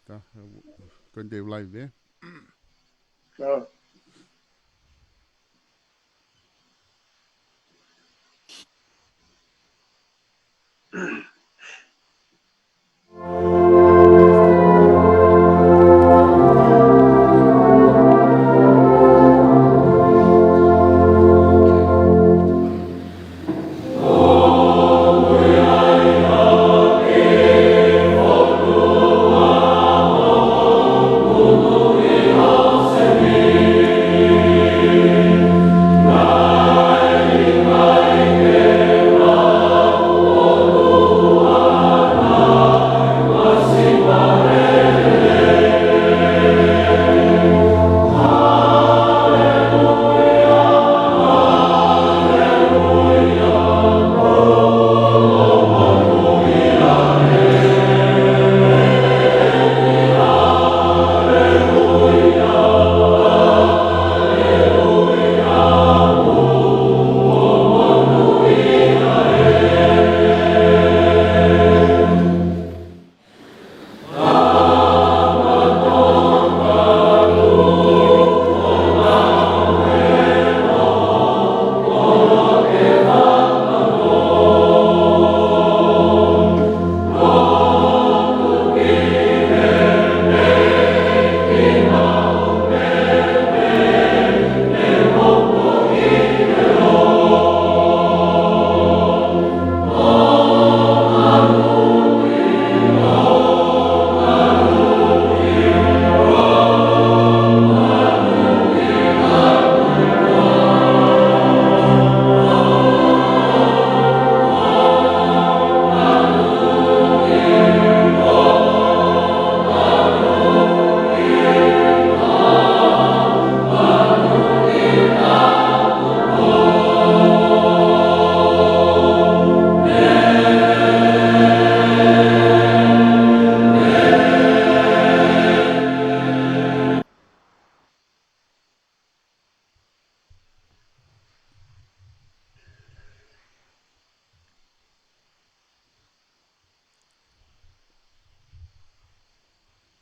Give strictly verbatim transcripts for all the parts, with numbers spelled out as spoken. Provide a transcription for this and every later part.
Tā, ko ʻene live, ē? Nā.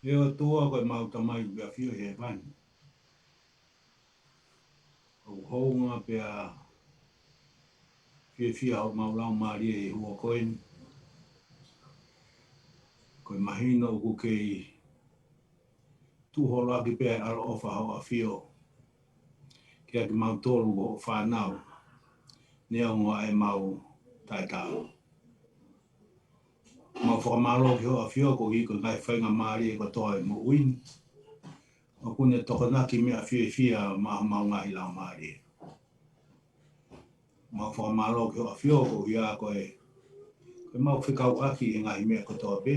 ʻE ʻOtua ko ʻemau Tamai ʻoku ʻafio ʻi hēvani. ʻOku hounga pea fiefia homau laumālie ʻi he ʻaho ko eni. Ko e mahino ʻoku kei tuʻu holo ʻaki pē ʻa e ʻaloʻofa hoʻo ʻafio kiate kimautolu ko hoʻo fānau, neongo ʻemau taʻetaau. Mau fakamālō ki hoʻo ʻafio koeʻuhi ko e ngaahi faingamālie kotoa ʻi he moʻui ni ʻoku ne tokonaki meʻa fiefia maʻa homau ngaahi laumālie. Mau fakamālō ki hoʻo ʻafio koeʻuhi ko e, ko ʻemau fekauʻaki ʻi he ngaahi meʻa kotoa pē.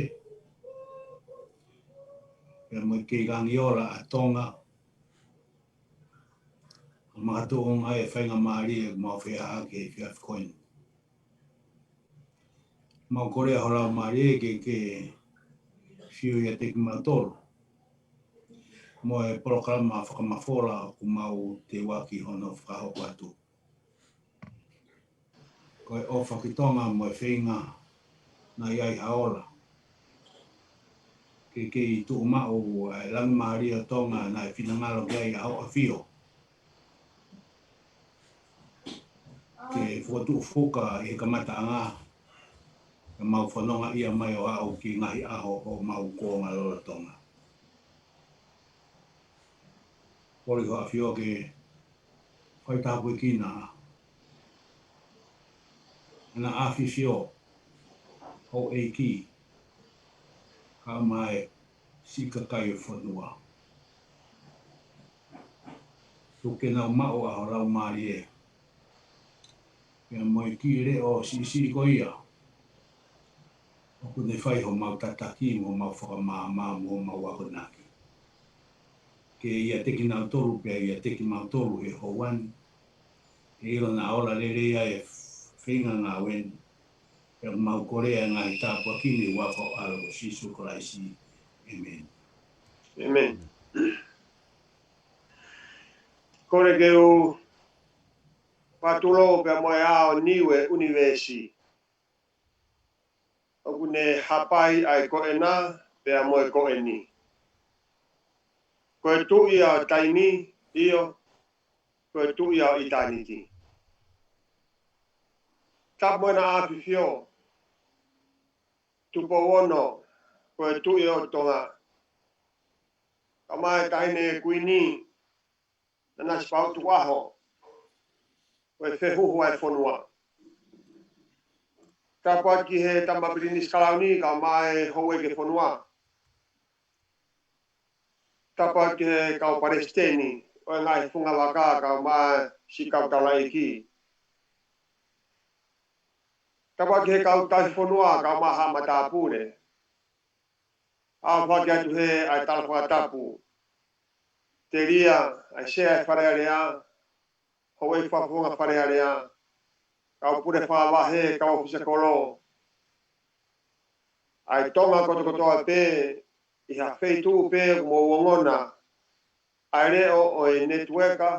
Pea mo e kei langi ola ʻa Tonga, ʻo makatuʻunga e faingamālie ʻoku mau feʻaʻaki he efiafi ko eni. Mau kole ʻa ho Laumālie ke ke sio ʻiate kimautolu mo e polokalama fakamafola ʻoku mau teuaki hono fakahoko atu. Ko e ʻofa ki Tonga mo e feinga naʻe ʻi ai ha ola, ke kei tuʻumaʻu ʻa e Laumālie ʻo Tonga naʻe finangalo ki ai ʻa hoʻo ʻafio, ke fokotuʻu fuka ʻi he kamataʻanga, ke mau fononga ia mai ʻo aʻu ki he ngaahi ʻaho ʻo homau kuonga lolotonga. Kole hoʻo ʻafio ke fai tāpuekina ʻa ʻAfio, houʻeiki, kae ʻumaʻā e siʻi kakai ʻo e fonua. Tuku ke nau maʻu ʻa ho Laumālie, pea mo e kiʻi leʻo siʻisiʻi ko ia ʻoku ne fai homau tataki, mo homau fakamaama, mo homau akonaki. Ke ʻiate kinautolu pea ʻiate kimautolu he houa ni, ke ʻilo naʻa ola lelei ʻa e feinga ngāue ni. Pea mau kole ʻa e ngaahi tāpuaki ni ʻi he huafa ho ʻAlo ko Sīsū Kalaisi. ʻĒmeni. ʻĒmeni. Kole ke u patulou pea mo e ʻao Niue ʻUnivēsi. ʻOku ne hapai ʻa e ko ena pea mo e ko eni. Ko e Tuʻi ʻo taimi, ʻio, ko e Tuʻi ʻo ʻitāniti. Tapu mo ʻEna ʻAfifio, Tupou Ono, ko e Tuʻi ʻo Tonga. Kae ʻumaʻā e Taʻahine Kuini, Nanasipauʻu Tukuʻaho, ko e fehuhu ʻa e fonua. Tapu atu ki he Tama Pilinisi Kalauni, kae ʻumaʻā e Houʻeiki Fonua. Tapu atu ki he kau palesiteni ʻo e ngaahi fungavaka, kae ʻumaʻā siʻi kau taulaʻeiki. Tapu atu ki he kau tauhi fonua, kae ʻumaʻā haʻa matāpule. ʻOfa atu heni ʻa e tala fakatapu. Telia, ʻa e Sea ʻo e Fale Alea, Houʻeiki Fakafofonga Fale Alea, kau pule fakavahe, kau ʻōfisa kolo, ʻa e Tonga kotokotoa pē, ʻi ha feituʻu pē ʻoku mou ongona ʻa e leʻo ʻo e netiueka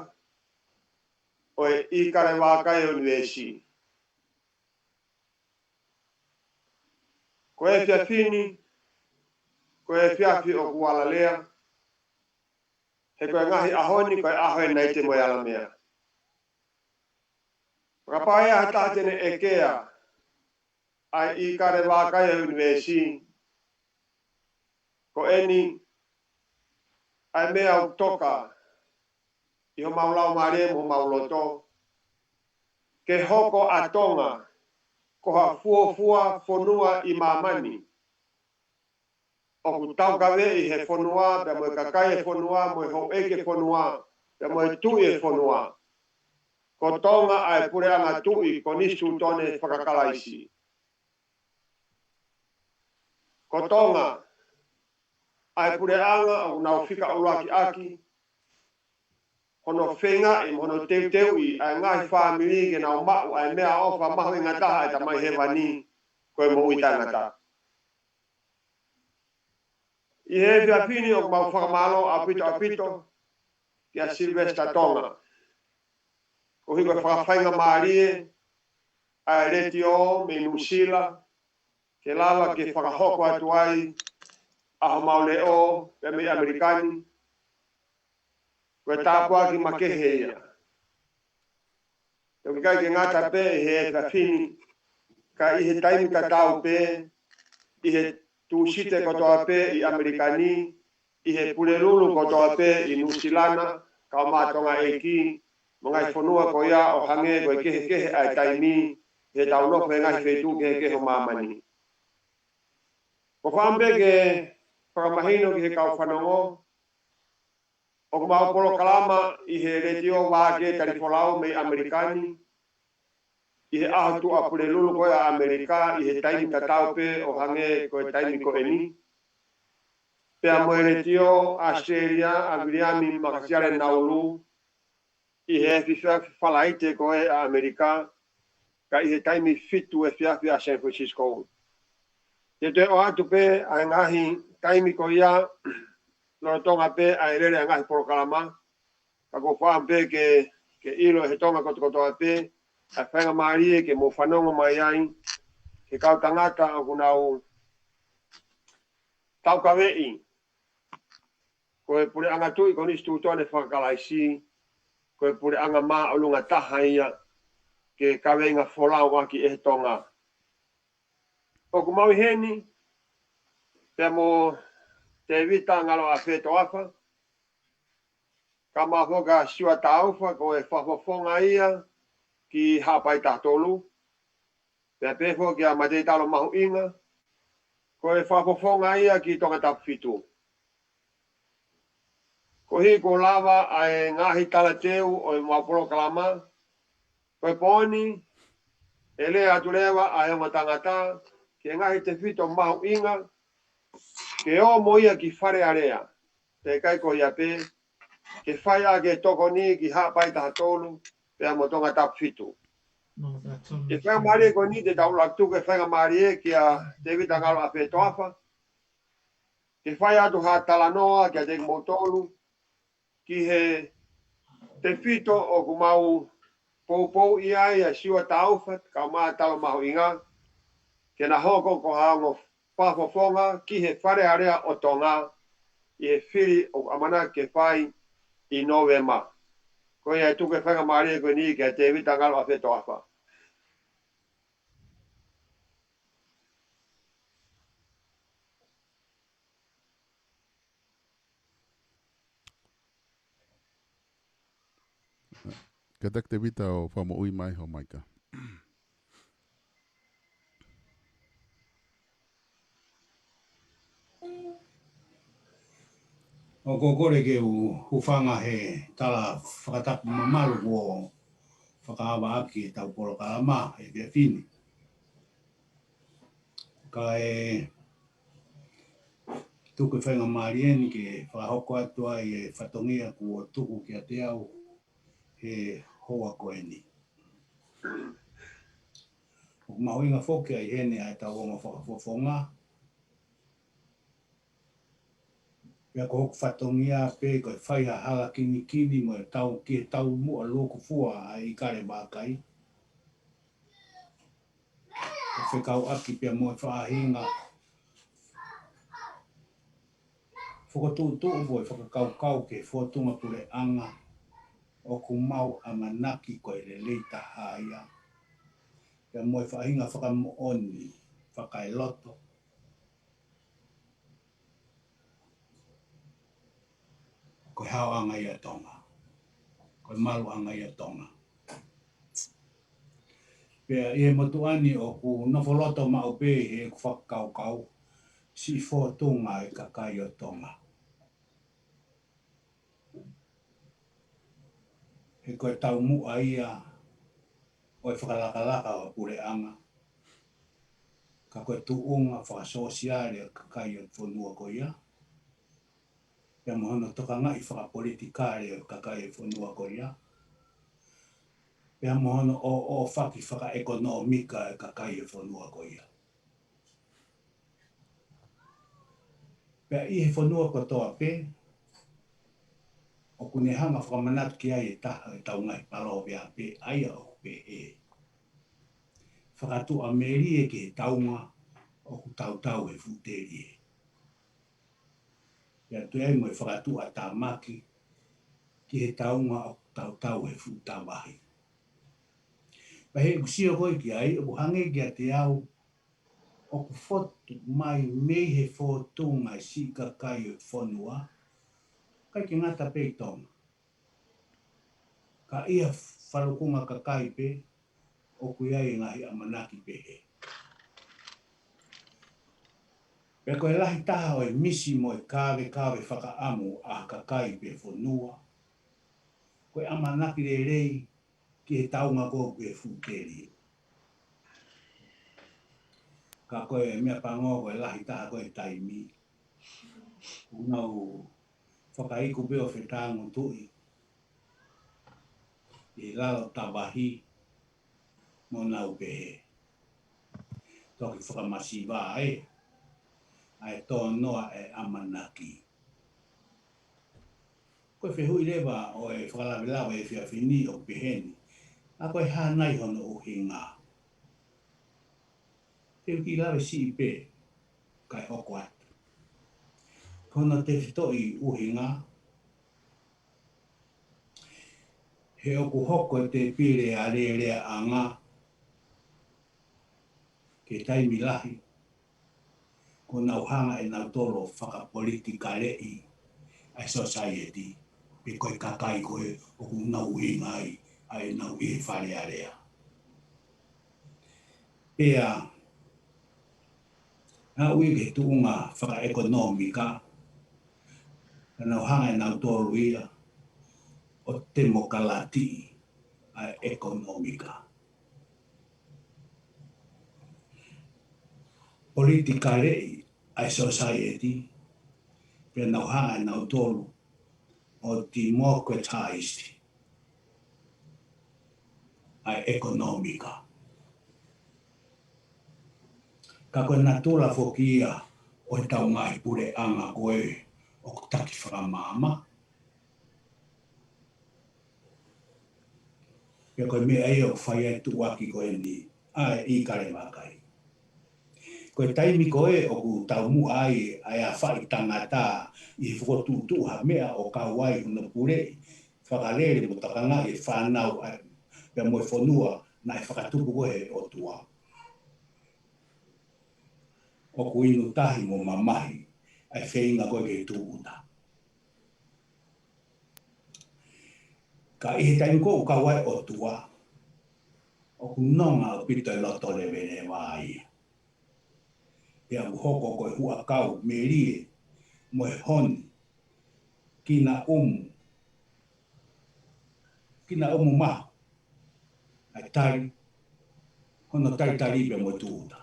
ʻo e ʻIkale Vākai ʻo e ʻUnivēsi. Ko e efiafi ni, ko e efiafi ʻoku ala lea, he ko e ngaahi ʻaho ni ko e ʻaho ʻo e Naite mo e Alamea. Kapau ʻe ʻi ai ha taha te ne ʻekea ʻa e ʻIkale Vākai ʻo e ʻUnivēsi, ko eni ʻa e meʻa ʻoku toka ʻi homau laumālie mo homau loto, ke hoko ʻa Tonga ko ha fuofua fonua ʻi māmani, ʻoku taukaveʻi ʻe he fonua, pea mo e kakai ʻo e fonua, mo e houʻeiki ʻo e fonua, pea mo e tuʻi ʻo e fonua. Ko Tonga ʻa e puleʻanga tuʻi konisitūtone fakakalaisi. Ko Tonga ʻa e puleʻanga ʻoku nau fika ʻuluaki ʻaki hono feingaʻi mo hono teuteuʻi ʻa e ngaahi fāmili ke nau maʻu ʻa e meʻaʻofa mahuʻinga taha ʻa e Tamai Hēvani, ko e moʻui taʻengata. ʻI he efiafi ni ʻoku mau fakamālō ʻaupito ʻaupito kia Sylvester Tonga, koeʻuhi ko e fakafaingamālie ʻa e letiō mei Nuʻusila, ke lava ke fakahoko atu ai ʻa homau leʻo pea mei ʻAmelika ni, ko e tāpuaki makehe ia. He ʻoku ʻikai ke ngata pē ʻi he efiafi ni, ka ʻi he taimi tatau pē, ʻi he Tūsite kotoa pē ʻi ʻAmelika ni, ʻi he Pulelulu kotoa pē ʻi Nuʻusila, kae ʻumaʻā Tonga ʻEiki, mo e ngaahi fonua ko ia ʻo hangē ko e kehekehe ʻa e taimi, he tau nofo he ngaahi feituʻu kehekehe ʻo māmani. ʻOku ou fakaʻamu pē ke fakamahino ki he kau fanongo, ʻoku mau polokalama ʻi he letiō Vākē Talifolau mei ʻAmelika ni, ʻi he ʻaho Tuʻapulelulu ko ia ʻa ʻAmelika, ʻi he taimi tatau pē ʻo hangē ko e taimi ko eni. Pea mo e letiō ʻAositelēlia ʻa Viliami Makasiale Naulu, ʻi he efiafi Falaite ko ia ʻa ʻAmelika, ka ʻi he taimi fitu efiafi ʻa San Francisco. Te u toe ʻoatu pē ʻa e ngaahi taimi ko ia, lolotonga pē ʻa e lele ʻa e ngaahi polokalama, ka ʻoku ou fakaʻamu pē ke, ke ʻilo ʻe he Tonga kotokotoa pē ʻa e faingamālie ke mou fanongo mai ai ki he kau tangata ʻoku nau taukaveʻi ko e puleʻanga tuʻi konisitūtone fakakalaisi, ko e puleʻanga māʻolunga taha ia ke kaveinga folau ʻaki ʻe he Tonga. ʻOku mau ʻi heni pea mo Tēvita Ngalo ʻAfetoafa, kae ʻumaʻā foki ʻa Siua Taufa, ko e fakafofonga ia ki Haʻapai taha tolu, pea pehē foki ʻa Matei Talo Mahuʻinga, ko e fakafofonga ia ki Tongatapu fitu. Koeʻuhi kuo lava ʻa e ngaahi talateu ʻo ʻemau polokalama, ko e pō ni, ʻe lea atu leva ʻa e ongo tangata ki he ngaahi tefito mahuʻinga, ke ō mo ia ki Fale Alea, pea ʻikai ko ia pē, ke fai ʻaki e tokoni ki Haʻapai taha tolu, pea mo Tongatapu fitu. ʻI he faingamālie ko eni te tau ʻuluaki tuku e faingamālie kia Tēvita Ngalo ʻAfetoafa, ke fai atu ha talanoa kiate kimoutolu, ki he tefito ʻoku mau poupouʻi ai ʻa Siua Taufa, kae ʻumaʻā Talo Mahuʻinga, ke na hoko ko ha ongo fakafofonga ki he Fale Alea ʻo Tonga, ʻi he fili ʻoku ʻamanaki ke fai ʻi Nōvema. Ko ia e tuku e faingamālie ko eni kia Tēvita Ngalo ʻAfetoʻafa. Kātaki Tēvita ʻo fakamoʻui mai ho maika. ʻOku ou kole ke u hūfanga he tala fakatapu mamalu kuo fakaava ʻaki ʻetau polokalama he efiafi ni. Kae tuku e faingamālie ni ke fakahoko atu ai e fatongia kuo tuku kiate au he houa ko eni. ʻOku mahuʻinga foki ʻa ʻi heni ʻa ʻetau ongo fakafofonga. Pea ko hoku fatongia pē ko e fai ha hala kinikini mo e tau ki he taumuʻa lukufua ʻa e ʻIkale Vākai. ʻO fekauʻaki pea mo e faʻahinga fokotuʻutuʻu mo e fakakaukau ki he fōtunga puleʻanga ʻoku mau ʻamanaki ko e lelei taha ia. Pea mo e faʻahinga fakamoʻoni fakaeloto ko e haoʻanga ia ʻo Tonga, ko e maluʻanga ia ʻo Tonga. Pea ʻi he motuʻa ni ʻoku nofo loto maʻu pē ʻi heʻeku fakakaukau siʻi fōtunga e kakai ʻo Tonga. He ko e taumuʻa ia ʻo e fakalakalaka ʻo e puleʻanga, ka ko e tuʻunga fakasōsiale ʻo e kakai ʻo e fonua ko ia, pea mo hono tokangaʻi fakapolitikale ʻo e kakai ʻo e fonua ko ia, pea mo hono ʻōʻōfaki fakaʻekonōmika ʻo e kakai ʻo e fonua ko ia. Pea ʻi he fonua kotoa pē, ʻoku ne hanga fakamanatu ki ai e taha ʻo ʻetau ngaahi palōveape, ʻa ia ʻoku pehē: Fakatuʻamelie ki he taunga ʻoku tautau he fuʻu telie. Pea toe ʻai mo e fakatuʻatamaki ki he taunga ʻoku tautau he fuʻu tavahi. Pea heʻeku sio ko ē ki ai, ʻoku hangē kiate au ʻoku fotu mai mei he fōtunga e siʻi kakai ʻo e fonua, ʻikai ke ngata pē ʻi Tonga, ka ʻi ha falukunga kakai pē ʻoku ʻi ai e ngaahi ʻamanaki pehē. Pea ko e lahi taha ʻo e misi mo e kavekave fakaʻamu ʻa e kakai pe fonua, ko e ʻamanaki lelei ki he taunga ko ē ʻoku fuʻu telie. Ka ko e meʻapango ko e lahi taha ko ē taimi ʻoku nau fakaiku pē ʻo fetāngutuʻi ʻi lalo tavahi mo nau pehē, toki fakamasiva ē, ʻa e tōnoa e ʻamanaki. Ko e fehuʻi leva ʻo e fakalavelave efiafi ni ʻoku pehē ni: ʻA ko e hā nai hono ʻuhinga? Te u kiʻi lave siʻi pē kae hoko atu. Ko hono tefitoʻi ʻuhinga, he ʻoku hoko e tēpile alēleaʻanga ki he taimi lahi, kuo nau hanga ʻe nautolu ʻo fakapolitikaleʻi ʻa e sōsaieti, pe ko e kakai ko ē ʻoku nau ʻuhinga ai ʻa ʻenau ʻi he Fale Alea. Pea aʻu ia ki he tuʻunga fakaʻekonōmika, ka nau hanga ʻe nautolu ia ʻo temokalatiʻi ʻa e ʻekonōmika. Politikaleʻi ʻa e sōsaieti, pea nau hanga ʻe nautolu ʻo democratize ʻa e ʻekonōmika. Ka ko e natula foki ia ʻo ʻetau ngaahi puleʻanga ko ē ʻoku taki fakamaama. Pea ko e meʻa ia ʻoku fai ai e tuʻuaki ko eni ʻa e ʻIkale Vākai. Ko Ko e taimi ko ē ʻoku taumuʻa ai ʻa e afaʻi tangata ʻi he fokotuʻutuʻu ha meʻa ʻo kau ai hono puleʻi, fakalele mo tokangaʻi e fānau ʻa e, pea mo e fonua naʻe fakatupu ko ē ʻe he ʻOtua. ʻOku inu tahi mo mamahi ʻa e feinga ko ē ke tūʻuta. Ka ʻi he taimi ko ē ʻoku kau ai e ʻOtua, ʻoku nonga ʻaupito e loto leveleva ia. Pea ʻoku hoko ko e huʻakau melie mo e honi, kinaʻumu, kinaʻumu mahu ʻa e tali, hono talitali pea mo e tūʻuta.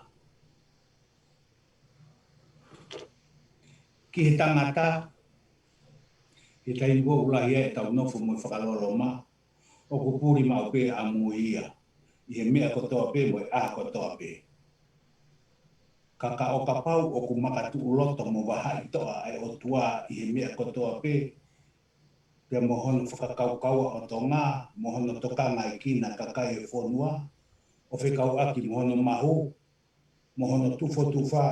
Ki he tangata, he taimi ko ē ʻoku lahi ai ʻetau nofo mo e fakaloloma, ʻoku puli maʻu pē ʻamui ia ʻi he meʻa kotoa pē mo e ʻaho kotoa pē. Ka, ka ʻo kapau ʻoku makatuʻuloto mo vahaʻi toʻa ʻa e ʻOtua ʻi he meʻa kotoa pē, pea mo hono fakakaukauʻi ʻo Tonga, mo hono tokangaʻi kinautolu kakai e fonua, ʻo fekauʻaki mo hono mahu, mo hono tufotufa,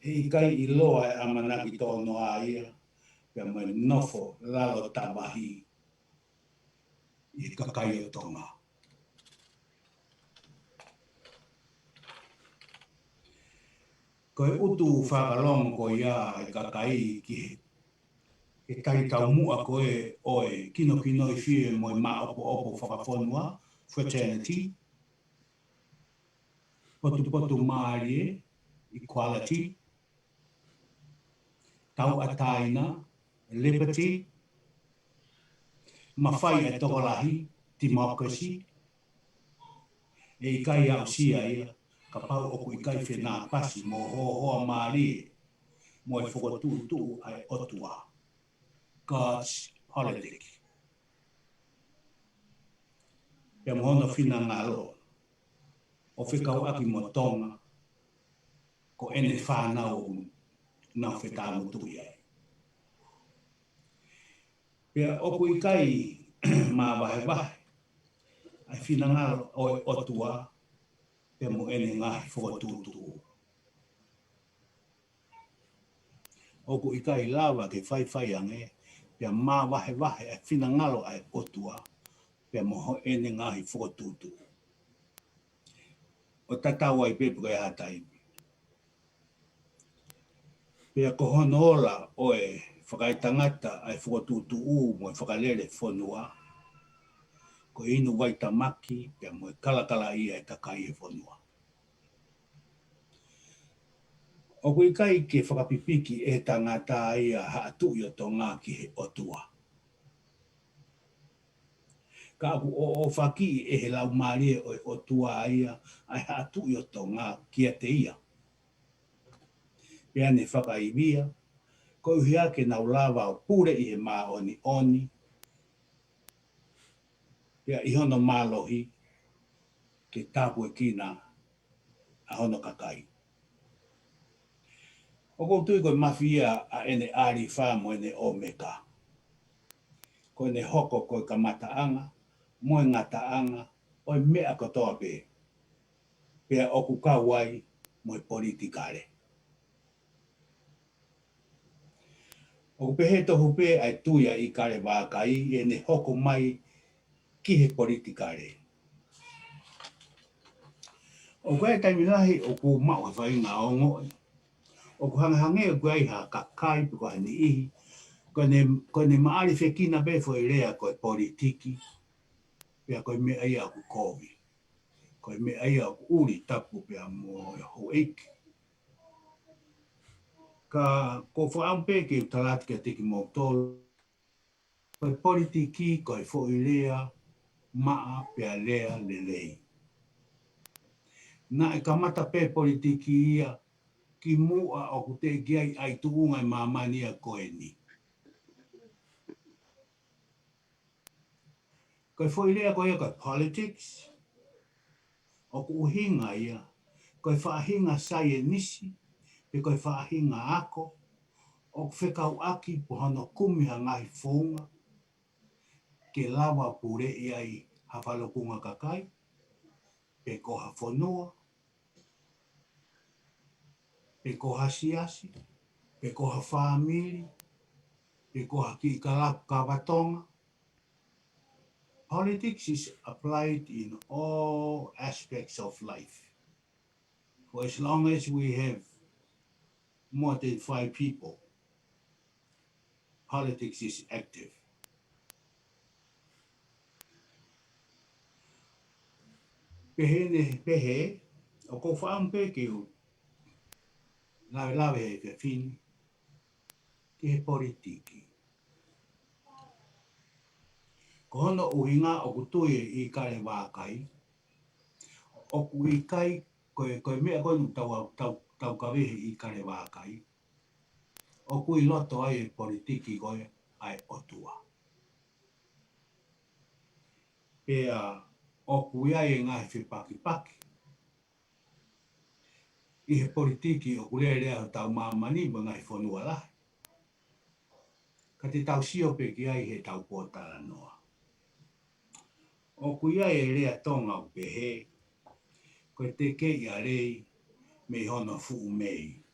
he ʻikai ʻiloa e ʻamanaki toʻonoa ia, pea mo e nofo lalo tamahi ʻi he kakai ʻo Tonga. Ko e ʻutu fakalongo ko ia ʻa e kakai ki he, he tali taumuʻa ko ē ʻo e kinokinoifie mo e maʻopoʻopo fakafonua, fraternity, potupotumālie, equality, tauʻatāina, liberty, mafai ʻa e tokolahi, democracy, ʻe ʻikai aʻusia ia kapau ʻoku ʻikai fenāpasi mo hohoa mālie mo e fokotuʻutuʻu ʻa e ʻOtua, God's politic, pea mo hono finangalo ʻo fekauʻaki mo Tonga, ko ʻene fānau ʻoku nau fetāmutuʻi ai. Pea ʻoku ʻikai māvahevahe ʻa e finangalo ʻo e ʻOtua pea mo ʻene ngaahi fokotuʻutuʻu. ʻOku ʻikai lava ke faifai ange pea māvahevahe ʻa e finangalo ʻa e ʻOtua pea mo ʻene ngaahi fokotuʻutuʻu. ʻO tatau ai pē pe ko e hā taimi. Pea ko hono ola ʻo e fakaetangata ʻa e fokotuʻutuʻu mo e fakalele fonua, ko e inu vaitamaki pea mo e kalakalaʻia e kakai e fonua. ʻOku ʻikai ke fakapipiki ʻe he tangata ia haʻa tuʻi ʻo Tonga ki he ʻOtua. Ka ʻoku ʻoʻofakiʻi ʻe he Laumālie ʻo e ʻOtua ia ʻa e haʻa tuʻi ʻo Tonga kiate ia. Pea ne fakaivia, koeʻuhi ke nau lava ʻo puleʻi he māʻoniʻoni, pea ʻi hono mālohi ke tāpuekina ʻa hono kakai. ʻOku ou tui ko e Mafi ia ʻa ʻene ʻAlifa mo ʻene ʻOmeka. Ko ʻene hoko ko e kamataʻanga mo e ngataʻanga ʻo e meʻa kotoa pē, pea ʻoku kau ai mo e politikale. ʻOku pehē tofu pē ʻa e tui ʻa ʻIkale Vākai ʻi heʻene hoko mai ki he politikale. ʻOku ʻi ai e taimi lahi ʻoku ou maʻu ha faʻahinga ongoʻi ʻoku hangehangē ʻoku ʻi ai ha kakai pe ko ha niʻihi ko ʻene, ko ʻene maʻalifekina pē foʻi lea ko e politiki, pea ko e meʻa ia ʻoku kovi, ko e meʻa ia ʻoku ʻuli tapu pea mo e houʻeiki. Ka ʻoku ou fakaʻamu pē ke u tala atu kiate kimoutolu, ko e politiki ko e foʻi lea maʻa pea lea lelei. Naʻe kamata pē politiki ia kimuʻa ʻoku teʻeki ai ʻai tuʻunga e māmani ia ko eni. Ko e foʻi lea ko ia ko e politics, ʻoku ʻuhinga ia ko e faʻahinga saienisi pe ko e faʻahinga ako ʻoku fekauʻaki pe ko hono kumi ha ngaahi founga ke lava puleʻi ai ha falukunga kakai pe ko ha fonua, pe ko ha siasi, pe ko ha fāmili, pe ko ha kiʻi kalapu kava Tonga. Politics is applied in all aspects of life. For as long as we have more than five people, politics is active. Pehē ni, pehē, ʻoku ou fakaʻamu pē ke u lavelave he efiafi ni ki he politiki. Ko hono ʻuhinga ʻoku tui ʻi Kalevākai, ʻoku ʻikai ko e, ko e meʻa ko eni ʻoku tau, tau, tau kaveinga ʻi Kalevākai, ʻoku ʻi loto ai e politiki ko ē ʻa e ʻOtua. Pea ʻoku ʻi ai e ngaahi fepakipaki ʻi he politiki ʻoku lele ai hotau māmani mo e ngaahi fonua lahi. Ka te tau sio pē ki ai heʻetau pōtalanoa. ʻOku ʻi ai e lea Tonga ʻoku pehē, ko e tekeʻi ʻa lei mei hono fuʻu mei.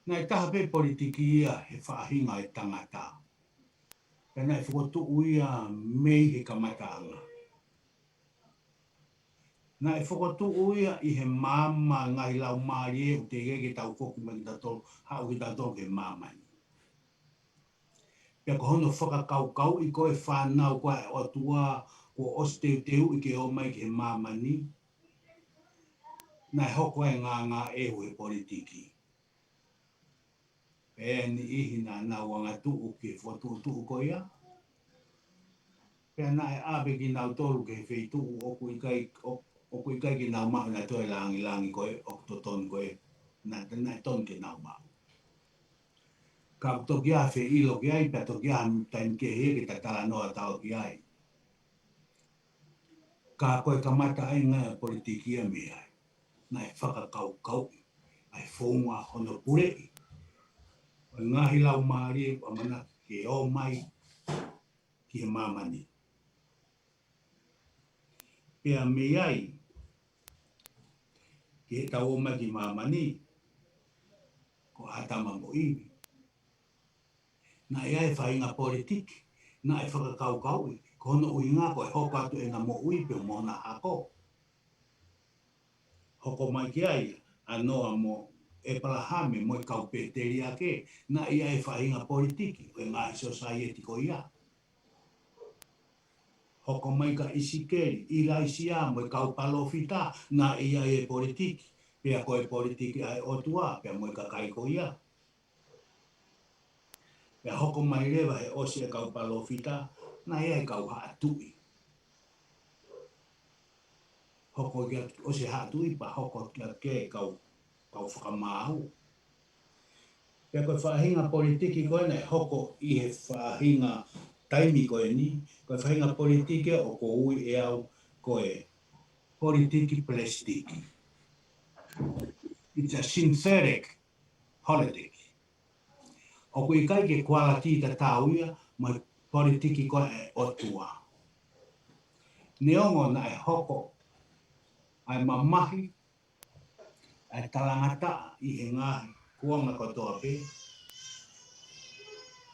Naʻe taha pē politiki ia he faʻahinga e tangata. Pea naʻe fokotuʻu ia mei he kamataʻanga. Naʻe fokotuʻu ia ʻi he maama ngaahi laumālie ʻoku teʻeki ke tau foki mai kitautolu, haʻu kitautolu ki he māmani. Pea ko hono fakakaukauʻi ko e fānau ko ē ʻa e ʻOtua kuo ʻosi teuteuʻi ke ō mai ki he māmani, naʻe hoko ai e ngāngāʻehu he politiki. Pea ʻe niʻihi naʻa nau angatuʻu ki he fokotuʻutuʻu ko ia. Pea naʻe ʻave kinautolu ki he feituʻu ʻoku ʻikai, ʻo-, ʻoku ʻikai ke nau maʻu ʻenautolu e langilangi ko ē ʻoku totonu ko ē, naʻa, naʻe tonu ke nau maʻu. Ka ʻoku toki ʻi ai e feʻilo ki ai, pea toki ʻi ai e taimi kehe ke ta talanoa atu ki ai. Ka ko e kamataʻanga ʻo e politiki ia mei ai. Naʻe fakakaukauʻi ʻa e founga hono puleʻi ʻo e ngaahi laumālie ʻoku ʻamanaki ke ō mai ki he māmani. Pea mei ai ki heʻetau ō mai ki māmani, ko ʻĀtama mo ʻIvi. Naʻe ʻi ai e faʻahinga politiki naʻe fakakaukauʻi, ko hono ʻuhinga ko e hoko atu ʻena moʻui pea mo hona hako. Hoko mai ki ai ʻa Noa mo ʻĒpalahame mo e kau pēteliake, naʻe ʻi ai e faʻahinga politiki ʻo e ngaahi sōsaieti ko ia. Hoko mai kia ʻIsikeli, ʻIlaisiā mo e kau palōfita, naʻe ʻi ai e politiki, pea ko e politiki ʻa e ʻOtua pea mo e kakai ko ia. Pea hoko mai leva he ʻosi e kau palōfita, naʻe ʻi ai e kau haʻa tuʻi. Hoko ki he ʻosi e haʻa tuʻi pea hoko ki he kau, kau fakamaau. Pea ko e faʻahinga politiki ko ē naʻe hoko ʻi he faʻahinga taimi ko eni, ko e faʻahinga politiki ʻoku ou ui ʻe au ko e politiki palesitiki. It's a synthetic politics. ʻOku ʻikai ke kualiti tatau ia mo e politiki ko ē ʻa e ʻOtua. Neongo naʻe hoko ʻa e mamahi ʻa e talangataʻa ʻi he ngaahi kuonga kotoa pē,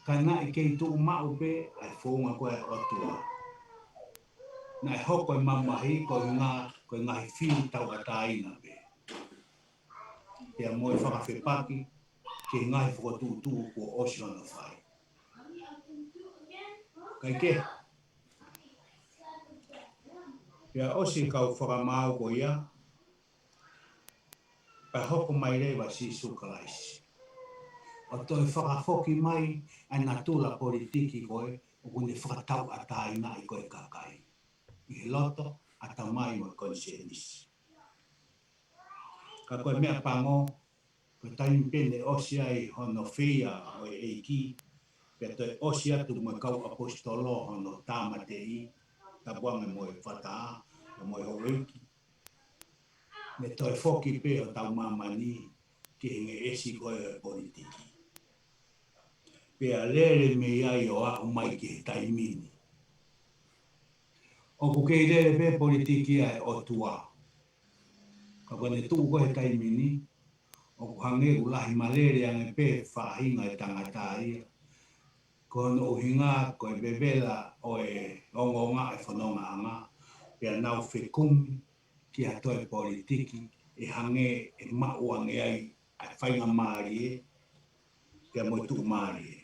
ka naʻe kei tuʻu maʻu pē ʻa e founga ko ē ʻa e ʻOtua. Naʻe hoko e mamahi ko e ngā-, ko e ngaahi fili tauʻatāina pē. Pea mo e fakafepaki ki he ngaahi fokotuʻutuʻu kuo ʻosi hono fai. Kae kehe, pea ʻosi e kau fakamaau ko ia, pea hoko mai leva ʻa Sīsū Kalaisi ʻo toe fakafoki mai ʻa e natula politiki ko ē ʻoku ne fakatauʻatāinaʻi ko ē e kakai ʻi he loto, ʻatamai mo e konisēnisi. Ka ko e meʻapango, ko e taimi pē naʻe ʻosi ai hono feia ʻo e ʻEiki, pea toe ʻosi atu mo e kau ʻaposetolo hono tāmateʻi, tapu ange mo e fata, mo e houʻeiki, ne toe foki pē hotau māmani ki he ngeʻesi ko ē ʻo e politiki. Pea lele mei ai ʻo aʻu mai ki he taimi ni. ʻOku kei lele pē politiki ʻa e ʻOtua. Ka ko ʻene tuʻu ko ē he taimi ni, ʻoku hangē ʻoku lahi malele ange pē faʻahinga e tangata ia. Ko hono ʻuhinga ko e vevela ʻo e ongoongo e fonongaʻanga, pea nau fekumi ki ha toe politiki ʻe hangē ʻe maʻu ange ai ʻa e faingamālie, pea mo e tuʻumālie.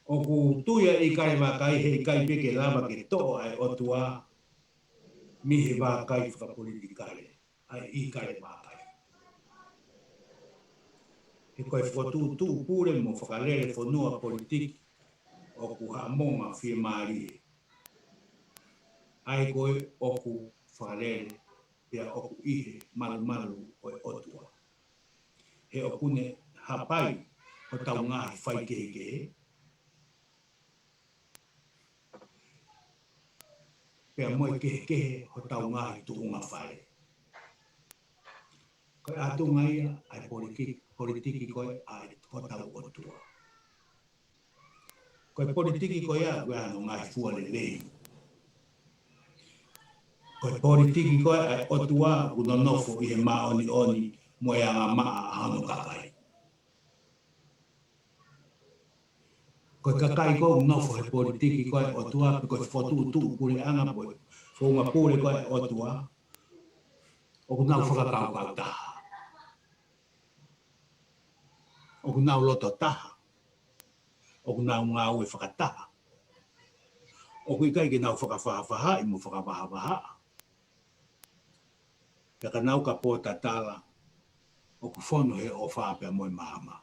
ʻOku tui ʻa ʻIkale Vakai heʻikai pē ke lava ke toʻo ʻa e ʻOtua mei he vakai fakapolitikale ʻa ʻIkale Vakai. He ko e fokotuʻutuʻu pule mo fakalele fonua politiki ʻoku Haʻamonga fiemālie. ʻA ia ko ē ʻoku fakalele pea ʻoku ʻi he malumalu ʻo e ʻOtua. He ʻoku ne hapai hotau ngaahi faikehekehe, pea mo e kehekehe hotau ngaahi tuʻunga fale. Ko e ʻatunga ia ʻa e politiki, politiki ko ē ʻa e hotau ʻOtua. Ko e politiki ko ia ʻoku ʻi ai hono ngaahi fua lelei. Ko e politiki ko ē ʻa e ʻOtua ʻoku nonofo ʻi he māʻoniʻoni mo e angamaʻa ʻa hono kakai. Ko e kakai ko ē ʻoku nofo he politiki ko ē ʻa e ʻOtua, pe ko e fokotuʻutuʻu puleʻanga, pe ko e founga pule ko ē ʻa e ʻOtua, ʻoku nau fakakaukau taha. ʻOku nau loto taha. ʻOku nau ngāue fakataha. ʻOku ʻikai ke nau fakafaʻafaʻahi mo fakavahaʻavahaʻa. Pea ka nau ka pōtatala, ʻoku fonu he ʻofa pea mo e maama.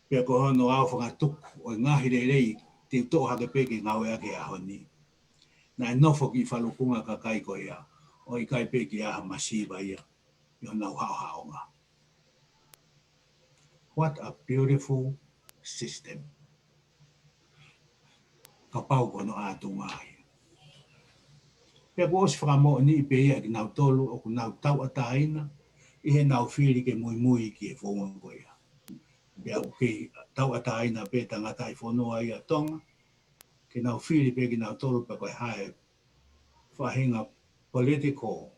Pea ko hono ʻaofangatuku ʻo e ngaahi lelei te u toʻo hake pē ke ngāueʻaki he ʻaho ni, naʻe nofo ki falukunga kakai ko ia ʻo ʻikai pē ke ʻi ai ha masiva ia ʻi honau haʻohaʻonga. What a beautiful system. Kapau ko hono ʻatunga ia. Pea kuo ʻosi fakamoʻoniʻi pē ia kinautolu ʻoku nau tauʻatāina ʻi heʻenau fili ke muimui ki he founga ko ia. Pea ʻoku kei tauʻatāina pē tangataʻi fonua ia ʻa Tonga ke nau fili pē kinautolu pe ko e hā e faʻahinga political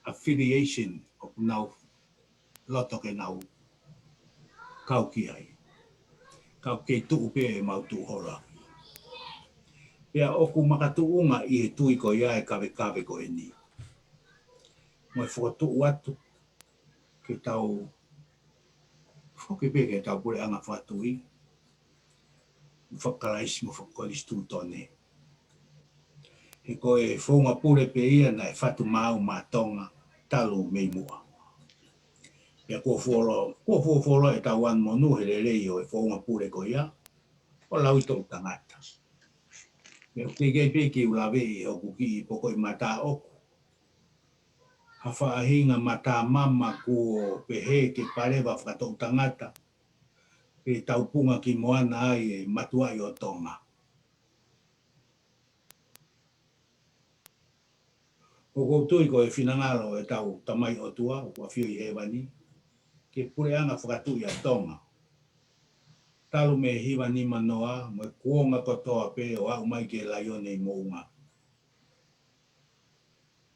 affiliation ʻoku nau loto ke nau kau ki ai. Ka ʻoku kei tuʻu pē ʻemau tuʻu holo. Pea ʻoku makatuʻunga ʻi he tui ko ia e kavekave ko eni mo e fokotuʻu atu ke tau foki pē ki heʻetau puleʻanga fakatui, faka-Kalaisi mo faka-Konisitūtone. He ko e founga pule pē ia naʻe fatu maʻu maʻa Tonga talu mei muʻa. Pea kuo fuoloa, kuo fuofuoloa ʻetau anu monū he lelei ʻo e founga pule ko ia, ʻo lauʻi toʻutangata. Pea ʻoku kei pē ke u laveʻi ʻi hoku kiʻi pokoʻi mataʻoku ha faʻahinga matamama kuo pehē ke paleva fakatoʻutangata, pe taupunga ki moana ai e matuaʻi ʻo Tonga. ʻOku ou tui ko e finangalo ʻetau Tamai ʻOtua ʻoku ʻafio ʻi hēvani ki he puleʻanga fakatui ʻa Tonga, talu mei he hiva nima noa mo e kuonga kotoa pē ʻo aʻu mai ki he laione ʻi Moʻunga.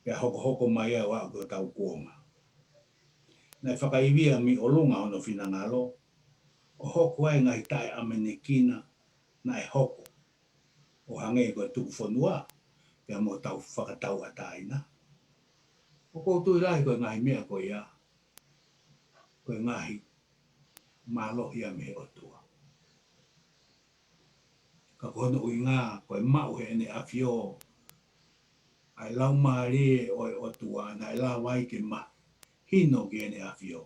Pea hokohoko mai ai ʻo aʻu ki hotau kuonga. Naʻe fakaivia mei ʻolunga hono finangalo ʻo hoko ai e ngaahi taʻeʻamanekina naʻe hoko, ʻo hangē ko e tuku fonua pea mo hotau fakatauʻatāina. ʻOku ou tui lahi ko e ngaahi meʻa ko ia ko e ngaahi mālohi ia mei he ʻOtua. Ka ko hono ʻuhinga ko e maʻu heʻene ʻAfio ʻa e Laumālie ʻo e ʻOtua naʻe lava ai ke mahino ki heʻene ʻAfio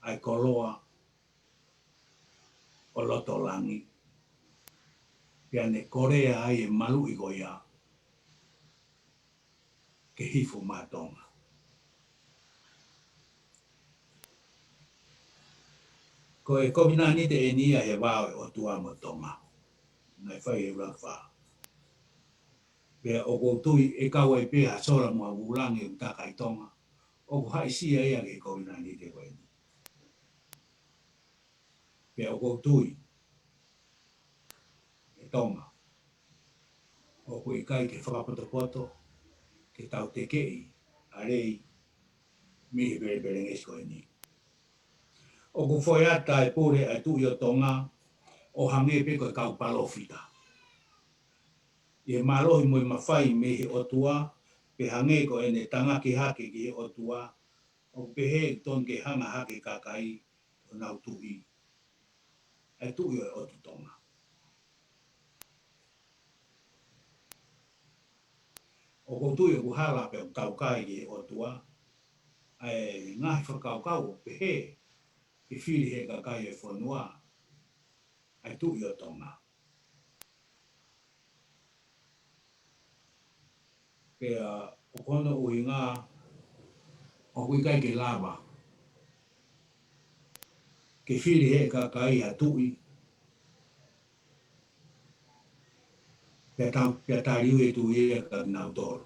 ʻa e koloa ʻo loto langi. Pea ne kolea ai e maluʻi ko ia ke hifo maʻa Tonga. Ko e kovinānite eni ia he vā ʻo e ʻOtua mo Tonga naʻe fai he ʻuluaki fā. Pea ʻoku ou tui ʻe kau ai pē ha sola mo ha vūlangi ʻoku taka ʻi Tonga, ʻoku haʻisia ia ki he kovinānite ko eni. Pea ʻoku ou tui Tonga. ʻOku ʻikai ke fakapotopoto ke tau tekeʻi ʻa e lei mei he pelepelengesi ko eni. ʻOku foʻi ata e pule ʻa e Tuʻi ʻo Tonga ʻo hangē pē ko e kau palōfita. ʻI he mālohi mo e mafai mei he ʻOtua, pea hangē ko ʻene tangaki hake ki he ʻOtua, ʻoku pehē ʻoku tonu ke hanga hake kakai ʻo nau tuʻi ʻa e Tuʻi ʻo e ʻOtu Tonga. ʻOku ou tui ʻoku hala pea ʻoku taukai ki he ʻOtua ʻa e ngaahi fakakaukau ʻoku pehē ke fili he kakai e fonua ʻa e Tuʻi ʻo Tonga. Pea ʻoku hono ʻuhinga ʻoku ʻikai ke lava ke fili he kakai ha tuʻi, pea tau, pea taliui e tuʻi ia kia kinautolu.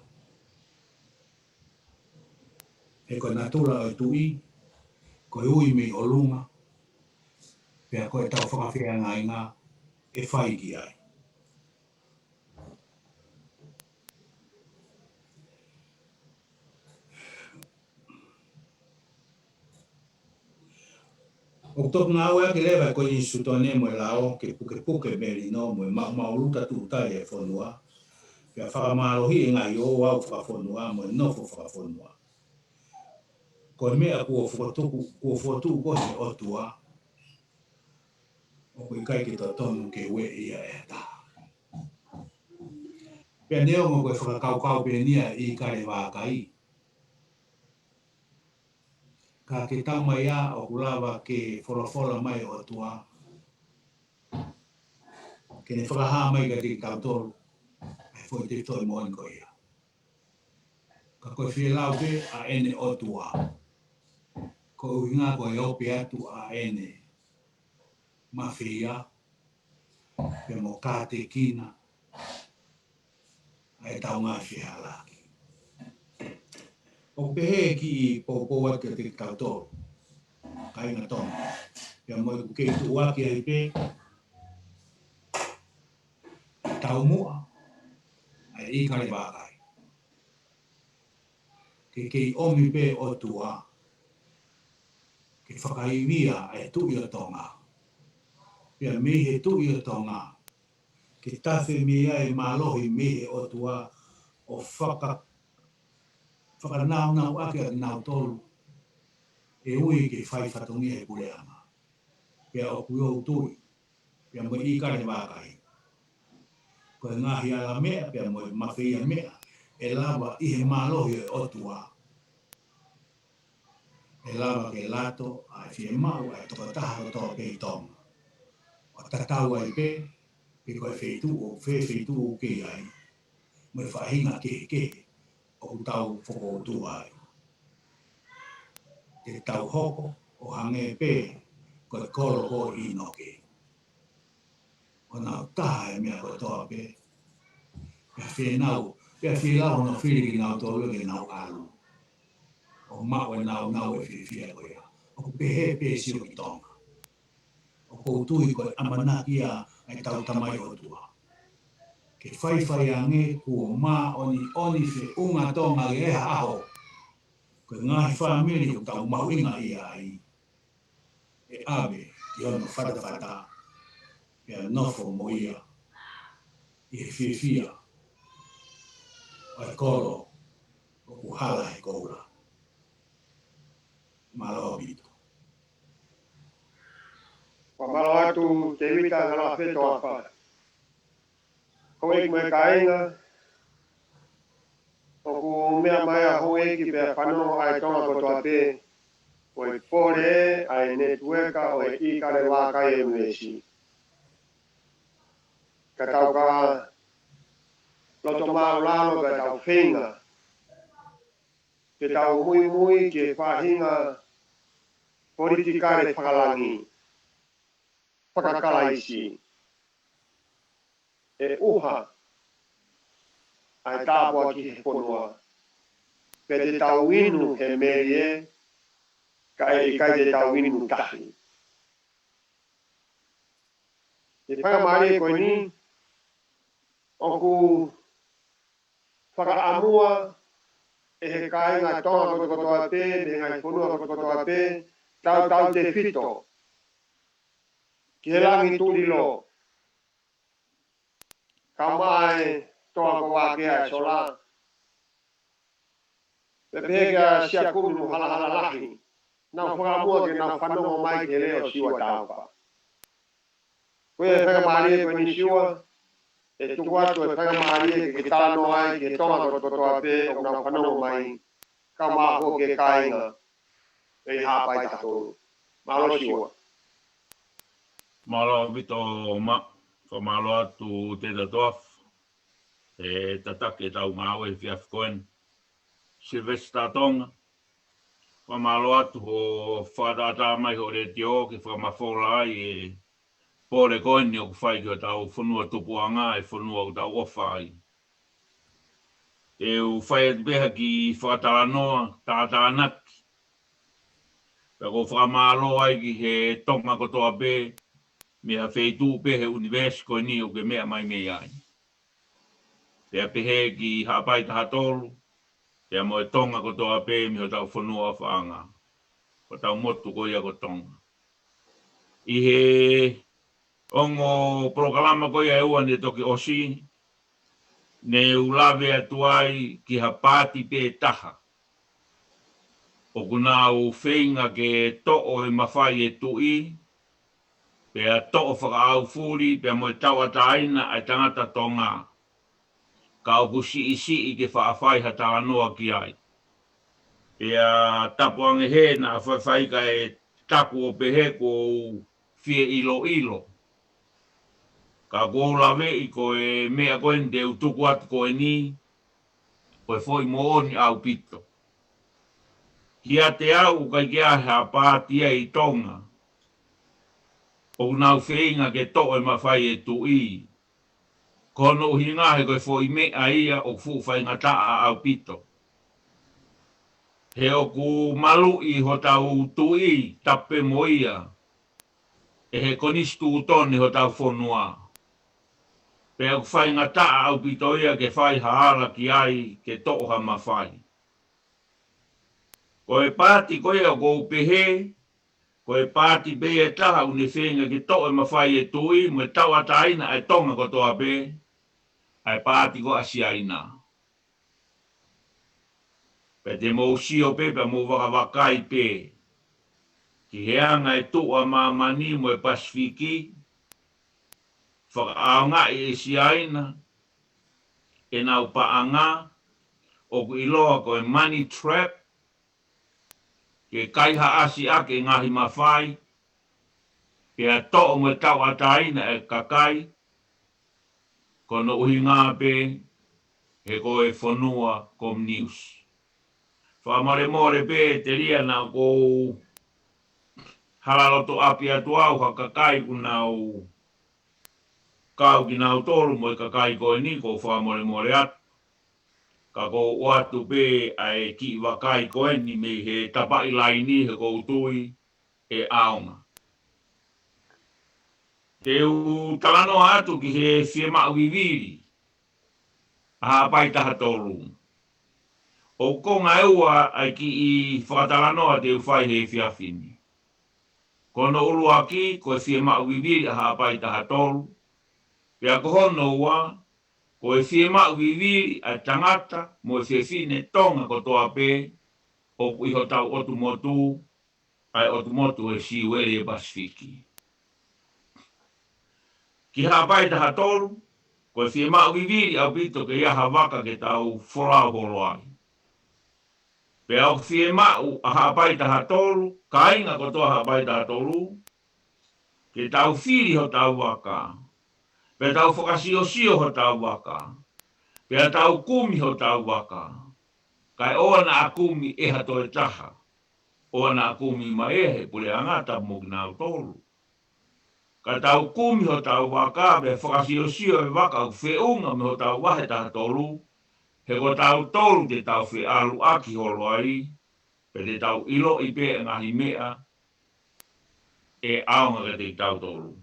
He ko e natula ʻo e tuʻi, ko e ui mei ʻolunga, pea ko e tau fakafeangainga ʻe fai ki ai. ʻOku toki ngāueʻaki leva e Konisitūtone mo e lao ke pukepuke melino mo e maʻumaʻuluta tūtai e fonua, pea fakamālohiʻi e ngaahi ouau fakafonua mo e nofo fakafonua. Ko e meʻa kuo fokotuʻu, kuo fokotuʻu ko ē he ʻOtua, ʻoku ʻikai ke totonu ke ueʻi ia ʻe ha taha. Pea neongo ko e fakakaukau pē eni ia ʻa ʻIkale Vākai, ka ke tau mai ā ʻoku lava ke folofola mai e ʻOtua ke ne fakahā mai kiate kitautolu ʻa e foʻi tefitoʻi moʻoni ko ia. Ka ko e fielau pē ʻa ʻene ʻOtua, ko e ʻuhinga ko e ope atu ʻa ʻene mafeia, pea mo kātekina ʻa e tau ngaahi fehālaaki. ʻOku pehē e kiʻi poupou atu kiate kitautolu kāinga Tonga, pea mo ʻeku kei tuʻuaki ai pē taumuʻa ʻa e ʻIkale Vākai. Ke kei ʻomi pē ʻOtua ke fakaivia ʻa e Tuʻi ʻo Tonga. Pea mei he Tuʻi ʻo Tonga ke tafe mei ai e mālohi mei he ʻOtua ʻo faka-, fakanaunauʻaki ʻa kinautolu ʻe ui ke fai fatongia he puleʻanga. Pea ʻoku ou tui pea mo e ʻIkale Vākai, ko e ngaahi ala meʻa pea mo e mafeia meʻa ʻe lava ʻi he mālohi ʻo e ʻOtua, ʻe lava ke lato ʻa e fiemaʻu ʻa e tokotaha kotoa pē ʻi Tonga, ʻo tatau ai pē pe ko e feituʻu ʻoku fē feituʻu ʻoku kei ai, mo e faʻahinga kehekehe ʻoku tau fokoutua ai. Ke tau hoko ʻo hangē pē ko e kolo ko ʻInoke, ʻo nau taha e meʻa kotoa pē. Pea fēnau, pea fielau hono fili kinautolu ke nau ʻalu ʻo maʻu e nāunau ʻo e fiefia ko ia. ʻOku pehē pē sio ki Tonga. ʻOku ou tui ko e ʻamanaki ia ʻa e tau Tamai ʻOtua, ke faifai ange kuo māʻoniʻoni feʻunga Tonga ʻi ha ʻaho. Ko e ngaahi fāmili ʻoku tau mahuʻingaʻia ai, ʻe ʻave ki hono fatafata, pea nofo mo ia ʻi he fiefia ʻo e kolo ʻoku hala he koula. Mālō ʻaupito. Fakamālō atu Tēvita Ngaloafeto Afa. Houʻeiki mo e kāinga, ʻoku meʻa mai ʻa houʻeiki pea fanongo ʻa e Tonga kotoa pē, ko e pole ʻa e netiueka ʻo e ʻIkale Vākai M S. Ka tau ka loto māʻulalo ka tau feinga ke tau muimui ki he faʻahinga politikale fakalangi, fakakalaisi. ʻE ʻuha ʻa e tāpuaki he fonua, pea te tau inu he melie, kae ʻikai te tau inu tahi. He faingamālie ko eni, ʻoku fakaʻamua ʻe he kāinga Tonga kotoa pē, mei he ngaahi fonua kotoa pē, tautautefito ki he langi tulilo, kae ʻumaʻā e toa ko Vākea e sola, pea pehē kia Siakumi mo Halahalahi, naʻa nau fakaʻamua ke nau fanongo mai ki he leʻo Siua Taufa. Ko ia e faingamālie ko eni Siua, ʻe tuku atu e faingamālie ke ke talanoa ai ki he Tonga kotoa pē ʻoku nau fanongo mai, kae ʻumaʻā foki e kāinga ʻi Haʻapai taha tolu. Mālō Siua. Mālō ʻaupito Maʻa, fakamālō atu Tētā Toafa, ʻe tataki ʻetau ngāue he efiafi ko eni. Sylvester Tonga, fakamālō atu hoʻo fakatātā mai hoʻo letiō ke fakamafola ai e pole ko eni ʻoku fai ki hotau fonua tupuʻanga, e fonua ʻoku tau ʻofa ai. Te u fai atu pē ha kiʻi fakatalanoa, tātānaki. Pea ʻoku ou fakamālō ai ki he Tonga kotoa pē, mei ha feituʻu pē he ʻunivēsi ko eni ʻoku ke meʻa mai mei ai. Pea pehē ki Haʻapai taha tolu, pea mo e Tonga kotoa pē mei hotau fonua ʻofaʻanga, hotau motu ko ia ko Tonga. ʻI he ongo polokalama ko ia ʻe ua ne toki ʻosi, ne u lave atu ai ki ha paati pē taha ʻoku nau feinga ke toʻo e mafai e tuʻi, pea toʻo fakaʻaufuli, pea mo e tauʻatāina ʻa e tangata Tonga. Ka ʻoku siʻisiʻi ke faʻa fai ha talanoa ki ai. Pea tapu ange he naʻa faifai kae taku ʻo pehē kuo u fie ʻiloʻilo. Ka ʻoku ou laveʻi ko e meʻa ko eni te u tuku atu ko eni, ko e foʻi moʻoni ʻaupito. Kiate au ʻoku ʻikai ke ʻi ai ha paati ia ʻi Tonga ʻoku nau feinga ke toʻo e mafai e tuʻi. Ko hono ʻuhinga he ko e foʻi meʻa ia ʻoku fuʻu faingataʻa ʻaupito. He ʻoku maluʻi hotau tuʻi tapu pē mo ia ʻe he konisitūtone hotau fonua. Pea ʻoku faingataʻa ʻaupito ia ke fai ha ala ki ai ke toʻo ha mafai. Ko e paati ko ia ʻoku ou pehē, ko e paati pē ia ʻe taha ʻoku ne feinga ke toʻo e mafai e tuʻi mo e tauʻatāina ʻa e Tonga kotoa pē, ʻa e paati ko ē ʻa Siaina. Pea te mou sio pē, pea mou vakavakai pē ki he anga e tuʻu ʻa māmani mo e Pasifiki, fakaʻaongaʻi ʻe Siaina ʻenau paʻanga, ʻoku ʻiloa ko e money trap, ke kaihaʻasi ʻaki e ngaahi mafai, pea toʻo mo e tauʻatāina e kakai, ko hono ʻuhinga pē he ko e fonua kominiusi. Fakamolemole pē telia naʻa ʻoku ou hala loto ʻapi atu au ha kakai ʻoku nau kau kinautolu mo e kakai ko eni, ʻoku ou fakamolemole atu. Ka ʻoku ou ʻoatu pē ʻa e kiʻi vakai ko eni mei he tapaʻi laini he ʻoku ou tui ʻe ʻaonga. Te u talanoa atu ki he fiemaʻu vivili ʻa Haʻapai taha tolu. ʻOku konga ʻe ua ʻa e kiʻi fakatalanoa te u fai he efiafi ni. Ko hono ʻuluaki, ko e fiemaʻu vivili ʻa Haʻapai taha tolu. Pea ko hono ua, ko e fiemaʻu vivili ʻa e tangata mo e fefine Tonga kotoa pē ʻoku ʻi hotau ʻotu motu, ʻa e ʻotu motu ʻo e Siuele ʻo e Pasifiki. Ki Haʻapai taha tolu, ko e fiemaʻu vivili ʻaupito ke ʻi ai ha vaka ke tau folau holo ai. Pea ʻoku fiemaʻu ʻa Haʻapai taha tolu, kāinga kotoa Haʻapai taha tolu, ke tau fili hotau vaka, pea tau fakasiosio hotau vaka, pea tau kumi hotau vaka, kae ʻoua naʻa kumi ʻe ha toe taha, ʻoua naʻa kumi mai ʻe he puleʻanga tapu mo kinautolu. Ka tau kumi hotau vaka, pea fakasiosio e vaka ʻoku feʻunga mo hotau vahe taha tolu, he ko tautolu te tau feʻaluʻaki holo ai, pea te tau ʻiloʻi pē e ngaahi meʻa ʻe ʻaonga kiate kitautolu.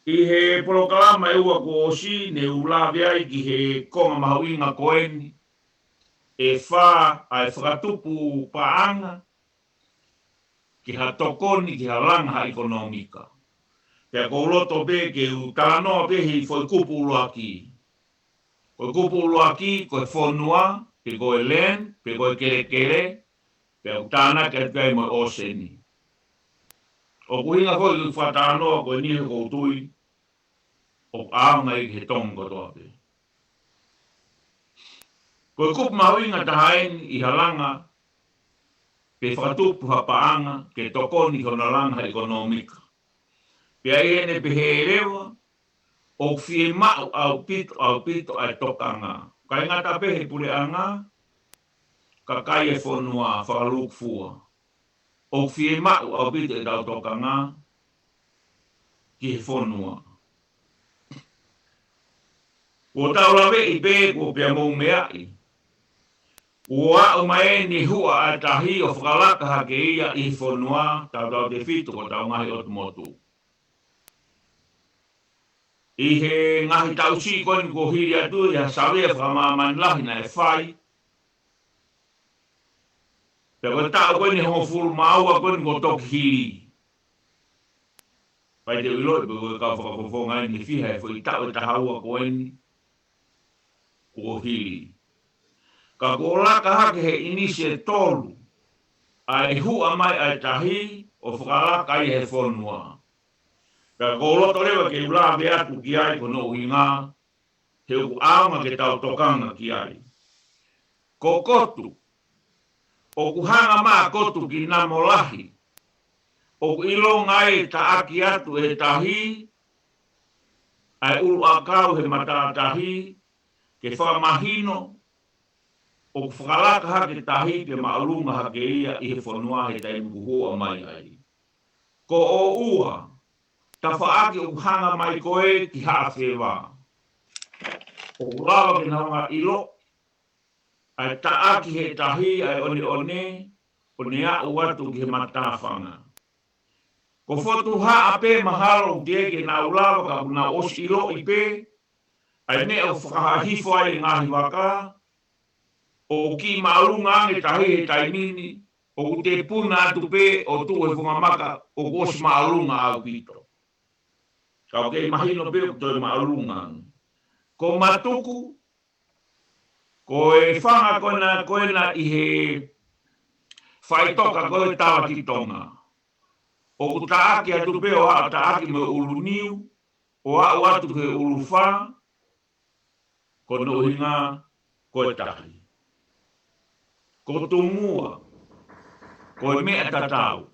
ʻI he polokalama ʻe ua kuo ʻosi, ne u lave ai ki he konga mahuʻinga ko eni, ʻe fā ʻa e fakatupu paʻanga ki ha tokoni ki ha langa ha ʻekonōmika. Pea ʻoku ou loto pē ke u talanoa pē he foʻi kupu ʻuluaki. Ko e kupu ʻuluaki, ko e fonua, pe ko e land, pe ko e kelekele, pea ʻoku tānaki atu ai mo e ʻōseni. ʻOku ʻuhinga foki ki he fakatalanoa ko eni he ʻoku ou tui ʻoku ʻaonga ia ki he Tonga kotoa pē. Ko e kupu mahuʻinga taha eni ʻi ha langa, pe fakatupu ha paʻanga ke tokoni ki hona langa ha ʻekonōmika. Pea ʻi heʻene pehē leva, ʻoku fiemaʻu ʻaupito, ʻaupito ʻa e tokanga. ʻIkai ngata pē he puleʻanga, kakai e fonua, fakalūkufua. ʻOku fiemaʻu ʻaupito ʻetau tokanga ki he fonua. Kuo tau laveʻi pē, kuo pea mou meaʻi, kuo aʻu mai eni huʻa ʻa e tahi ʻo fakalaka hake ia ʻi he fonua, tautautefito ko ʻetau ngaahi ʻotu motu. ʻI he ngaahi taʻu siʻi ko eni kuo hili atu, ʻi ha savea fakamāmani lahi naʻe fai, pea ko e taʻu ko eni hongofulu mā ua ko eni kuo toki hili. Pea te u ʻiloʻi pē ko e kau fakafofonga eni ʻe fiha e foʻi taʻu ʻe taha ua ko eni kuo hili. Ka kuo laka hake he ʻinisi ʻe tolu ʻa e huʻa mai ʻa e tahi ʻo fakalaka ia he fonua. Pea ʻoku ou loto leva ke u lave atu ki ai ko hono ʻuhinga, he ʻoku ʻaonga ke tau tokanga ki ai. Ko Kotu, ʻoku hanga mai ʻa Kotu ki Namolahi, ʻoku ʻilonga ai e taʻaki atu ʻe he tahi ʻa e ʻuluʻakau he matātahi, ke fakamahino ʻoku fakalaka hake tahi pea māʻolunga hake ia ʻi he fonua he taimi ʻoku huʻa mai ai. Ko ʻOua, tafaʻaki ʻoku hanga mai ko ē ki Haʻafeva. ʻOku lava ke nau hanga ʻilo ʻa e taʻaki he tahi ʻa e ʻoneʻone, ʻo ne aʻu atu ki he matāfanga. Ko Fotu Haʻa pē mahalo ʻoku teʻeki ke nau lava ka ʻoku nau ʻosi ʻiloʻi pē ʻa e meʻa ʻoku fakahihifo ai e ngaahi vaka, ʻoku kiʻi māʻolunga ange tahi he taimi ni, ʻoku tepuna atu pē ʻo tuʻu he funga maka ʻoku ʻosi māʻolunga ʻaupito. Ka ʻoku kei mahino pē ʻoku toe māʻolunga ange. Ko Matuku, ko e fanga ko ena, ko ena ʻi he faʻitoka ko e Talakitonga. ʻOku taʻaki atu pē ʻo aʻu taʻaki mo e ʻuluniu, ʻo aʻu atu ki he ʻulufā, ko hono ʻuhinga ko e tahi. Ko Tumua, ko e meʻa tatau.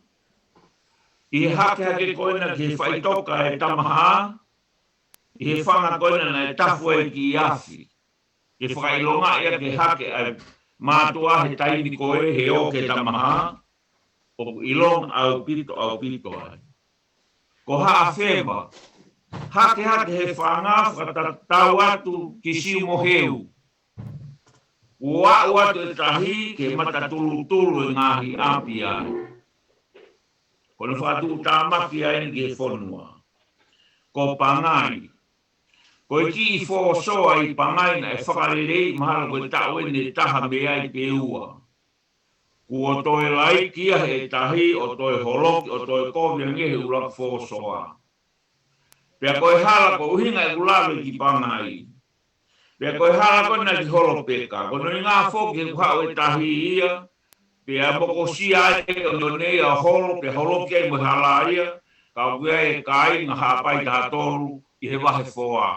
ʻI he hakehake ko ena ki he faʻitoka ʻe Tamahā, ʻi he fanga ko ena naʻe tafu ai ki afi, ke fakaʻilongaʻi ʻaki e hake ʻa e mātuʻa he taimi ko ē he ō ki Tamahā, ʻoku ʻilonga ʻaupito, ʻaupito ai. Ko Haʻafeva, hakehake he fanga fakatatau atu ki Siumoheu, ʻo aʻu atu e tahi ki he matatulutulu e ngaahi ʻapi ai. Ko hono fakatuʻutāmaki ai eni ki he fonua. Ko Pangai, ko e kiʻi fōsoa ʻi Pangai naʻe fakaleleiʻi mahalo ko e taʻu eni ʻe taha mei ai pe ua. Kuo toe laiki ia he tahi ʻo toe holoki, ʻo toe kovi ange he ʻuluaki fōsoa. Pea ko e hala ko e ʻuhinga ʻeku lave ki Pangai. Pea ko e hala ko ena ki Holopeka. Ko hono ʻuhinga foki he ʻoku haʻu e tahi ia, pea mokosia ai ʻo ne ʻo ne ia holo, pea holoki ai mo e hala ia, ka ʻoku ʻi ai e kāinga Haʻapai taha tolu ʻi he vahe foa.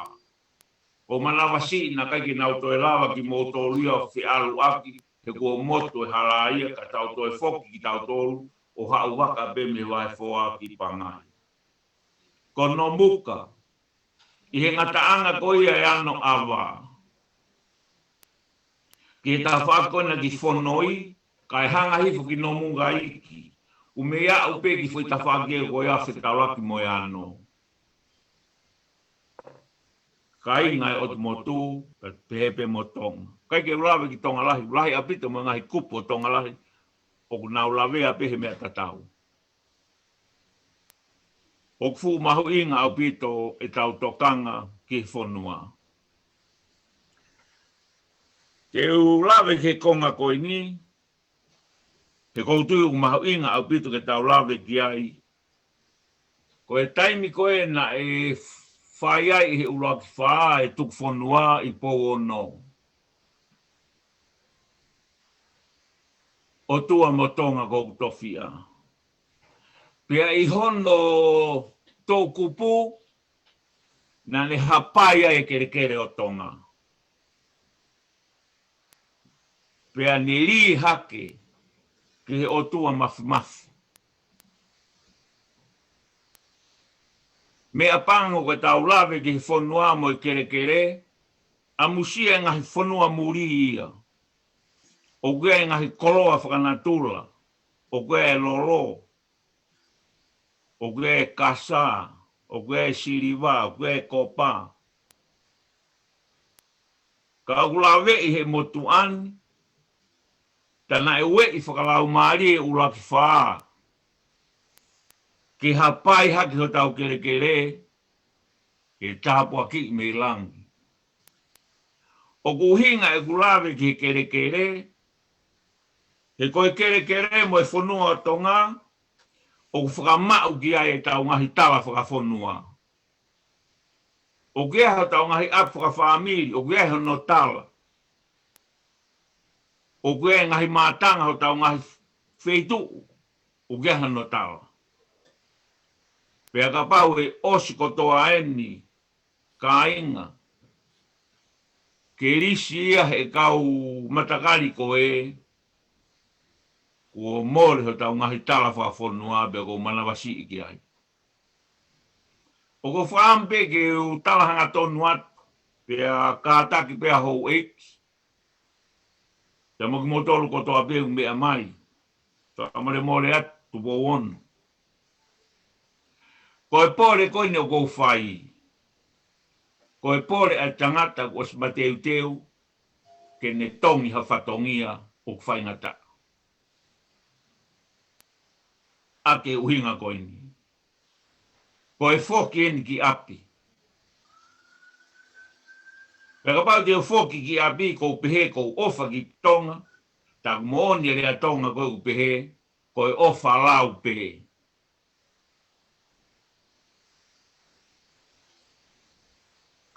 ʻO manavasiʻi naʻa ʻikai ke nau toe lava kimoutolu ia ʻo feʻaluʻaki, he kuo motu e hala ia, ka tau toe foki kitautolu ʻo haʻu vaka pē mei vahe foa ki Pangai. Ko Nomuka, ʻi he ngataʻanga ko ia ʻe Anoʻava ki he tafaʻaki ko ena ki Fonoi, kae hanga hifo ki Nomuka iiki, ʻo mei aʻu pē ki he foʻi tafaʻaki ko ia fetaulaki mo e ano. Kāinga e ʻOtu Motu, pehē pē mo Tonga. ʻIkai ke u lave ki Tonga Lahi, lahi ʻaupito mo e ngaahi kupu ʻo Tonga Lahi, ʻoku nau lavea pē he meʻa tatau. ʻOku fuʻu mahuʻinga ʻaupito ʻetau tokanga ki he fonua. Te u lave ki he konga ko eni, he ʻoku ou tui ʻoku mahuʻinga ʻaupito ke tau lave ki ai. Ko e taimi ko ē naʻe fai ai ʻe he ʻuluaki fā e tukufonua ʻi Pouono, ʻOtua mo Tonga ʻoku ou tofiʻa. Pea ʻi hono toʻukupu, naʻa ne hapai ai e kelekele ʻo Tonga. Pea ne lī hake ki he ʻOtua Mafimafi. Meʻapango ko ʻetau lave ki he fonua mo e kelekele, ʻamusia e ngaahi fonua muli ia. ʻOku ʻi ai e ngaahi koloa fakanatula, ʻoku ʻi ai e lolo, ʻoku ʻi ai e kasa, ʻoku ʻi ai e siliva, ʻoku ʻi ai e kopa. Ka ʻoku laveʻi ʻe he motuʻa ni, tā naʻe ueʻi fakalaumālie ʻe he ʻuluaki fā ke hapai hake hotau kelekele, ke tāpuakiʻi mei langi. ʻOku ʻuhinga ʻeku lave ki he kelekele, he ko e kelekele mo e fonua ʻo Tonga, ʻoku fakamaʻu ki ai ʻetau ngaahi tala fakafonua. ʻOku ʻi ai hotau ngaahi ʻapi fakafāmili, ʻoku ʻi ai hono tala. ʻOku ʻi ai e ngaahi mātanga hotau ngaahi feituʻu, ʻoku ʻi ai hono tala. Pea kapau ʻe ʻosi kotoa eni, kāinga, ke lisi ia ʻe he kau matakali ko ē, kuo mole hotau ngaahi tala fakafonua pea ʻoku ou manavasiʻi ki ai. ʻOku ou fakaʻamu pē ke u tala hangatonu atu, pea kātaki pē ʻa houʻeiki, pea mo kimoutolu kotoa pē ʻoku meʻa mai. Fakamolemole atu, Tupou Ono. Ko e pole ko eni ʻoku ou fai, ko e pole ʻa e tangata kuo ʻosi mateuteu ke ne tongi ha fatongia ʻoku faingataʻa. ʻA e ʻuhinga ko eni. Ko e foki eni ki ʻapi. Pea kapau te u foki ki ʻapi, ʻoku ou pehē ʻoku ou ʻofa ki Tonga, tā ko e moʻoni e lea Tonga ko ē ʻoku pehē, ko e ʻofa lau pē.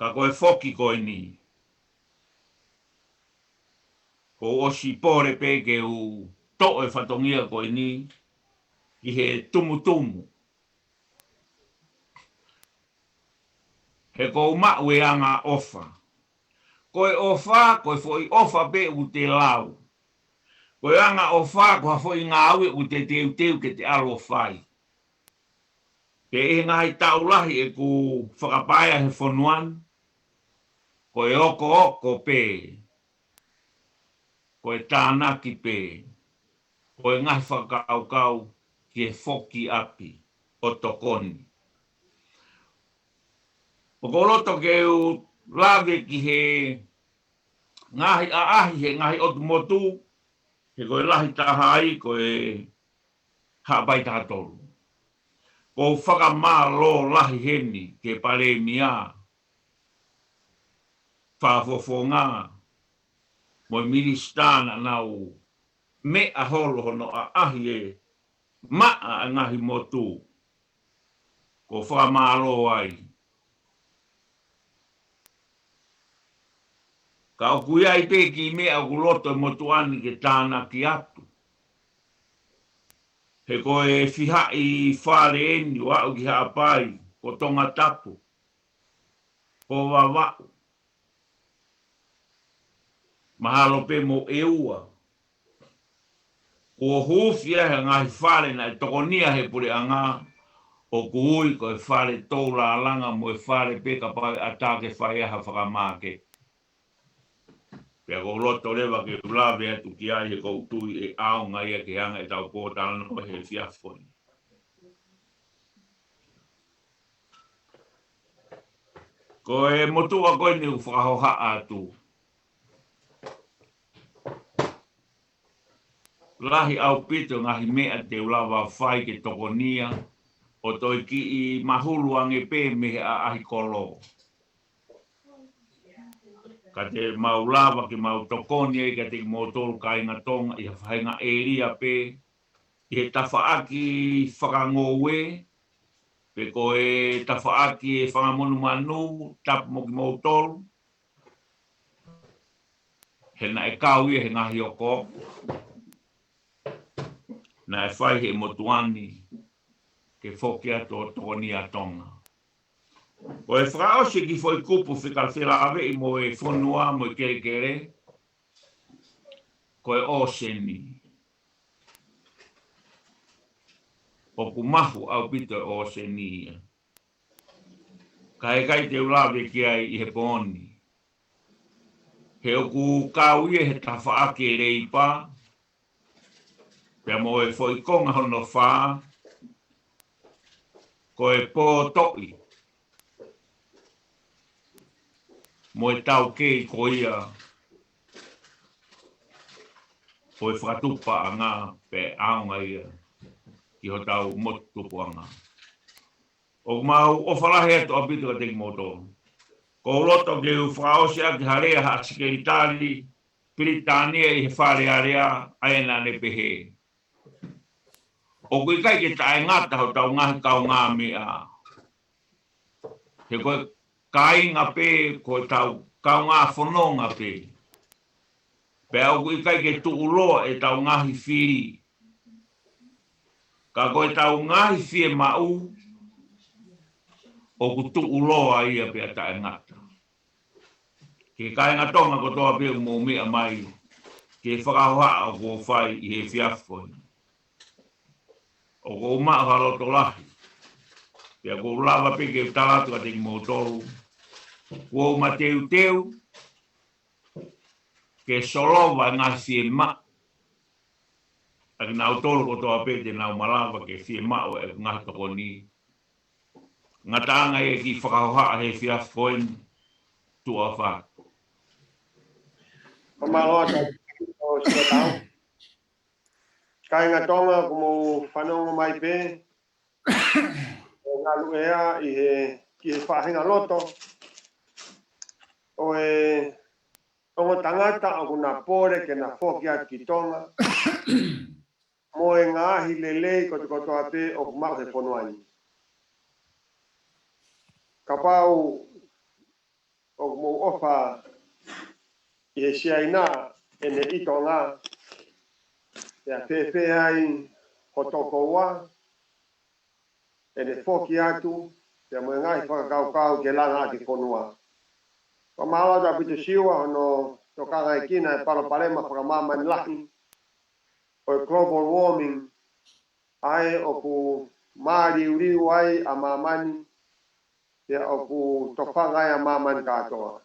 Ka ko e foki ko eni, kuo u ʻosi pole pē ke u toʻo e fatongia ko eni ki he tumutumu. He ʻoku ou maʻu e angaʻofa. Ko e ʻofa, ko e foʻi ʻofa pē ʻoku te lau. Ko e angaʻofa, ko ha foʻi ngāue ʻoku te teuteu ke te ʻalu ʻo fai. Pea ʻi he ngaahi taʻu lahi ʻeku fakapaea he fonua ni, ko e okooko pē, ko e tānaki pē, ko e ngaahi fakakaukau ki he foki ʻapi ʻo tokoni. ʻOku ou loto ke u lave ki he ngaahi ʻaʻahi he ngaahi ʻotu motu, he ko e lahi taha ai ko e Haʻapai taha tolu. ʻOku ou fakamālō lahi heni ki he Palēmia, Fakafofonga, mo e Minisitā naʻa nau meʻa holo hono ʻaʻahi e maʻa ʻa e ngaahi motu. ʻOku ou fakamālō ai. Ka ʻoku ʻi ai pē kiʻi meʻa ʻoku loto e motuʻa ni ke tānaki atu. He ko e fihaʻi fale eni ʻo aʻu ki Haʻapai, ko Tongatapu, ko Vavaʻu. Mahalo pē mo ʻEua. Kuo huufi ai e ngaahi fale naʻe tokonia he puleʻanga, ʻoku ui ko e fale toulālanga mo e fale pē kapau ʻe ʻatā ke fai ai ha fakamāketi. Pea ʻoku ou loto leva ke u lave atu ki ai he ʻoku ou tui ʻe ʻaonga ia ke hanga ʻetau pōtalanoa he efiafi ni. Ko e motuʻa ko eni ʻoku fakahohaʻa atu. Lahi ʻaupito e ngaahi meʻa te u lava fai ke tokonia, ʻo toe kiʻi mahulu ange pē mei he ʻaʻahi kolo. Ka te mau lava ke mau tokoni ai kiate kimoutolu kāinga Tonga ʻi ha faʻahinga ʻēlia pē, ʻi he tafaʻaki fakangoue, pe ko e tafaʻaki e fanga monumanu, tapu mo kimoutolu. He naʻe kau ia he ngaahi oko naʻe fai he motuʻa ni ke foki atu ʻo tokoni ʻa Tonga. Ko e fakaʻosi ki he foʻi kupu fika felāveʻi mo e fonua mo e kelekele, ko e ʻōseni. ʻOku mahu ʻaupito e ʻōseni ia. Ka ʻe ʻikai te u lave ki ai ʻi he pō ni. He ʻoku kau ia he tafaʻaki e leipa, pea mo e foʻi konga hono fā, ko e pōtoʻi mo e taukei ko ia ʻo e fakatupu paʻanga pe ʻaonga ia ki hotau motu tupuʻanga. ʻOku mau ʻofa lahi atu ʻaupito kiate kimoutolu. ʻOku ou loto ke u fakaʻosi ʻaki ha lea ha sekelitali Pilitānia ʻi he Fale Alea, ʻa ia naʻa ne pehē: ʻOku ʻikai ke taʻengata hotau ngaahi kaungāmeʻa. He ko e kāinga pē, ko ʻetau kaungā fononga pē. Pea ʻoku ʻikai ke tuʻuloa ʻetau ngaahi fili. Ka ko ʻetau ngaahi fiemaʻu, ʻoku tuʻuloa ia pea taʻengata. Ki he kāinga Tonga kotoa pē ʻoku mou meʻa mai ki he fakahohaʻa ʻoku ou fai ʻi he efiafi ko eni, ʻoku ou maʻu ha loto lahi. Pea ʻoku ou lava pē ke u tala atu kiate kimoutolu, ʻoku ou mateuteu ke solova e ngaahi fiemaʻu ʻa kinautolu kotoa pē te nau malava ke fiemaʻu e ngaahi tokoni. Ngataʻanga ia ki he fakahohaʻa he efiafi ko eni, tuʻa ʻofa atu. Fakamālō atu ʻo Siotau. Kāinga Tonga, ʻoku mou fanongo mai pē ʻo ngalu ea ʻi he, ki he faʻahinga loto ʻo e ongo tangata ʻoku na pole ke na foki atu ki Tonga mo e ngaahi lelei kotokotoa pē ʻoku maʻu he fonua ni. Kapau ʻoku mou ʻofa ʻi he Siaina ʻene ʻi Tonga, pea fēfē ai ho tokoua, ʻene foki atu, pea mo e ngaahi fakakaukau ke langa ʻaki e fonua. Fakamālō atu ʻaupito Siua hono tokangaekina e palopalema fakamāmani lahi ʻo e global warming, ʻa ē ʻoku māliuliu ai ʻa māmani, pea ʻoku tofanga ai ʻa māmani kātoa.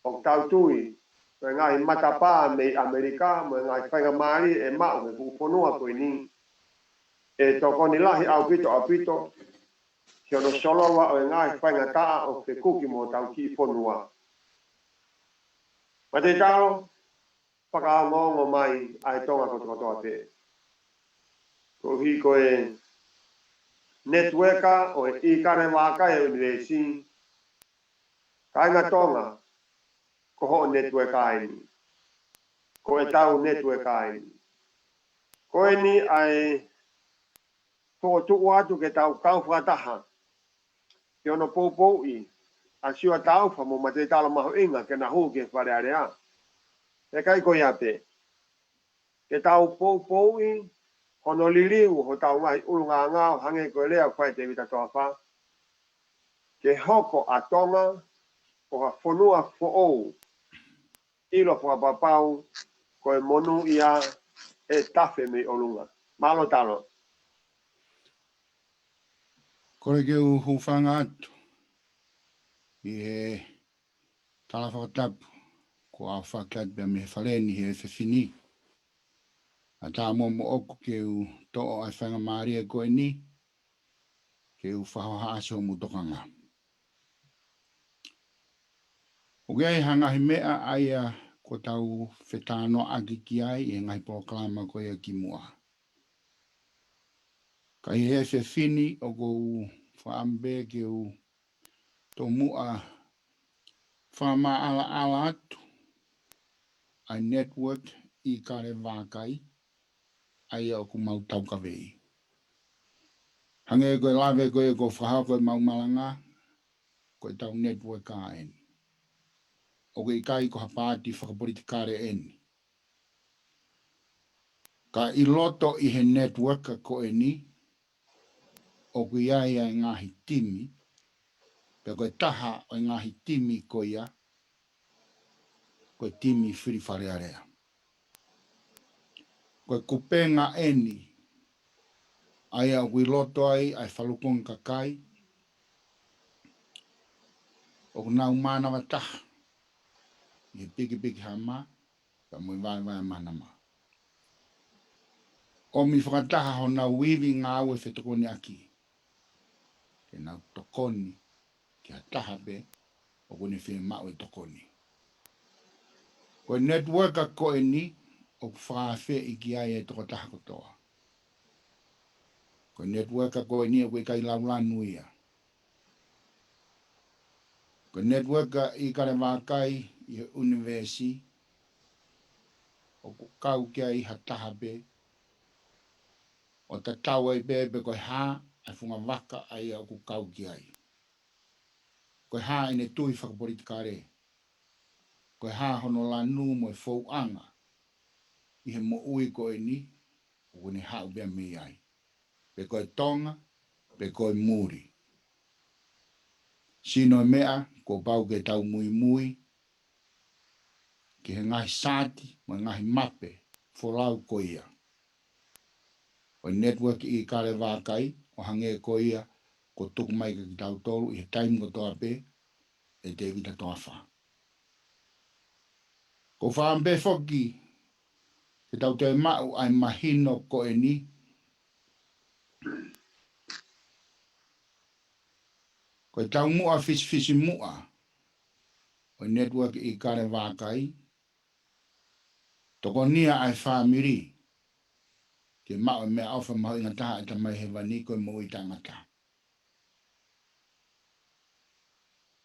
ʻOku tau tui, ko e ngaahi matapā mei ʻAmelika, mo e ngaahi faingamālie ʻe maʻu he fuʻu fonua ko eni, ʻe tokoni lahi ʻaupito ʻaupito ki hono solova ʻo e ngaahi faingataʻa ʻoku fekuki mo hotau kiʻi fonua. Mate talo, fakaongoongo mai ʻa e Tonga kotokotoa pē. Koeʻuhi ko e netiueka ʻo e ʻIkale Vākai ʻUnivēsi, kāinga Tonga, ko hoʻo netiueka eni. Ko ʻetau netiueka eni. Ko eni ʻa e fokotuʻu atu ke tau kau fakataha ki hono poupouʻi ʻa Siua Taufa mo Mate Talo Mahuʻinga ke na hū ki he Fale Alea. He ʻikai ko ia pē, ke tau poupouʻi hono liliu hotau ngaahi ʻulungaanga ʻo hangē ko e lea ʻoku fai ʻe Tēvita Toafa, ke hoko ʻa Tonga ko ha fonua foʻou, ʻilo fakapapau ko e monūʻia ʻe tafe mei ʻolunga. Mālō talo. Kole ke u hūfanga atu ʻi he tala fakatapu kuo aofaki atu pea mei he fale ni he efiafi ni. ʻA tā mo moʻoku ke u toʻo ʻa e faingamālie ko eni ke u fakahohaʻasi hoʻomo tokanga. ʻOku ʻi ai ha ngaahi meʻa ʻa ia kuo tau fetānoaʻaki ki ai ʻi he ngaahi polokalama ko ia kimuʻa. Ka ʻi he efiafi ni ʻoku ou fakaʻamu pē ke u tomuʻa fakamaʻalaʻala atu ʻa e network ʻIkale Vākai, ʻa ia ʻoku mau taukaveʻi. Hangē ko e lave ko ē kuo fakahoko ʻe mau malanga, ko ʻetau network eni. ʻOku ʻikai ko ha paati fakapolitikale eni. Ka ʻi loto ʻi he network ko eni, ʻoku ʻi ai ʻa e ngaahi timi, pea ko e taha ʻo e ngaahi timi ko ia, ko e timi fili Fale Alea. Ko e kupenga eni, ʻa ia ʻoku ʻi loto ai ʻa e falukunga kakai, ʻoku nau mānava taha ʻi he pikipiki hama, pea mo e vaevae manama. ʻOmi fakataha honau ivi ngāue fetokoniʻaki, ke nau tokoni ki ha taha pē ʻoku ne fiemaʻu e tokoni. Ko e network ko eni ʻoku fakaafeʻi ki ai e tokotaha kotoa. Ko e network ko eni ʻoku ʻikai laulanu ia. Ko e network ʻIkale Vākai ʻi he ʻunivēsi, ʻoku kau ki ai ha taha pē, ʻo tatau ai pē pe ko e hā ʻa e funga vaka ʻa ia ʻoku kau ki ai. Ko e hā ʻene tui fakapolitikale. Ko e hā hono lanu mo e fouʻanga ʻi he moʻui ko eni, ʻoku ne haʻu pea mei ai. Pe ko e tonga, pe ko e muli. Sino e meʻa, kuo pau ke tau muimui ki he ngaahi saati mo e ngaahi mape folau ko ia ʻo e network ʻIkale Vākai, ʻo hangē ko ia kuo tuku mai kiate kitautolu ʻi he taimi kotoa pē ʻe Tēvita Toafa. ʻOku ou fakaʻamu pē foki ke tau toe maʻu ʻa e mahino ko eni, ko e taumuʻa fisifisi muʻa ʻo e network ʻIkale Vākai, tokonia ʻa e fāmili ke maʻu e meʻaʻofa mahuʻinga taha ʻa e Tamai Hēvani, ko e moʻui taʻengata.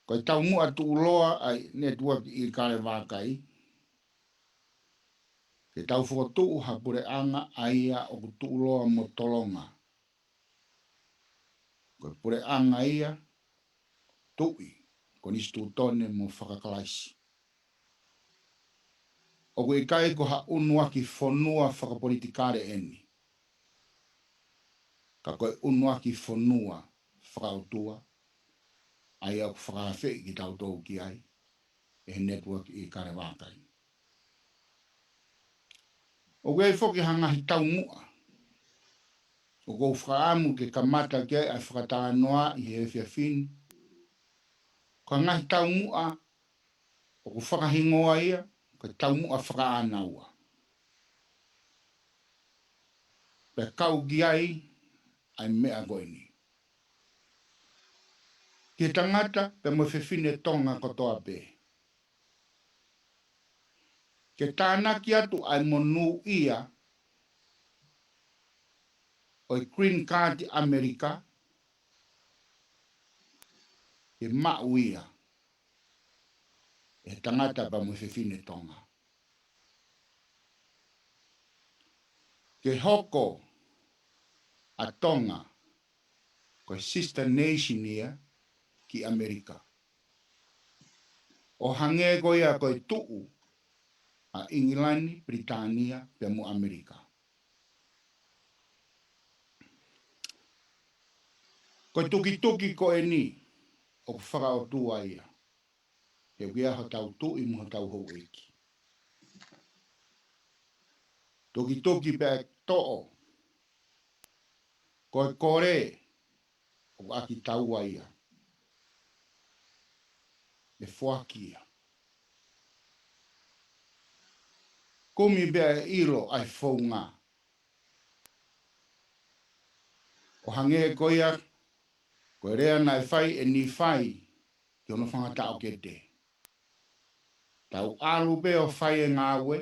Ko e taumuʻa tuʻuloa ʻa e network ʻIkale Vākai, ke tau fokotuʻu ha puleʻanga ʻa ia ʻoku tuʻuloa mo tolonga. Ko e puleʻanga ia, tuʻi, konisitūtone mo fakakalaisi. ʻOku ʻikai ko ha ʻunuaki fonua fakapolitikale eni. Ka ko e ʻunuaki fonua fakaʻotua, ʻa ia ʻoku fakaafeʻi kitautolu ki ai ʻe he network ʻIkale Vākai. ʻOku ʻi ai foki ha ngaahi taumuʻa ʻoku ou fakaʻamu ke kamata ki ai ʻa e fakatalanoa ʻi he efiafi ni. Ko e ngaahi taumuʻa ʻoku fakahingoa ia ko e taumuʻa fakaʻānaua. Pea kau ki ai ʻa e meʻa ko eni. Ki he tangata pea mo e fefine Tonga kotoa pē, ke tānaki atu ʻa e monūʻia ʻo e green card ʻAmelika, ke maʻu ia ʻe he tangata pea mo e fefine Tonga. Ke hoko ʻa Tonga ko e sister nation ia ki ʻAmelika, ʻo hangē ko ia ko e tuʻu ʻa ʻIngilani, Pilitānia, pea mo ʻAmelika. Ko e tukituki ko eni ʻoku fakaʻotua ia. He ʻoku ʻi ai hotau tuʻi mo hotau houʻeiki. Tukituki pea toʻo, ko e kole ʻoku ʻaki taua ia, ʻe foaki ia. Kumi pea ʻe ʻilo ʻa e founga. ʻO hangē ko ia, ko e lea naʻe fai ʻe Nīfai ki hono fanga taʻokete: Tau ʻalu pē ʻo fai e ngāue,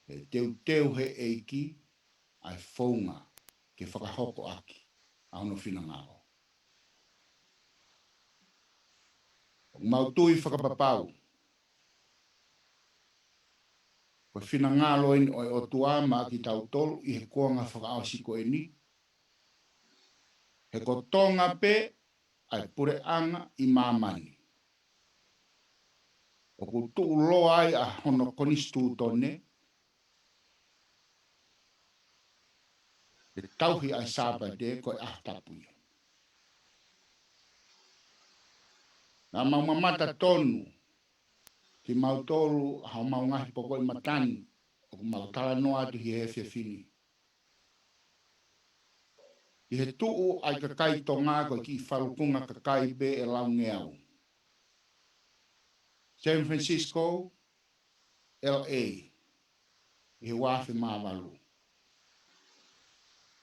he teuteu he ʻEiki ʻa e founga ke fakahoko ʻaki ʻa hono finangalo. ʻOku mau tui fakapapau ko e finangalo eni ʻo e ʻOtua maʻa kitautolu ʻi he kuonga fakaʻosi ko eni, he ko Tonga pē ʻa e puleʻanga ʻi māmani ʻoku tuʻuloa ai ʻa hono konisitūtone, ʻe tauhi ʻa e Sāpate ko e ʻaho tapu ia. Naʻa mau mamata tonu kimautolu ʻa homau ngaahi pokoʻi matani ʻoku mau talanoa atu ʻi he efiafi ni, ʻi he tuʻu ʻa e kakai Tonga ko e kiʻi falukunga kakai pē ʻe laungeau, San Francisco, L A, ʻi he ua afe mā valu.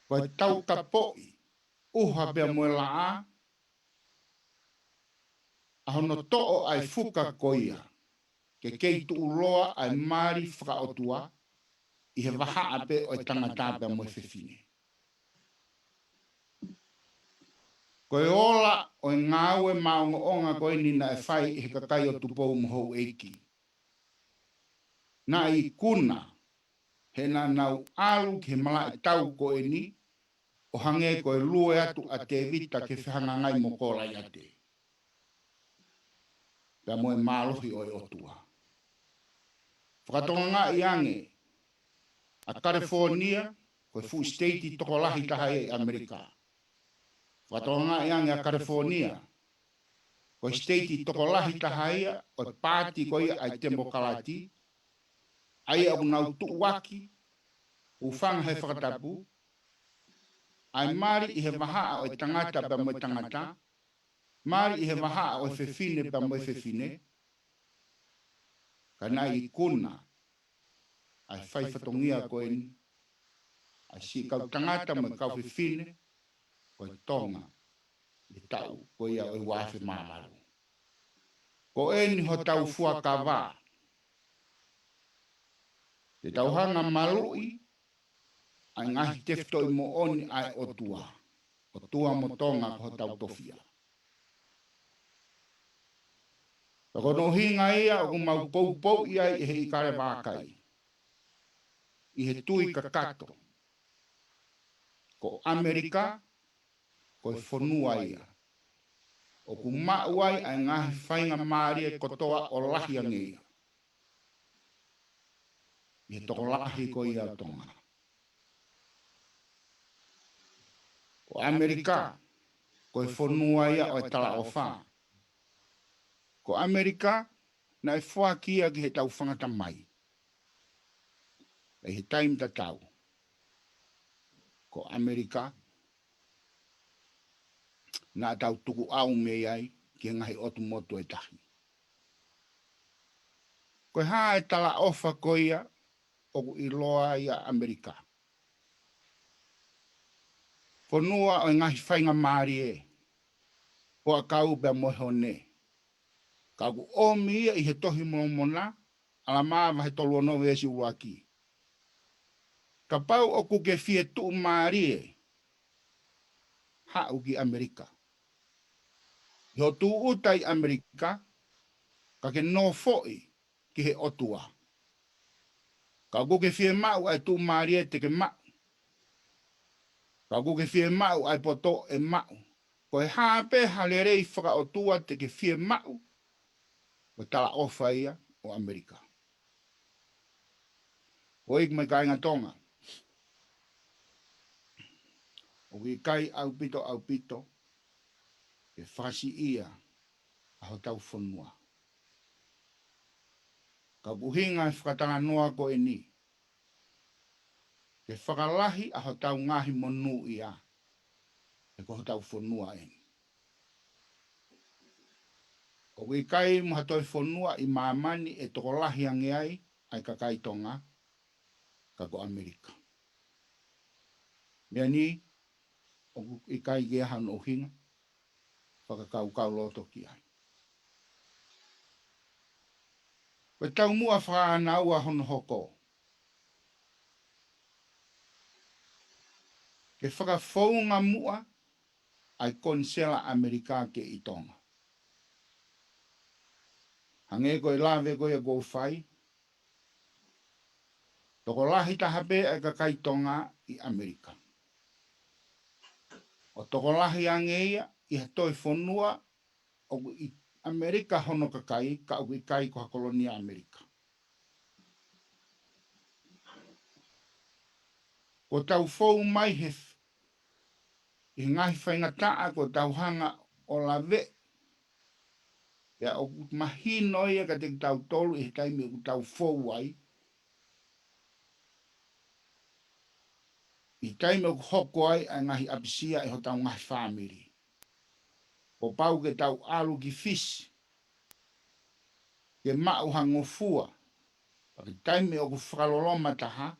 Ko e taukapoʻi ʻuha pea mo e laʻā ʻa hono toʻo ʻa e fuka ko ia ke kei tuʻuloa ʻa e mali fakaʻotua ʻi he vahaʻa pē ʻo e tangata pea mo e fefine. Ko e ola ʻo e ngāue maʻongoʻonga ko eni naʻe fai ʻe he kakai ʻo Tupou mo Houʻeiki, naʻe ikuna he naʻa nau ʻalu ki he malaʻe tau ko eni ʻo hangē ko e lue atu ʻa Tēvita ke fehangahangai mo Kolaiate pea mo e mālohi ʻo e ʻOtua. Fakatokangaʻi ange ʻa California ko e fuʻu siteiti tokolahi taha ia ʻi ʻAmelika. Fakatokangaʻi ange ʻa California ko e siteiti tokolahi taha ia ʻo e paati ko ia ʻa e Temokalati, ʻa ia ʻoku nau tuʻuaki, hūfanga he fakatapu, ʻa e mali ʻi he vahaʻa ʻo e tangata pea mo e tangata, mali ʻi he vahaʻa ʻo e fefine pea mo e fefine, ka naʻe ikuna ʻa e fai fatongia ko eni ʻa e siʻi kau tangata mo e kau fefine ko e Tonga ʻi he taʻu ko ia ʻo e ua afe mā valu. Ko eni hotau fuakava. Te tau hanga maluʻi ʻa e ngaahi tefitoʻi moʻoni ʻa e ʻOtua. ʻOtua mo Tonga ko hotau tofiʻa. Ka ko hono ʻuhinga ia ʻoku mau poupouʻi ai ʻi he ʻIkale Vākai, ʻi he tui kakato, ko ʻAmelika ko e fonua ia ʻoku maʻu ai ʻa e ngaahi faingamālie kotoa ʻo lahi ange ia ʻi he tokolahi ko ia ʻo Tonga. Ko ʻAmelika ko e fonua ia ʻo e talaʻofa. Ko ʻAmelika naʻe foaki ia ki heʻetau fanga tamai ʻi he taimi tatau. Ko ʻAmelika naʻa tau tukuʻau mei ai ki he ngaahi ʻotu motu ʻe tahi. Ko e hā e talaʻofa ko ia ʻoku ʻiloa ai ʻa ʻAmelika? Fonua ʻo e ngaahi faingamālie, huʻakau pea mo e hone. Ka ʻoku ʻomi ia ʻi he Tohi Molomona, ʻAlamā vahe tolu ono veesi ʻuluaki. Kapau ʻoku ke fie tuʻumālie, haʻu ki ʻAmelika. ʻI hoʻo tūʻuta ʻi ʻAmelika, ka ke nofoʻi ki he ʻOtua. Ka ʻoku ke fiemaʻu ʻa e tuʻumālie te ke maʻu. Ka ʻoku ke fiemaʻu ʻa e poto ʻe maʻu. Ko e hā pē ha lelei fakaʻotua te ke fiemaʻu, ko e talaʻofa ia ʻo ʻAmelika. Houʻeiki mo e kāinga Tonga, ʻoku ʻikai ʻaupito ʻaupito ke fakasiʻia ʻa hotau fonua. Ka ʻoku ʻuhinga e fakatalanoa ko eni ke fakalahi ʻa hotau ngaahi monūʻia, he ko hotau fonua eni. ʻOku ʻikai mo ha toe fonua ʻi māmani ʻe tokolahi ange ai ʻa e kakai Tonga ka ko ʻAmelika. Meʻa ni ʻoku ʻikai ke ʻi ai hano ʻuhinga fakakaukau loto ki ai. Ko e taumuʻa fakaʻānaua hono hoko. ke fakafounga muʻa ʻa e konisela ʻAmelika ki Tonga. Hangē ko e lave ko ia kuo fai, tokolahi taha pē ʻa e kakai Tonga ʻi ʻAmelika. ʻO tokolahi ange ia ʻi ha toe fonua ʻoku ʻi ʻAmelika hono kakai, ka ʻoku ʻikai ko ha kolonia ʻAmelika. Kuo tau fou mai he f-, ʻi he ngaahi faingataʻa kuo tau hanga ʻo lave. Pea ʻoku mahino ia kiate kitautolu ʻi he taimi ʻoku tau fou ai, ʻi he taimi ʻoku hoko ai ʻa e ngaahi ʻapisia ʻi hotau ngaahi fāmili. Kuo pau ke tau ʻalu ki Fisi ke maʻu ha ngofua, pea ko e taimi ʻoku fakaloloma taha,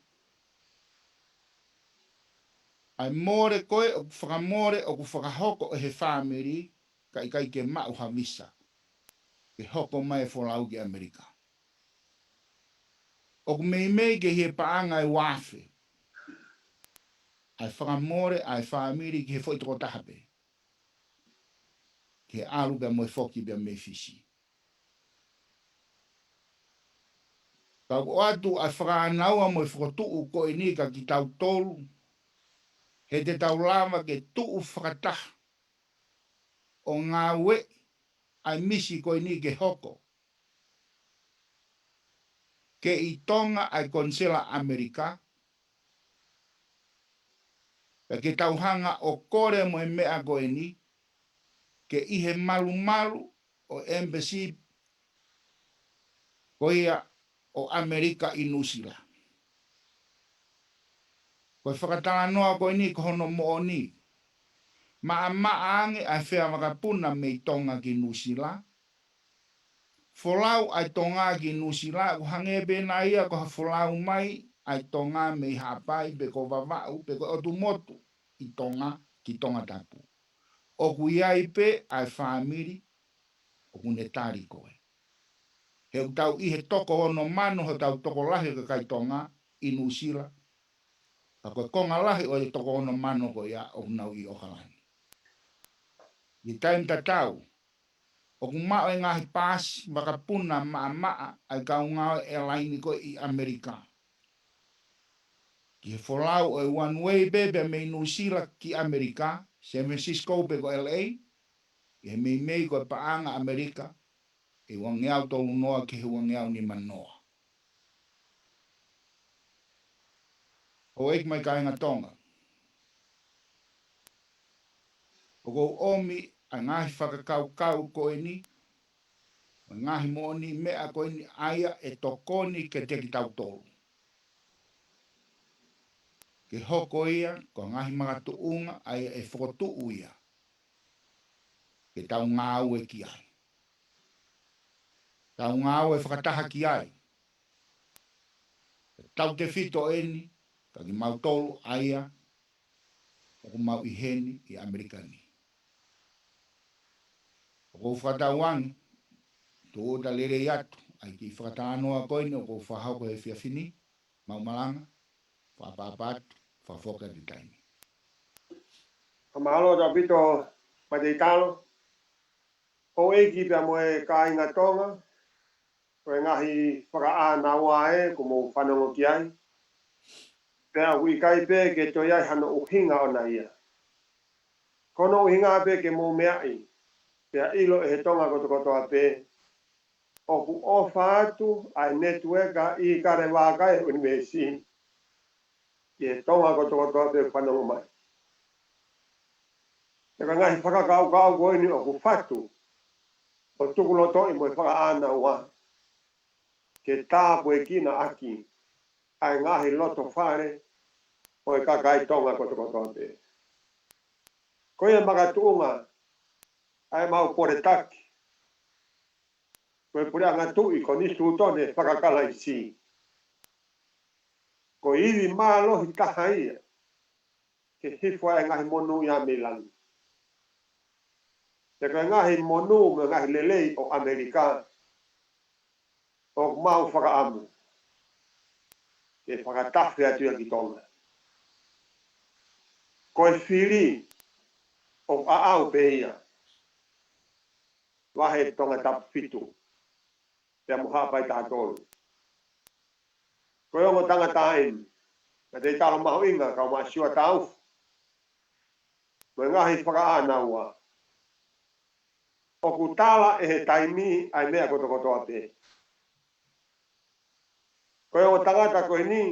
ʻa e mole ko ē ʻoku fakamole ʻoku fakahoko ʻe he fāmili, ka ʻikai ke maʻu ha visa ke hoko mai e folau ki ʻAmelika. ʻOku meimei ke ʻi he paʻanga ʻe uaafe ʻa e fakamole ʻa e fāmili ki he foʻi tokotaha pē, ke ʻalu pea mo e foki pea mei Fisi. Ka ʻoku ʻoatu ʻa e fakaʻānaua mo e fokotuʻu ko eni kia kitautolu, he te tau lava ke tuʻu fakataha ʻo ngāueʻi ʻa e misi ko eni ke hoko, ke ʻi Tonga ʻa e konisela ʻAmelika, pea ke tau hanga ʻo kole mo e meʻa ko eni, ke ʻi he malumalu ʻo e embassy ko ia ʻo ʻAmelika ʻi Nuʻusila. Ko e fakatalanoa ko eni ko hono moʻoni. Maʻamaʻa ange ʻa e fea vakapuna mei Tonga ki Nuʻusila. Folau ʻa e Tonga ki Nuʻusila, ʻoku hangē pē nai ia ko ha folau mai ʻa e Tonga mei Haʻapai, pe ko Vavaʻu, pe ko e ʻotu motu ʻi Tonga, ki Tongatapu. ʻOku ʻi ai pē ʻa e fāmili ʻoku ne tali koe. He ʻoku tau ʻi he toko ono mano hotau tokolahi ʻo e kakai Tonga ʻi Nuʻusila. Ka ko e konga lahi ʻo e toko ono mano ko ia ʻoku nau ʻi ʻOkalani. ʻI he taimi tatau, ʻoku maʻu e ngaahi paasi vakapuna maʻamaʻa ʻa e kau ngāue ʻēlaini ko ē ʻi ʻAmelika. Ki he folau ʻo e one way pē pea mei Nuʻusila ki ʻAmelika, San Francisco pe ko L A, ʻi he meimei ko e paʻanga ʻAmelika, ʻe uangeau tolu noa ki he uangeau nima noa. Houʻeiki mo e kāinga Tonga, ʻoku ou ʻomi ʻa e ngaahi fakakaukau ko eni, mo e ngaahi moʻoniʻi meʻa ko eni ʻa ia ʻe tokoni kiate kitautolu. Ke hoko ia ko e ngaahi makatuʻunga ʻa ia ʻe fokotuʻu ia ke tau ngāue ki ai. Tau ngāue fakataha ki ai. Tautefito eni kia kimautolu ʻa ia ʻoku mau ʻi heni ʻi ʻAmelika ni. ʻOku ou fakatauange, tūʻuta lelei atu ʻa e kiʻi fakatalanoa ko eni ʻoku ou fakahoko he efiafi ni, mau malanga, fakaʻapaʻapa atu, fakafoki atu e taimi. Fakamālō ʻaupito, Pate Italo. Houʻeiki pea mo e kāinga Tonga, ko e ngaahi fakaʻānaua ē kuo mou fanongo ki ai, pea ʻoku ʻikai pē ke toe ʻi ai hano ʻuhinga ʻona ia. Ko hono ʻuhinga pē ke mou meaʻi, pea ʻilo ʻe he Tonga kotokotoa pē, ʻoku ʻofa atu ʻa e netiueka ʻi Kalevaka ʻi he ʻunivēsi ki he Tonga kotokotoa pē ʻoku fanongo mai. Pea ko e ngaahi fakakaukau ko eni ʻoku fatu ʻo tukulotoʻi mo e fakaʻānaua ke tāpuekina ʻaki ʻa e ngaahi loto fale ʻo e kakai Tonga kotokotoa pē. Ko ia makatuʻunga ʻa e mau pole taki, ko e puleʻanga tuʻi konisitūtone faka-Kalaisi. Ko e ivi mālohi taha ia ke hifo ai e ngaahi monū ia mei langi. Pea ko e ngaahi monū mo e ngaahi lelei ʻo ʻAmelika, ʻoku mau fakaʻamu ke fakatafe atu ia ki Tonga. Ko e fili ʻoku ʻaʻau pē ia. Vahe Tongatapu fitu, pea mo Haʻapai taha tolu. Ko e ongo tangata eni, naʻe talo mahuʻinga kau Masiua Taufa, mo e ngaahi fakaʻānaua. ʻOku tala ʻe he taimi ʻa e meʻa kotokotoa pē. Ko e ongo tangata ko eni,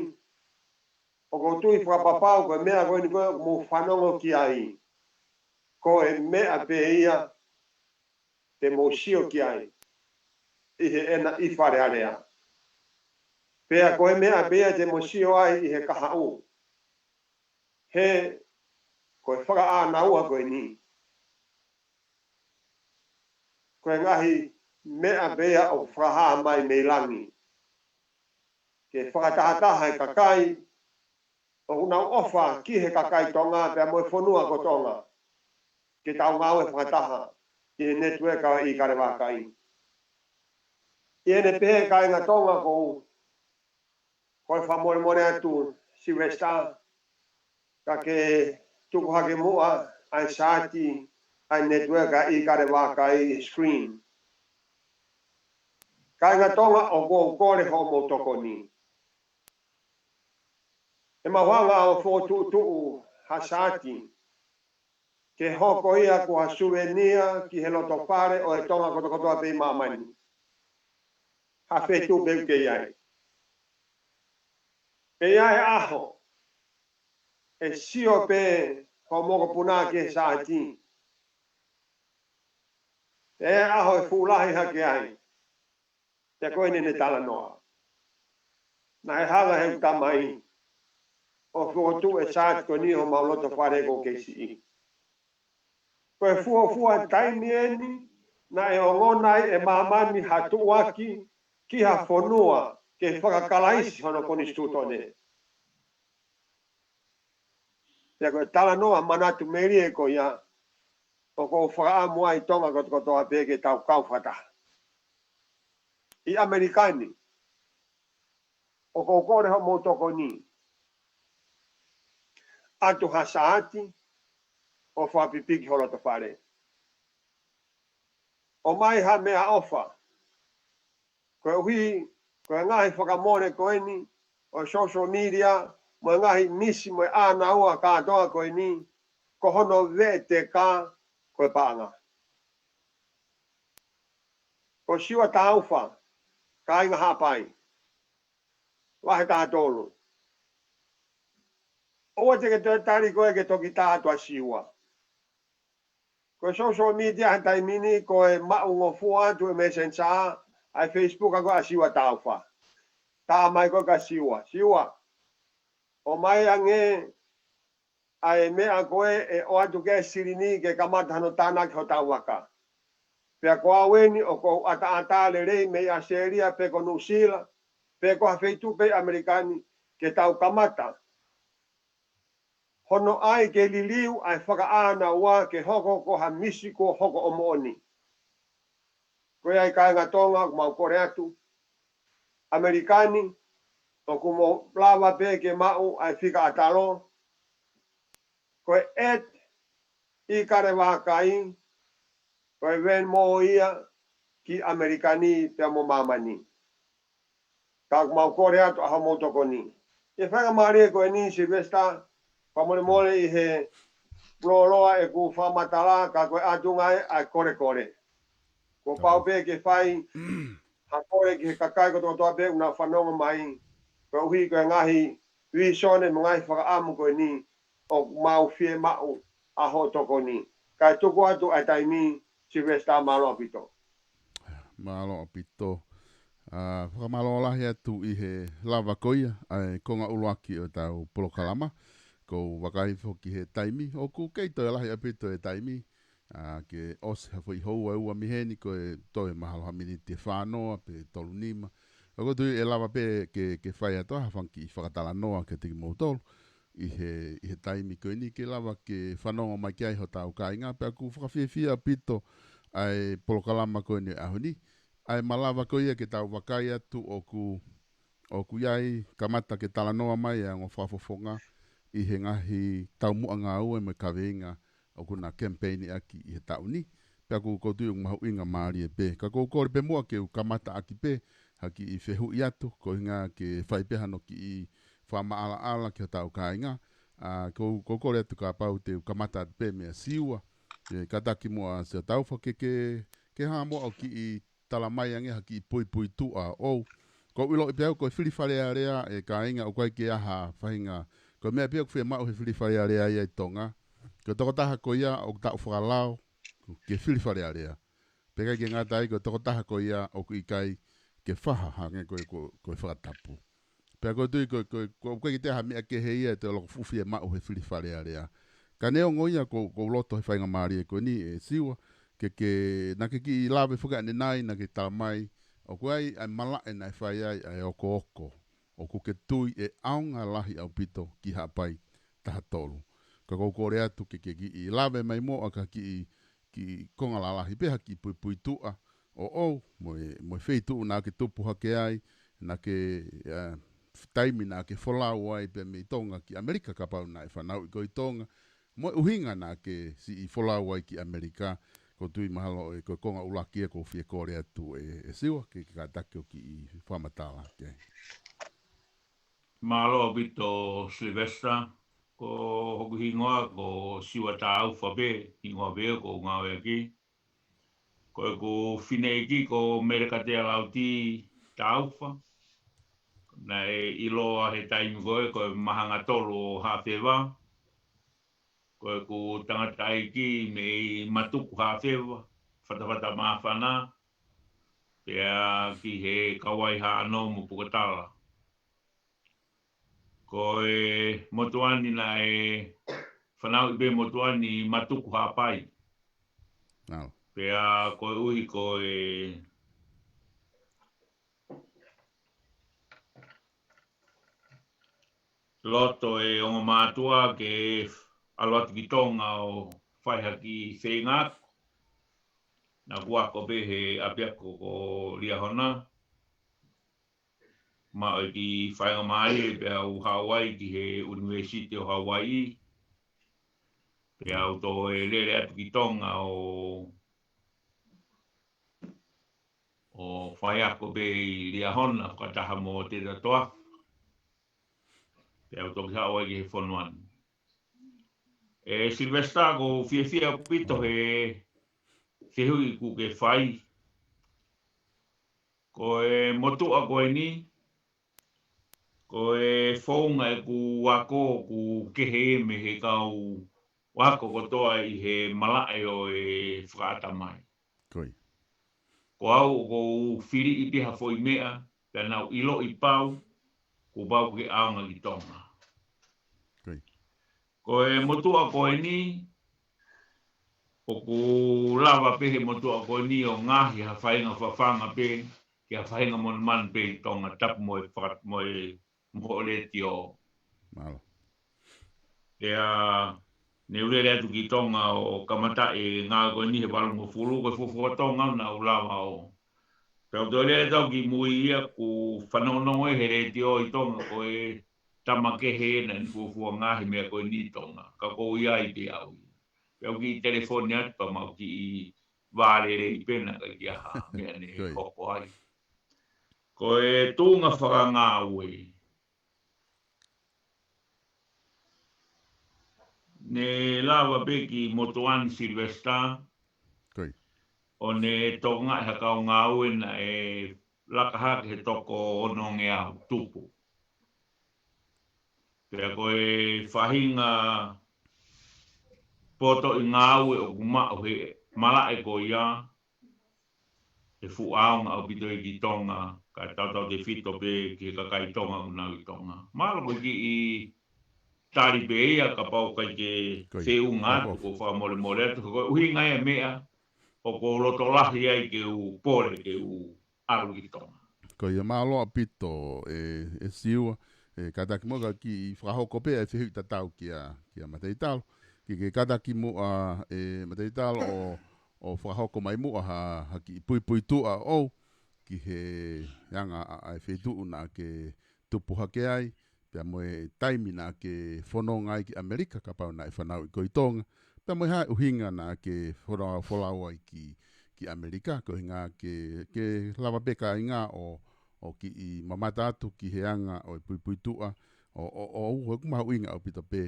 ʻoku ou tui fakapapau ko e meʻa ko eni ko ē ʻoku mou fanongo ki ai, ko e meʻa pē ia te mou sio ki ai ʻi heʻena ʻi Fale Alea. Pea ko e meʻa pē ia te mou sio ai ʻi he kahaʻu. He ko e fakaʻānaua ko eni, ko e ngaahi meʻa pē ia ʻoku fakahā mai mei langi ke fakatahataha e kakai ʻoku nau ʻofa ki he kakai Tonga pea mo e fonua ko Tonga, ke tau ngāue fakataha ʻi he netiueka ʻi Kalevākaʻi. ʻI heʻene pehē, kāinga Tonga, ko ko e fakamolemole atu, Sylvester, ka ke tuku hake muʻa ʻa e saati ʻa e netiueka ʻi Kalevākaʻi ʻi he screen. Kāinga Tonga, ʻoku ou kole hoʻomou tokoni. ʻE mahuʻinga ʻa e fokotuʻutuʻu ha saati ke hoko ia ko ha suvenia ki he loto fale ʻo e Tonga kotokotoa pē ʻi māmani, ha feituʻu pē ʻoku ke ʻi ai. ʻE ʻi ai e ʻaho ʻe sio pē hoʻo mokopuna ki he saati, ʻe ʻi ai e ʻaho ʻe fuʻu lahi hake ai. Pea ko eni ʻene talanoa. Naʻe hanga ʻe heʻeku tamai ʻo fokotuʻu e saati ko eni ʻi homau loto fale ko K C E. Ko e fuofua taimi eni naʻe ongona ai ʻe māmani ha tuʻuaki ki ha fonua ke fakakalaisi hono konisitūtone. Pea ko e talanoa manatu melie ko ia ʻoku ou fakaʻamu ai Tonga kotokotoa pē ke tau kau fakataha. ʻI ʻAmelika ni, ʻoku ou kole hoʻomou tokoni. ʻAtu ha saati ʻo fakapipiki ho loto fale. ʻOmai ha meʻaʻofa. Koeʻuhi ko e ngaahi fakamole ko eni ʻo e social media mo e ngaahi misi mo e ʻānaua kātoa ko eni, ko hono veʻeteka ko e paʻanga. Ko Siua Taufa, kāinga Haʻapai, vahe taha tolu. ʻOua te ke toe tali koe ke toki tā atu ʻa Siua. Ko e social media he taimi ni ko e maʻungofua atu e messenger, ʻa e Facebook ʻa ko ē ʻa Siua Taufa. Tā mai koe kia Siua. Siua, ʻomai ange ʻa e meʻa ko ē ʻe ʻoatu ki ai e silini ke kamata hano tānaki hotau vaka. Pea ko au eni ʻoku ou ʻataʻatā lelei mei ʻAositelēlia pe ko Nuʻusila, pe ko ha feituʻu pē ʻi ʻAmelika ni ke tau kamata hono ʻai ke liliu ʻa e fakaʻānaua ke hoko ko ha misi kuo hoko ʻo moʻoni. Ko ia ai kāinga Tonga ʻoku mau kole atu, ʻAmelika ni, ʻoku mou lava pē ke maʻu ʻa e fika ʻa talo, ko e at ʻi Kalevākaʻi, ko e Venmo ia ki ʻAmelika ni pea mo māmani. Ka ʻoku mau kole atu ʻa hoʻomou tokoni. ʻI he faingamālie ko eni Sylvester, fakamolemole ʻi he lōloa ʻeku fakamatala, ka ko e ʻatunga ē ʻa e kolekole. Kuo pau pē ke fai ha kole ki he kakai kotokotoa pē ʻoku nau fanongo mai, koeʻuhi ko e ngaahi vīsone mo e ngaahi fakaʻamu ko eni ʻoku mau fiemaʻu ʻa hoʻo tokoni. Kae tuku atu ʻa e taimi, Sylvester, mālō ʻaupito. Mālō ʻaupito. ʻA, fakamālō lahi atu ʻi he lava ko ia ʻa e konga ʻuluaki ʻo ʻetau polokalama. Ko u vakai foki he taimi, ʻoku kei toe lahi ʻaupito e taimi, ʻa, ke ʻosi ha foʻi houa ʻe ua mei heni, ko e toe mahalo ha miniti ʻe fā noa pe tolu nima. ʻOku ou tui ʻe lava pē ke, ke fai atu ha fanga kiʻi fakatalanoa kiate kimoutolu ʻi he, ʻi he taimi ko eni ke lava ke fanongo mai ki ai hotau kāinga, pea ʻoku fakafiefia ʻaupito ʻa e polokalama ko eni ʻaho ni. ʻA e malava ko ia ke tau vakai atu ʻoku, ʻoku ʻi ai, kamata ke talanoa mai ʻa e ongo fakafofonga, ʻi he ngaahi taumuʻa ngāue mo e kaveinga ʻoku na kemipeini ʻaki ʻi he taʻu ni. Pea ʻoku ou tui ʻoku mahuʻinga mālie pē. Ka ʻoku ou kole pē muʻa ke u kamata ʻaki pē ha kiʻi fehuʻi atu, ko e ʻuhinga ke fai pē hano kiʻi fakamaʻalaʻala ki hotau kāinga. ʻA, ʻoku ou, ʻoku ou kole atu kapau te u kamata atu pē meia Siua, ke kātaki muʻa Siua Taufa ke, ke, ke hā muʻa ʻo kiʻi tala mai ange ha kiʻi puipuituʻa ʻoʻou. ʻOku ou ʻiloʻi pē au ko e fili Fale Alea ʻe kāinga ʻoku ʻikai ke ʻi ai ha faʻahinga. Ko e meʻa pē ia ʻoku fiemaʻu he fili Fale Alea ia ʻi Tonga. Ko e tokotaha ko ia ʻoku taʻu fakalao, ke fili Fale Alea. Pea ʻikai ke ngata ai ko e tokotaha ko ia ʻoku ʻikai ke faha hangē ko e, ko, ko e fakatapu. Pea ʻoku ou tui ko, ko, ko, ʻoku ʻikai ke toe ha meʻa kehe ia ʻe toe loko fuʻu fiemaʻu he fili Fale Alea. Ka neongo ia ʻoku, ʻoku ou loto he faingamālie ko eni ʻe Siua, ke, ke, naʻa ke kiʻi lave foki ʻanenai, naʻa ke tala mai, ʻoku ʻi ai ʻa e malaʻe naʻe fai ai ʻa e okooko. ʻOku ke tui ʻe ʻaonga lahi ʻaupito ki Haʻapai taha tolu. Ka ʻoku ou kole atu ke, ke kiʻi lave mai muʻa ki ha kiʻi, kiʻi konga lalahi pē ha kiʻi puipuituʻa ʻoʻou, mo e, mo e feituʻu naʻa ke tupu hake ai, naʻa ke, ʻa, taimi naʻa ke folau ai pē mei Tonga ki ʻAmelika kapau naʻe fanauʻi koe ʻi Tonga, mo e ʻuhinga naʻa ke siʻi folau ai ki ʻAmelika, ʻoku ou tui mahalo ʻe ko e konga ʻuluaki ia ʻoku ou fie kole atu ʻe, ʻe Siua, ke, ke kātaki ʻo kiʻi fakamatala, ʻoku. Mālō ʻaupito Sylvester, ko hoku hingoa ko Siua Taufa pē, hingoa pē ʻoku ou ngāueʻaki. Ko ʻeku fineʻeiki ko Melekatea Lauti Taufa. Naʻe ʻiloa he taimi ko ē ko e Mahanga Tolu ʻo Hafeva. Ko ʻeku tangataʻeiki mei Matuku Hafeva, Fatafata Māfana, pea ki he Kauai Haʻano mo Pukatala. Ko e motuʻa ni naʻe fanauʻi pē motuʻa ni Matuku Haʻapai. Nau. Pea koeʻuhi ko e loto ʻe ongo mātuʻa ke ʻalu atu ki Tonga ʻo fai ha kiʻi feinga ako. Naʻa ku ako pē he ʻapiako ko Liahona. Maʻu e kiʻi faingamālie pea u haʻu ai ki he University of Hawaii. Pea u toe lele atu ki Tonga ʻo, ʻo faiako pē ʻi Liahona, fakataha mo Te Tatoa. Pea u toki haʻu ai ki he fonua ni. ʻE Sylvester, ʻoku ou fiefia ʻaupito he fehuʻi ʻoku ke fai. Ko e motuʻa ko eni, ko e founga ʻeku ako ʻoku kehe mei he kau ako kotoa ʻi he malaʻe ʻo e fakaʻatamai. Ko ia. Ko au ʻoku ou filiʻi pē ha foʻi meʻa, pea naʻa ku ʻiloʻi pau, kuo pau ke ʻaonga ki Tonga. Ko ia. Ko e motuʻa ko eni, ʻoku lava pē he motuʻa ko eni ʻo ngaohi ha faʻahinga fafanga pē, ki ha faʻahinga monumanu pē ʻi Tonga, tapu mo e faka-, mo e, mo hoʻo letiō. Mālō. Pea ne u lele atu ki Tonga ʻo kamata e ngāue ko eni he valungofulu, ko e fuofua Tonga naʻa ku lava ʻo. Pea u toe lele atu ki mui ia ʻoku fanongonongo he letiō ʻi Tonga ko e tama kehe naʻa ne fuofua ngaohi meʻa ko eni ʻi Tonga. Ka ʻoku ou ʻi ai pē au ia. Pea u kiʻi telefoni atu pea mau kiʻi vālelei pē naʻe ʻikai ke ʻi ai ha meʻa ne Ko ia. hoko ai. Ko e tuʻunga fakangāue. Ne lava pē ki motuʻa ni Sylvester. Ko ia. ʻO ne tokangaʻi ha kau ngāue naʻe laka hake he toko onongeau tupu. Pea ko e faʻahinga potoʻi ngāue ʻoku maʻu he malaʻe ko ia, ʻe fuʻu ʻaonga ʻaupito ia ki Tonga, kae tautautefito pē ki he kakai Tonga ʻoku nau ʻi Tonga. Mālō ko e kiʻi tali pē ia kapau ʻoku ʻikai ke Ko ia. feʻunga atu, Kapau. ʻoku ou fakamolemole atu, ko e ʻuhinga ia e meʻa, ʻoku ou loto lahi ai ke u pole, ke u ʻalu ki Tonga. Ko ia mālō ʻaupito, ʻe, ʻe Siua, ʻe kātaki muʻa ka kiʻi fakahoko pē ʻa e fehuʻi tatau kia, kia Mataʻitalo. Ke, ke kātaki muʻa, ʻe Mataʻitalo ʻo, ʻo fakahoko mai muʻa ha, ha kiʻi puipuituʻa ʻoʻou, ki he anga ʻa, ʻa e feituʻu naʻa ke tupu hake ai, pea mo e taimi naʻa ke fononga ai ki ʻAmelika, kapau naʻe fanauʻi koe ʻi Tonga, pea mo e hā e ʻuhinga naʻa ke fola-, folau ai ki, ki ʻAmelika, ko e ʻuhinga ke, ke lava pē kāinga ʻo, ʻo kiʻi mamata atu ki he anga ʻo e puipuituʻa, ʻo, ʻo, ʻo, ʻo, ʻoku mahuʻinga ʻaupito pē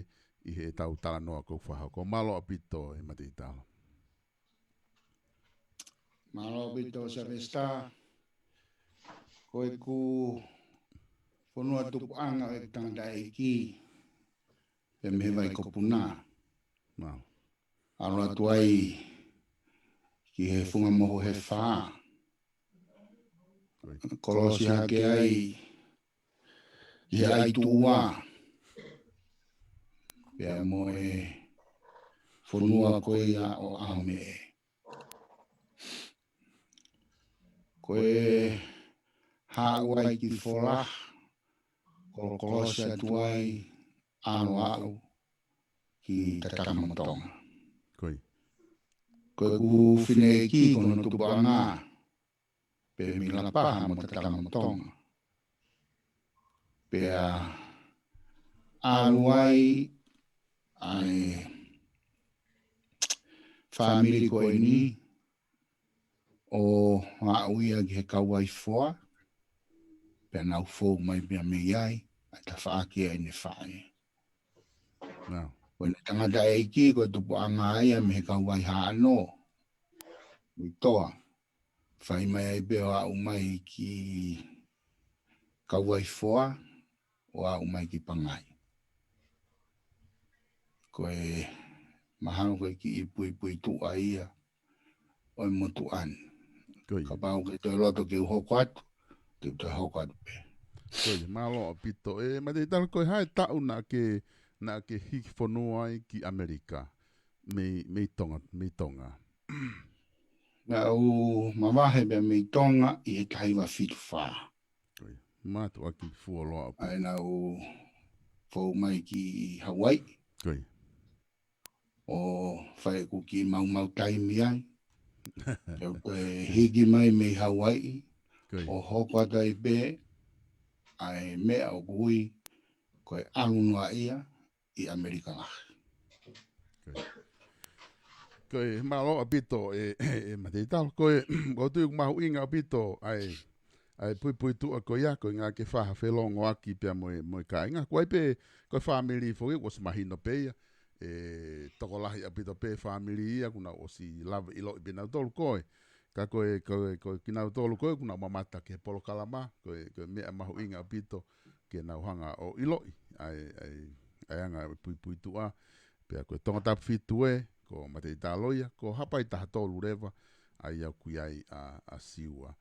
ʻi heʻetau talanoa ʻoku fakahoko. Mālō ʻaupito e Mateitalo. Mālō ʻaupito Sylvester. Ko ʻeku fonua tupuʻanga ʻeku tangataʻeiki, pea mei he Vai ko Puna. Mālō. ʻAlu atu ai ki he Funga Mohu he Fā. Kolosi hake ai ʻi he ʻAituʻa, pea mo e fonua ko ia ʻo ʻAhomeʻe. Ko e haʻu ai ki Fola, kolokolosi atu ai, ʻalu aʻu ki Tatakamotonga. Ko ia. Ko ʻeku fineʻeiki ko hono tupuʻanga pē mei Lapaha mo Tatakamotonga. Pea ʻalu ai ʻa e fāmili ko eni ʻo aʻu ia ki he Kauaifoa, pea nau fou mai pea mei ai, ʻa e tafaʻaki ʻa ʻene faʻē. Nā. Ko ʻene tangataʻeiki, ko e tupuʻanga ia mei he Kauaihaʻano, mei Toa. Fai mai ai pē ʻo aʻu mai ki Kauaifoa, ʻo aʻu mai ki Pangai. Ko e mahalo ko e kiʻi puipuituʻa ia ʻo e motuʻa ni. Ko ia. Kapau ʻoku ke toe loto ke u hoko atu, te u toe hoko atu pē. Ko ia, mālō ʻaupito. E, Mateitalo, ko e hā e taʻu naʻa ke, naʻa ke hiki fonua ai ki ʻAmelika, mei, mei Tonga, mei Tonga? Naʻa ku mavahe pē mei Tonga ʻi he taha hiva fitu fā. Ko ia. Mātuʻaki fuoloa ʻaupito. ʻA ia naʻa ku fou mai ki Hawaiʻi. Ko ia. ʻO fai ʻeku kiʻi maumau taimi ai. Pea u toe hiki mai mei Hawaiʻi. Ko ia. ʻO hoko atu ai pē ʻa e meʻa ʻoku ui ko e ʻalu noaʻia ʻi ʻAmelika Lahi. Ko ia. Ko ia, mālō ʻaupito e, e, e Mateitalo. Ko ia, ʻoku ou tui ʻoku mahuʻinga ʻaupito ʻa e, ʻa e puipuituʻa ko ia, ko e ʻuhinga ke fai ha felōngoaki pea mo e, mo e kāinga. Ko ia pē, ko e fāmili foki, kuo ʻosi mahino pē ia. E, tokolahi ʻaupito pē fāmili ia, kuo nau ʻosi lava ʻiloʻi pē nautolu ko ē. Ka ko e, ko e, ko e kinautolu ko ē, kuo nau mamata ki he polokalama, ko e, ko e meʻa mahuʻinga ʻaupito ke nau hanga ʻo ʻiloʻi ʻa e, ʻa e, ʻa e anga e puipuituʻa, pea ko e Tongatapu fitu ē, ko Mateitalo ia, ko Haʻapai taha tolu leva, ʻa ia ʻoku ʻi ai ʻa, ʻa Siua.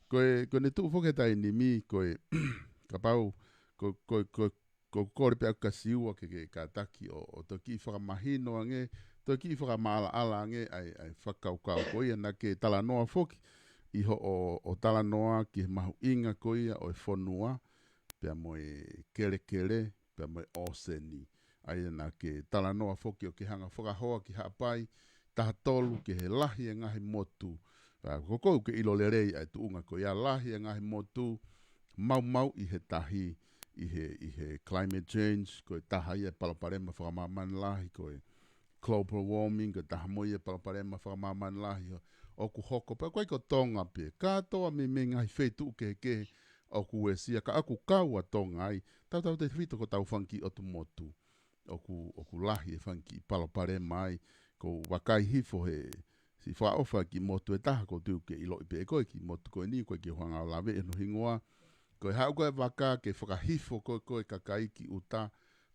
Ko e, ko ʻene tuʻu foki he taimi ni, ko e, kapau, ko, ko, ko, ko e kole pē ʻaku kia Siua ke, ke kātaki ʻo, ʻo toe kiʻi fakamahino ange, toe kiʻi fakamaʻalaʻala ange, ʻa e, ʻa e fakakaukau ko ia naʻa ke talanoa foki, ʻi hoʻo, ʻo talanoa ki he mahuʻinga ko ia ʻo e fonua, pea mo e kelekele, pea mo e ʻōseni. ʻA ia naʻa ke talanoa foki ʻo ke hanga fakahoa ki Haʻapai taha tolu ki he lahi e ngaahi motu. ʻA, ko koe ʻoku ke ʻilo lelei ʻa e tuʻunga ko ia, lahi e ngaahi motu, maumauʻi he tahi, ʻi he, ʻi he climate change, ko e taha ia e palopalema fakamāmani lahi, ko e global warming, ko e taha mo ia e palopalema fakamāmani lahi ʻoku hoko, pea ʻoku ʻikai ko Tonga pē, kātoa mei, mei he ngaahi feituʻu kehekehe ʻoku uesia, ka ʻoku kau ʻa Tonga ai, tautautefito ko ʻetau fanga kiʻi ʻotu motu. ʻOku, ʻoku lahi e fanga kiʻi palopalema ai, ʻoku ou vakai hifo he, siʻi fakaʻofa ki he motu ʻe taha, ʻoku ou tui ʻoku ke ʻiloʻi pē ʻe koe e kiʻi motu ko eni, ʻoku ʻikai ke u hanga ʻo laveʻi hono hingoa. Ko e haʻu ko ē e vaka ke fakahifo ko ē, ko ē e kakai ki ʻuta,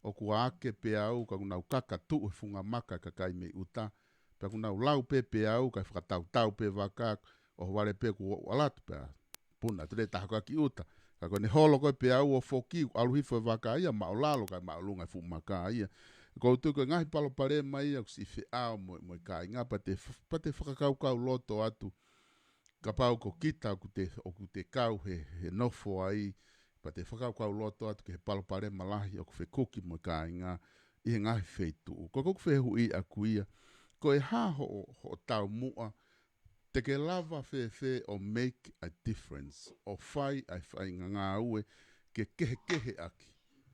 ʻoku ake peau, ka ʻoku nau kaka tuʻu he funga maka e kakai mei ʻuta. Pea ʻoku nau lau pē peau, kae fakatautau pē vaka, ʻohovale pē kuo ʻalu atu pea puna atu leva e taha ko ia ki ʻuta. Ka ko ʻene holo ko ē peau ʻo foki, ʻalu hifo e vaka ia, māʻulalo kae māʻolunga e fuʻu maka ia. ʻOku ou tui ko e ngaahi palopalema ia, ʻoku siʻi feʻao mo, mo e kāinga, pea te f-, pea te fakakaukau loto atu. Kapau ko kita ʻoku te, ʻoku te kau he, he nofo ai, pea te fakakaukau loto atu ki he palopalema lahi ʻoku fekuki mo e kāinga ʻi he ngaahi feituʻu. Ko ʻeku fehuʻi ʻaku ia, ko e hā hoʻo, hoʻo taumuʻa, te ke lava fēfē ʻo make a difference, ʻo fai ʻa e faʻahinga ngāue ke kehekehe ʻaki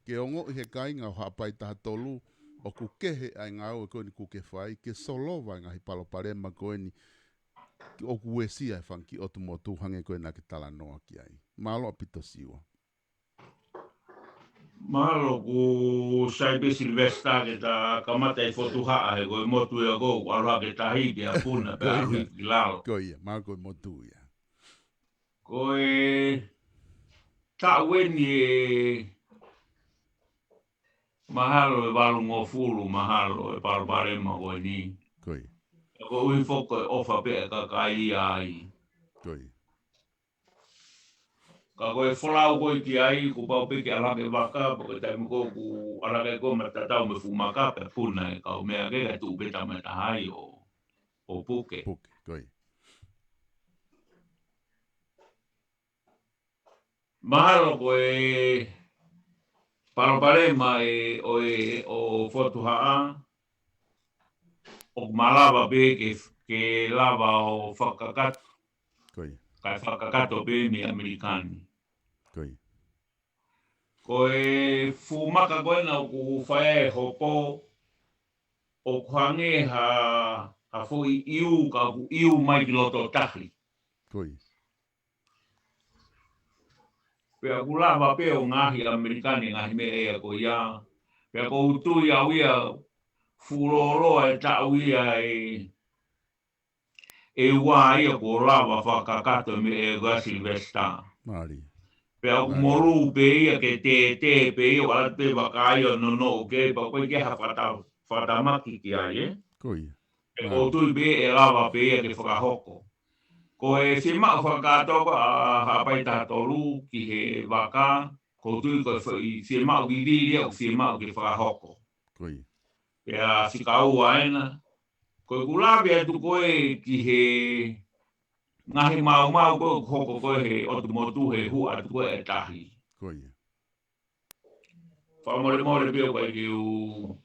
ke ongoʻi he kāinga ʻo Haʻapai taha tolu ʻoku kehe ʻa e ngāue ko eni ʻoku ke fai, ke solova e ngaahi palopalema ko eni ʻoku uesia e fanga kiʻi ʻotu motu hangē ko ena ke talanoa ki ai. Mālō ʻaupito Siua. Mālō, ʻoku sai pē Silivesitā ke ta kamata ʻi Fotu Haʻa, he ko e motu ia ʻoku ʻalu hake tahi pea puna pea ʻalu hifo ki lalo. Ko ia, mahalo ko e motu ia. Ko e taʻu eni ʻe mahalo ʻe valungofulu, mahalo e palopalema ko eni. Ko ia. Koeʻuhi foki ko e ʻofa pē ʻa e kakai ai. Ko ia. Ka ko e folau ko ē ki ai, kuo pau pē ke ʻalu hake vaka, pea ko e taimi ko ē ʻoku ʻalu hake ko ē ma tatau mo e fuʻu maka pea puna e kau meʻa ke ka tuʻu pē tama taha ai ʻo, ʻo puke. Puke, ko ia. Mahalo ko e palopalema ē ʻo e, ʻo Fotu Haʻa, ʻoku malava pē ke, ke lava ʻo fakakakato. Ko ia. Kae fakakakato pē mei ʻAmelika ni. Ko ia. Ko e fuʻu maka ko ena ʻoku fai ai e hopo, ʻoku hangē ha, ha foʻi ʻiu, ka ʻoku ʻiu mai ki loto tahi. Ko ia. Pea ʻoku lava pē ʻo ngaohi ʻe ʻAmelika ni e ngaahi meʻa ia ko ia. Pea ʻoku ou tui au ia fuʻu lōloa e taʻu ia ʻe, ʻe ua ia kuo lava fakakakato e meʻa ia ko ia Silivesitā. Mālie. Pea ʻoku Mālie. Molū pē ia ke tētē pē ia, ʻoku ʻalu pē vaka ia ʻo nonoʻo ki ai, pea ʻoku ʻikai ke ʻi ai ha fakata-, fakatamaki ki ai, ē? Ko ia. Pea ʻoku ou tui pē ʻe lava pē ia ke fakahoko. Ko e fiemaʻu fakakātoa ko ē ʻa Haʻapai taha tolu ki he vaka, ʻoku ou tui ko e foʻi fiemaʻu vivili ia ʻoku fiemaʻu ke fakahoko. Ko ia. Pea fika ua ena, ko ʻeku lave atu ko ē ki he ngaahi maumau ko ē ʻoku hoko ko ē he ʻotu motu he hū atu ko ē e tahi. Ko ia. Fakamolemole pē ʻoku ʻikai ke u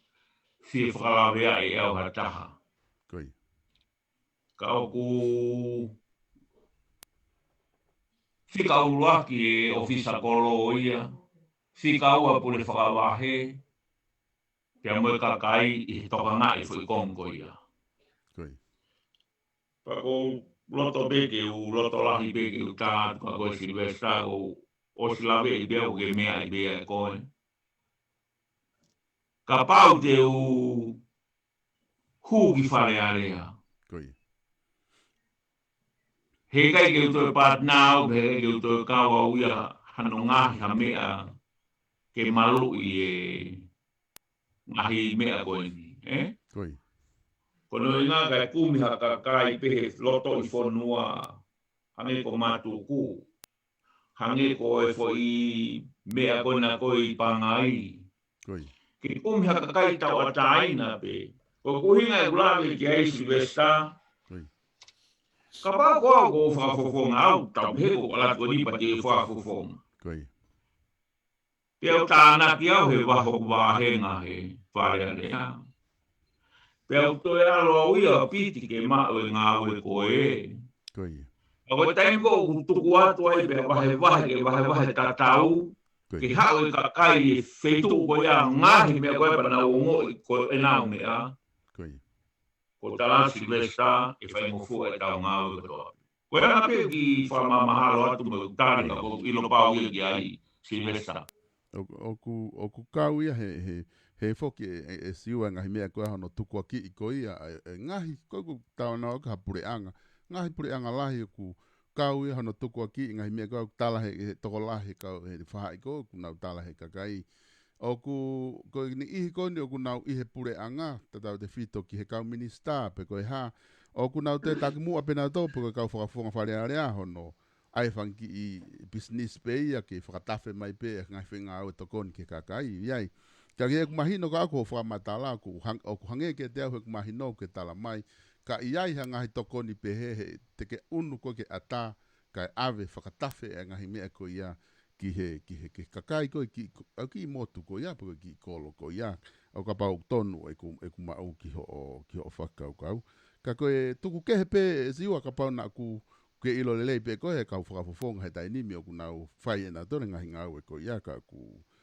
fie fakalaveaʻi ʻe au ha taha. Ko ia. Ka ʻoku fika ʻuluaki e ʻōfisa kolo ia, fika ua pule fakavahe, pea mo e kakai ʻi he tokangaʻi foʻi konga ko ia. Ko ia. Pea ʻoku ou loto pē ke u, loto lahi pē ke u tā atu kia koe Silivesitā, ʻoku ou ʻosi laveʻi pē ʻoku ke meaʻi pē ʻe koe. Kapau te u hū ki Fale Alea. Ko ia. Heʻikai ke u toe partner au, heʻikai ke u toe kau au ia hano ngaohi ha meʻa ke maluʻi e ngaahi meʻa ko eni, ē? Ko ia. Ko hono ʻuhinga kae kumi ha kakai pē he lotoʻi fonua, hangē ko Matuku, hangē ko e foʻi meʻa ko ena ko ē ʻi Pangai. Ko ia. Ke kumi ha kakai tauʻatāina pē. Ko ʻeku ʻuhinga ʻeku lave ki ai Silivesitā. Ko ia. Kapau ko au ʻoku ou fakafofonga au, tau pehē ko ʻAlati ko eni pea te u fakafofonga. Ko ia. Pea u tānaki au he vahe ʻoku vāhenga he Fale Alea. Pea u toe ʻalu au ia ʻo piti ke maʻu e ngāue ko ē. Ko ia. ʻA ko e taimi ko ē ʻoku tuku atu ai pea vahevahe ke vahevahe tatau. Ko ia. Ke haʻu e kakai e feituʻu ko ia ngaohi meʻa ko ē pea nau ongoʻi ko ʻenau meʻa. Ko ia. Ko Tala Silivesitā, ʻe faingofua ʻetau ngāue kotoa. Ko e anga pē ki he fakamahalo atu mo e tali ka ʻoku ou ʻilo pau ia ki ai, Silivesitā. ʻOku, ʻoku, ʻoku kau ia he, he, he foki ʻe, ʻe, ʻe Siua e ngaahi meʻa ko ē hono tukuakiʻi ko ia, e, e ngaahi, ko ʻeku talanoa ki ha puleʻanga. Ngaahi puleʻanga lahi ʻoku kau ia hono tukuakiʻi e ngaahi meʻa ko ē ʻoku tala he, he tokolahi he kau, he faʻahi ko ē ʻoku nau tala he kakai. ʻOku, ko e niʻihi ko eni ʻoku nau ʻi he puleʻanga, tatau tefito ki he kau minisitā, pe ko e hā, ʻoku nau toe takimuʻa pē nautolu, pe ko e kau fakafofonga Fale Alea hono ʻai e fanga kiʻi pisinisi pē ia ke fakatafe mai pē e ngaahi fengāue tokoni ki he kakai, ʻi ai. Ka ki heʻeku mahino ka ʻoku ou fakamatala, ʻoku hang-, ʻoku hangē kiate au heʻeku mahino ʻoku ke tala mai, ka ʻi ai ha ngaahi tokoni pehē he te ke ʻunu koe ke ʻatā, kae ʻave fakatafe e ngaahi meʻa ko ia ki he, ki he, ki he kakai ko ē, ki, ʻa e kiʻi motu ko ia, pe ko e kiʻi kolo ko ia. ʻOku kapau ʻoku tonu ʻeku, ʻeku maʻu ki hoʻo, ki hoʻo fakakaukau. Ka ko e tuku kehe pē ʻe Siua kapau naʻa ʻoku ke ʻilo lelei pē ko e kau fakafofonga he taimi ni ʻoku nau fai ʻenautolu e ngaahi ngāue ko ia ka ʻoku,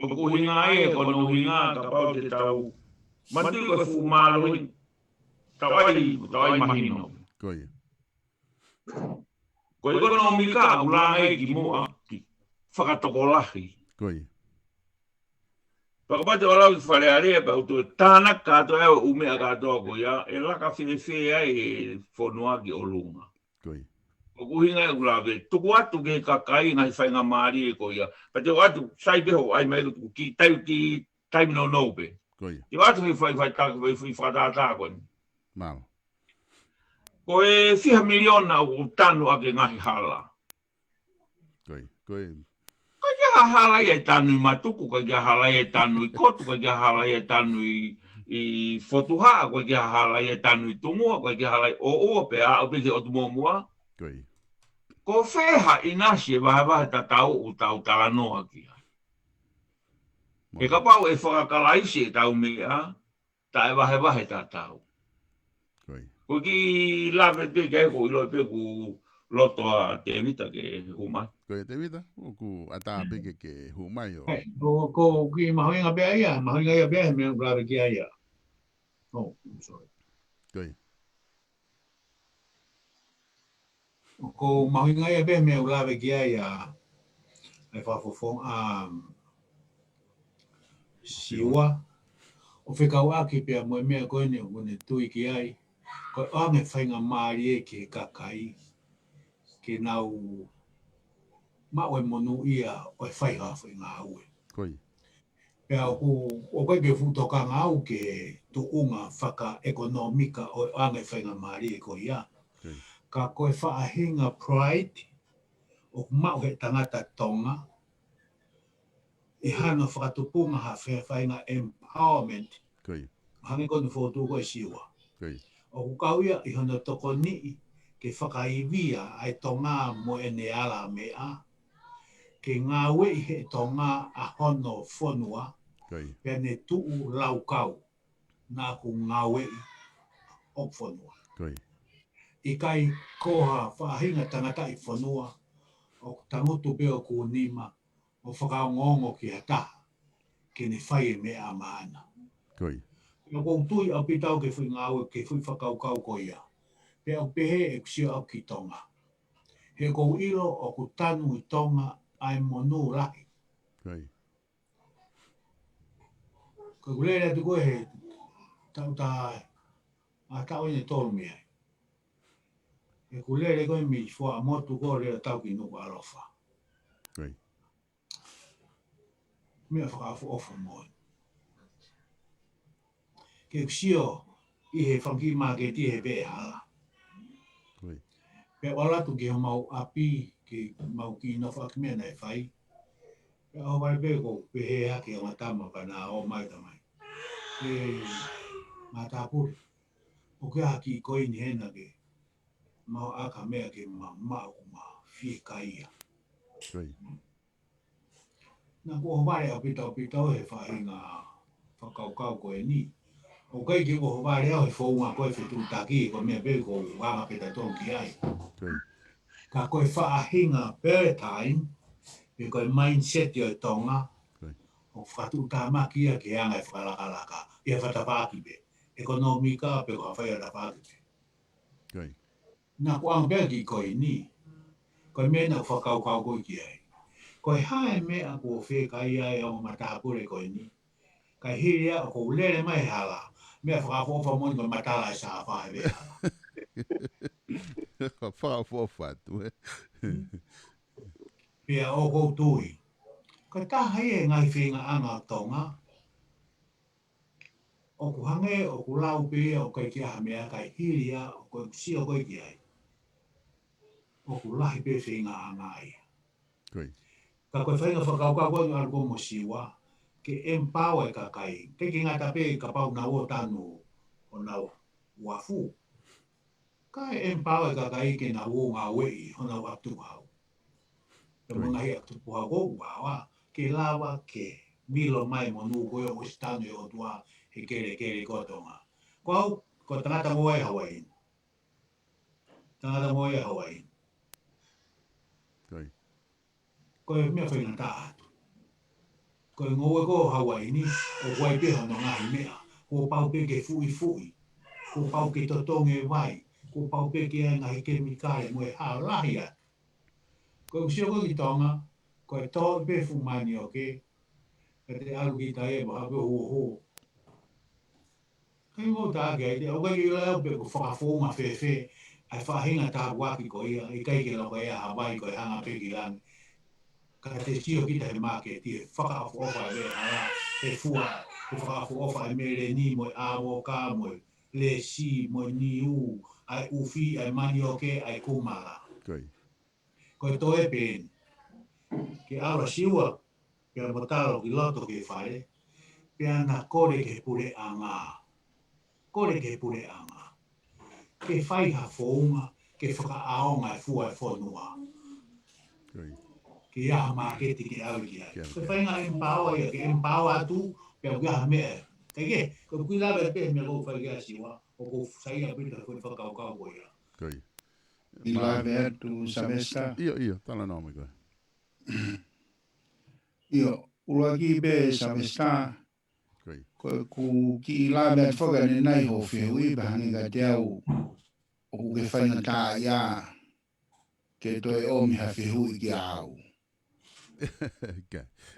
ʻOku ʻuhinga ia, ko hono ʻuhinga kapau te tau manatuʻi ko e fuʻu mālohi, tau ʻai, tau ʻai mahino. Ko ia. Ko e ʻekonōmika ʻoku langa ia ki muʻa, ki fakatokolahi. Ko ia. Pea kapau te u lau ki Fale Alea pea u toe tānaki kātoa ʻa e ʻū meʻa kātoa ko ia, ʻe laka fēfē ai e fonua ki ʻolunga. Ko ia. ʻOku ʻuhinga ia ʻoku lave, tuku atu ki he kakai ngaahi faingamālie ko ia. Pea te u ʻoatu, sai pē hoʻo ʻai mai ko e tuku ki tai ki taimi nounou pē. Ko ia. Te u ʻoatu he fai, fai tā, fai, fai fakatātā ko eni. Mālō. Ko e fiha miliona ʻoku tanu ʻaki e ngaahi hala. Ko ia. Ko ia. ʻIkai ke hala ia ʻe tanu ʻi Matuku, ʻikai ke hala ia ʻe tanu ʻi Kotu, ʻikai ke hala ia ʻe tanu ʻi, ʻi Fotuhaʻa, ʻikai ke hala ia ʻe tanu ʻi Tungua, ʻikai ke hala ʻi ʻOʻua, pea aʻu pē ki he ʻotu muʻomuʻa. Ko ia. Ko fē ha ʻinasi ʻe vahevahe tatau ʻoku tau talanoa ki ai. He kapau ʻe fakakalaisi ʻetau meʻa, taʻe vahevahe tatau. Ko ia. Ko e kiʻi lave pē ke ko e ʻilo pē ʻoku loto ʻa Tēvita ke hū mai. Ko ia Tēvita, ʻoku ʻatā pē ke, ke hū mai ʻo. Ko, ko e kiʻi mahuʻinga pē ia, mahuʻinga ia pē he meʻa ʻoku lave ki ai ia. Oh, I'm sorry. Ko ia. ʻOku mahuʻinga ia pē meʻa ʻoku lave ki ai ʻa, ʻa e fakafofonga, ʻa Siua. ʻO fekauʻaki pea mo e meʻa ko eni ʻoku ne tui ki ai. Ko e ʻoange faingamālie ki he kakai. Ke nau maʻu e monūʻia ʻo e fai ha foʻi ngāue. Ko ia. Pea ʻoku, ʻoku ʻikai ke fuʻu tokanga au ki he tuʻunga fakaʻekonōmika ʻo e ʻoange faingamālie ko ia. Ko ia. Ka ko e faʻahinga pride, ʻoku maʻu he tangata Tonga, ʻi hano fakatupunga ha fe-, faʻahinga empowerment. Ko ia. Hangē ko eni fotu ko e Siua. Ko ia. ʻOku kau ia ʻi hono tokoniʻi ke fakaivia ʻa e Tonga mo ʻene ala meʻa. Ke ngāueʻi he Tonga ʻa hono fonua. Ko ia. Pea ne tuʻu laukau naʻa ku ngāueʻi ʻo fonua. Ko ia. ʻIkai ko ha faʻahinga tangataʻi fonua, ʻoku tangutu pē ʻo kū nima, ʻo fakaongoongo ki ha taha, ke ne fai e meʻa maʻana. Ko ia. Pea ʻoku ou tui ʻaupito au ki he foʻi ngāue, ki he foʻi fakakaukau ko ia. Pea ʻoku pehē ʻeku sio au ki Tonga. He ʻoku ou ʻilo ʻoku tanu ʻi Tonga ʻa e monū lahi. Ko ia. Ko ʻeku lele atu ko ē he taʻu tā, ʻa taʻu ʻeni ʻe tolu mei ai. ʻEku lele ko ē mei Fuaʻamotu ko ē ʻo lele ʻo tau ki Nukuʻalofa. Ko ia. Meʻa fakaʻofoʻofa moʻoni. Ke u sio ʻi he fanga kiʻi māketi he pē hala. Ko ia. Pea u ʻalu atu ki homau ʻapi, ke mau kiʻi nofo ʻaki meʻa naʻe fai. Pea ʻohovale pē ʻoku pehē hake ʻa e ongo tama pea na ō mai tamai. ʻE, matāpule. ʻOku ʻi ai ha kiʻi koini hena ke mau ʻaka meʻa ke ma, maʻu ʻoku ma fiekaia. Ko ia. Naʻa ku ʻohovale ʻaupito ʻaupito he faʻahinga fakakaukau ko eni. ʻOku ʻikai ke u ʻohovale au he founga ko e fetuʻutaki, ko e meʻa pē ʻoku ou anga pē tautolu ki ai. Ko ia. Ka ko e faʻahinga peretime, pe ko e mindset ʻo e Tonga, ko ia, ʻoku fakatuʻutāmaki ia ke anga e fakalakalaka, ʻi he fakatafaʻaki pē. ʻEkonōmika pe ko ha fai fakatafaʻaki pē. Ko ia. Naʻa ku ʻamu pē ki he koini. Ko e meʻa naʻa ku fakakaukau ko ē ki ai. Ko e hā e meʻa kuo fiekaia ai ʻa e ongo matāpule ko eni. Kae hili ia ʻoku ou lele mai he hala. Meʻa fakaʻofoʻofa moʻoni ko e matala e sāfa he hala. Fakaʻofoʻofa atu, ē? Pea ʻoku ou tui. Ko e taha ia e ngaahi feingaʻanga ʻo Tonga. ʻOku hangē, ʻoku lau pē ia ʻoku ʻikai ke ʻi ai ha meʻa kae hili ia ʻoku ou sio ko ē ki ai. ʻOku lahi pē feingaʻanga ia. Ko ia. Ka ko e faʻahinga fakakaukau ko ē ʻalu ko ē mo Siua, ke empower e kakai. ʻIkai ke ngata pē kapau naʻa nau tanu ʻo nau uafu. Ka e empower e kakai ke nau ō ngāueʻi honau ʻakatupu hau. Pea mo e ngaahi ʻakatupu hau ʻoku ʻaonga ke lava ke vilo mai mo nū ko e ʻosi tanu e ʻOtua he kelekele ko Tonga. Ko au, ko e tangata ngoue Hawaiʻi ni. Tangata ngoue Hawaiʻi ni. Ko e meʻa faingataʻa atu. Ko e ngoue ko Hawaiʻi ni, ʻoku ʻi ai pē hono ngaahi meʻa. Kuo pau pē ke fuʻifuʻi. Kuo pau ke totongi e vai. Kuo pau pē ke ʻai ngaahi kemikale mo e halahi atu. Ko e ʻusi ko ē ki Tonga, ko e tō pē fuʻu manioke, ka te ʻalu ki tai e maha pē huohuo. Kai mo ta ke ai te, ʻoku ʻikai ke ʻilo au pe ko e fakafounga fēfē ʻa e faʻahinga tāpuaki ko ia, ʻikai ke loko ʻi ai ha vai ko e hanga pē ki langi. Ka te sio kita he māketi, he fakaʻofoʻofa e veʻehala, he fua, he fakaʻofoʻofa e meleni mo e ʻāvoka mo e lesi mo e niu, ʻa e ʻufi, ʻa e manioke, ʻa e kumala. Ko e toe pē eni. Ke ʻalu ʻa Siua, pea mo Talo ki loto ki he fale, pea na kole ki he puleʻanga. Kole ki he puleʻanga. Ke fai ha founga, ke fakaʻaonga e fua e fonua. Ke ʻi ai ha māketi ke ʻalu ki ai. Ko e faʻahinga empower ia, ke empower atu, pea ʻoku ʻi ai ha meʻa. Kae kehe, ko e kui lava pē meʻa ʻoku fai kia Siua, ʻoku ou saiʻia pē ʻi he fakakaukau ko ia. Kiʻi lave atu Sylvester. ʻIo, ʻio, talanoa mai koe. ʻIo, ʻuluaki pē Sylvester. Ko ʻeku kiʻi lave atu foki ʻanenai hoʻo fehuʻi pea hangē kiate au ʻoku ke faingataʻaʻia ke toe ʻomi ha fehuʻi kia au.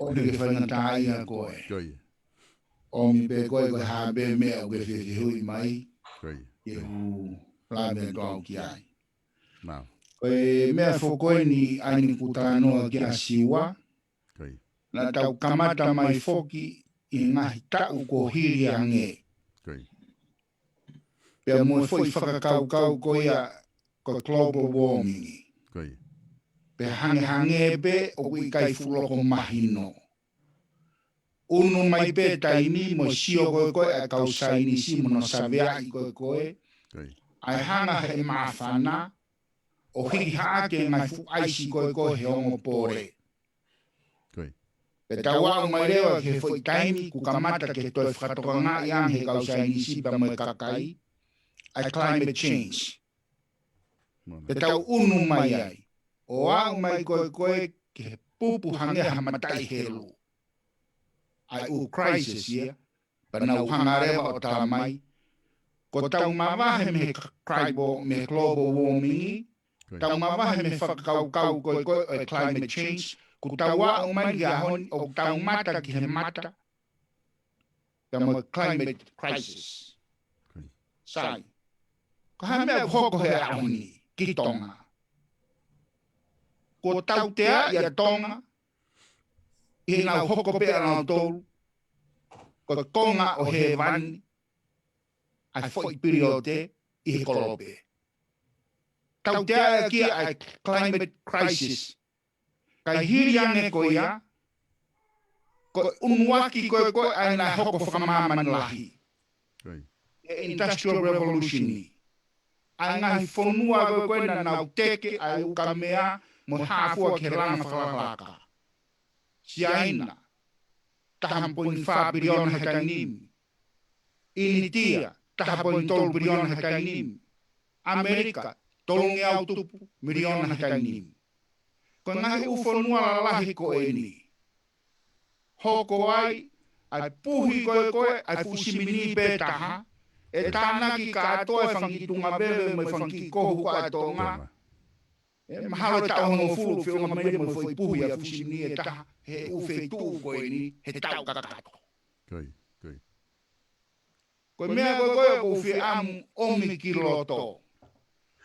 ʻOku ke faingataʻaʻia koe. ʻOmi pē koe ko e hā pē meʻa ʻoku ke fefehuʻi mai. ʻI heʻeku lave atu au ki ai. Ko e meʻa foki ko eni ʻa eni kuo talanoa kia Siua. Naʻa tau kamata mai foki ʻi he ngaahi taʻu kuo hili ange. Pea mo e foʻi fakakaukau ko ia ko e global warming. Pea hangehangē pē ʻoku ʻikai fuʻu loko mahino. ʻUnu mai pē taimi mo e sio ko ē ko ē ʻa e kau saienisi mo hono saveaʻi ko ē ko ē. ʻA e hanga he māfana ʻo hiki hake ngaahi fuʻu ʻaisi ko ē ko ē he ongo pole. Pea tau aʻu mai leva ki he foʻi taimi kuo kamata ke toe fakatokangaʻi ange he kau saienisi pea mo e kakai ʻa e climate change. Pea tau ʻunu mai ai ʻo aʻu mai ko ē ko ē ki he pupu hangē ha mataʻi helu. ʻA e ʻū crisis ia, pea nau hanga leva ʻo tala mai, ko ʻetau mavahe mei he global, mei he global warming, tau mavahe mei he fakakaukau ko ē ko ē ʻo e climate change, kuo tau aʻu mai ki he ʻaho ni ʻoku tau mata ki he mata, pea mo e climate crisis. Sai, ko e hā e meʻa ʻoku hoko he ʻaho ni ki Tonga? Kuo tautea ʻa Tonga ʻi heʻenau hoko pē ʻa nautolu ko e konga ʻo hēvani ʻa e foʻi piliote ʻi he kolope. Tautea ʻaki ʻa e climate crisis. Kae hili ange ko ia, ko e ʻunuaki ko ē ko ē ʻa e naʻe hoko fakamāmani lahi, e Industrial Revolution ni. ʻA e ngaahi fonua ko ē ko ē naʻa nau teke ʻa e ukamea mo e hā fua ki he langa fakalakalaka. Siaina, taha poini fā piliona he taimi ni. ʻInitia, taha poini tolu piliona he taimi ni. ʻAmelika, tolungeau tupu miliona he taimi ni. Ko e ngaahi ʻū fonua lalahi ko eni, hoko ai ʻa e puhi ko ē ko ē ʻa e fuʻu simini pē taha, ʻe tānaki kātoa e fanga kiʻi tuʻunga veve mo e fanga kiʻi kohu ko ē ʻa Tonga. ʻE mahalo ʻe taʻu hongofulu feʻunga mai mo e foʻi puhi ʻa e fuʻu simini ʻe taha he ʻū feituʻu ko eni he taʻu kakato. Ko e meʻa ko ē ko ē ʻoku ou fie ʻamu ʻomi ki loto,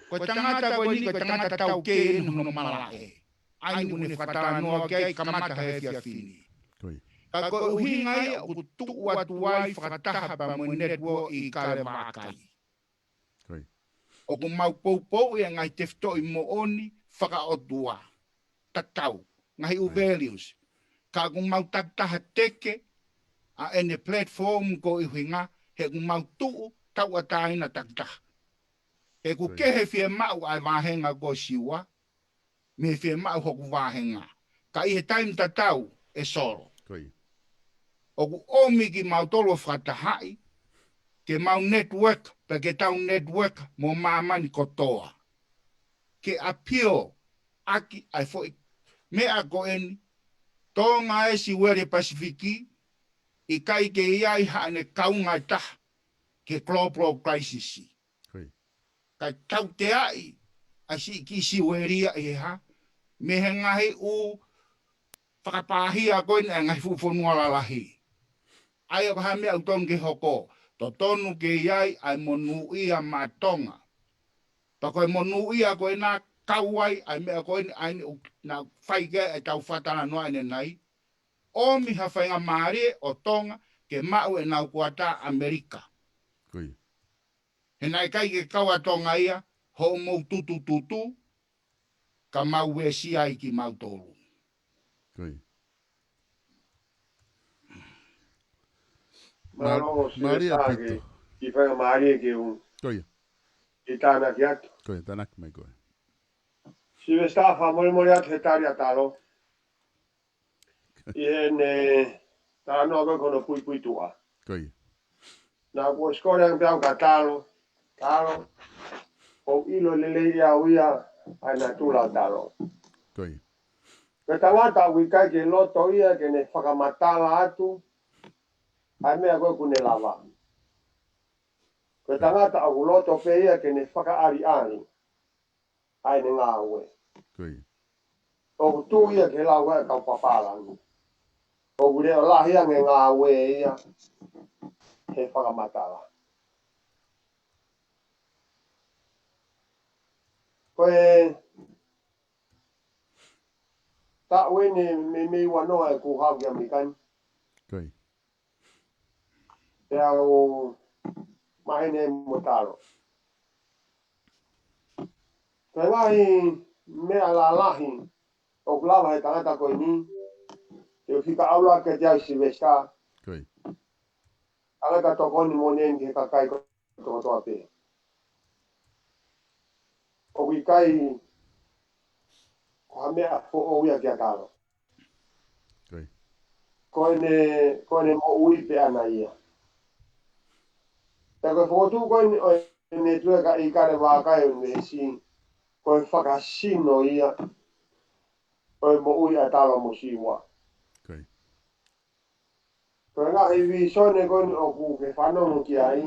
ko e tangata ko eni ko e tangata taukei eni hono malaʻe. ʻA eni ʻoku ne fakatalanoa ki ai kamata he efiafi ni. Ka ko e ʻuhinga ia ʻoku tuʻu atu ai Fakataha pea mo e network ʻi Kalevakai. ʻOku mau poupouʻi e ngaahi tefitoʻi moʻoni fakaʻotua tatau, ngaahi ʻū values. Ka ʻoku mau takitaha teke ʻa ʻene platform ko e ʻuhinga he ʻoku mau tuʻu tauʻatāina takitaha. He ʻoku kehe fiemaʻu ʻa e vāhenga ko Siua mei he fiemaʻu hoku vāhenga. Ka ʻi he taimi tatau, ʻe Solo, ʻoku ʻomi kimautolu ʻo fakatahaʻi ke mau network, pe ke tau network mo māmani kotoa, ke apio ʻaki ʻa e foʻi meʻa ko eni, Tonga ē, Siueli, Pasifiki, ʻikai ke ʻi ai haʻane kaunga ʻe taha ki he global crisis. Kae tauteaʻi ʻa e siʻi kiʻi Siueli ia ʻi he hā, mei he ngaahi ʻū fakapāhia ko eni ʻa e ngaahi fuʻu fonua lalahi. ʻA ia ko e hā e meʻa ʻoku tonu ke hoko? Totonu ke ʻi ai ʻa e monūʻia maʻa Tonga. Pea ko e monūʻia ko ena kau ai ʻa e meʻa ko eni, ʻa eni ʻoku na fai ki ai ʻa e tau fakatalanoa ʻanenai. ʻOmi ha faingamālie ʻo Tonga ke maʻu ʻenau kuata ʻAmelika. He naʻe ʻikai ke kau ʻa Tonga ia hoʻomou tutututu, ka mau uesia ai kimautolu. Mālō, Sivesitā, ki he faingamālie ke u tānaki atu. Ko ia, tānaki mai koe. Sivesitā, fakamolemole atu he tali ʻa Talo ʻi heʻene talanoa ko ē ki hono puipuituʻa. Naʻá ku ʻosi kole ange pē au kia Talo, Talo, ʻoku ou ʻilo lelei ʻe au ia ʻa e natula ʻo Talo. Ko e tangata ʻoku ʻikai ke loto ia ke ne fakamatala atu ʻa e meʻa ko ē ʻoku ne lava. Ko e tangata ʻoku loto pē ia ke ne fakaʻaliʻali ʻa ʻene ngāue. ʻOku tuʻu ia ki he lau ʻa e kau papālangi. ʻOku leʻo lahi ange ngāue ia he fakamatala. Ko e taʻu eni meimei ua noa ʻeku haʻu ki ʻAmelika ni. Pea u maheni mo Talo. Ko e ngaahi meʻa lalahi ʻoku lava he tangata ko eni, ke fika aula ke te au Sivesitā. Tangata tokoni moʻoni eni ki he kakai kotoa pē. ʻOku ʻikai ko ha meʻa foʻou ia kia Talo. Ko ʻene, ko ʻene moʻui pē ʻana ia. Pea ko e fokotuʻu ko eni ʻo e network ʻa e ʻIkale Vakai ʻo e Nuʻusila, ko e fakasino ia ʻo e moʻui ʻa Talo mo Siua. Ko e ngaahi vīsone ko eni ʻoku ke fanongo ki ai,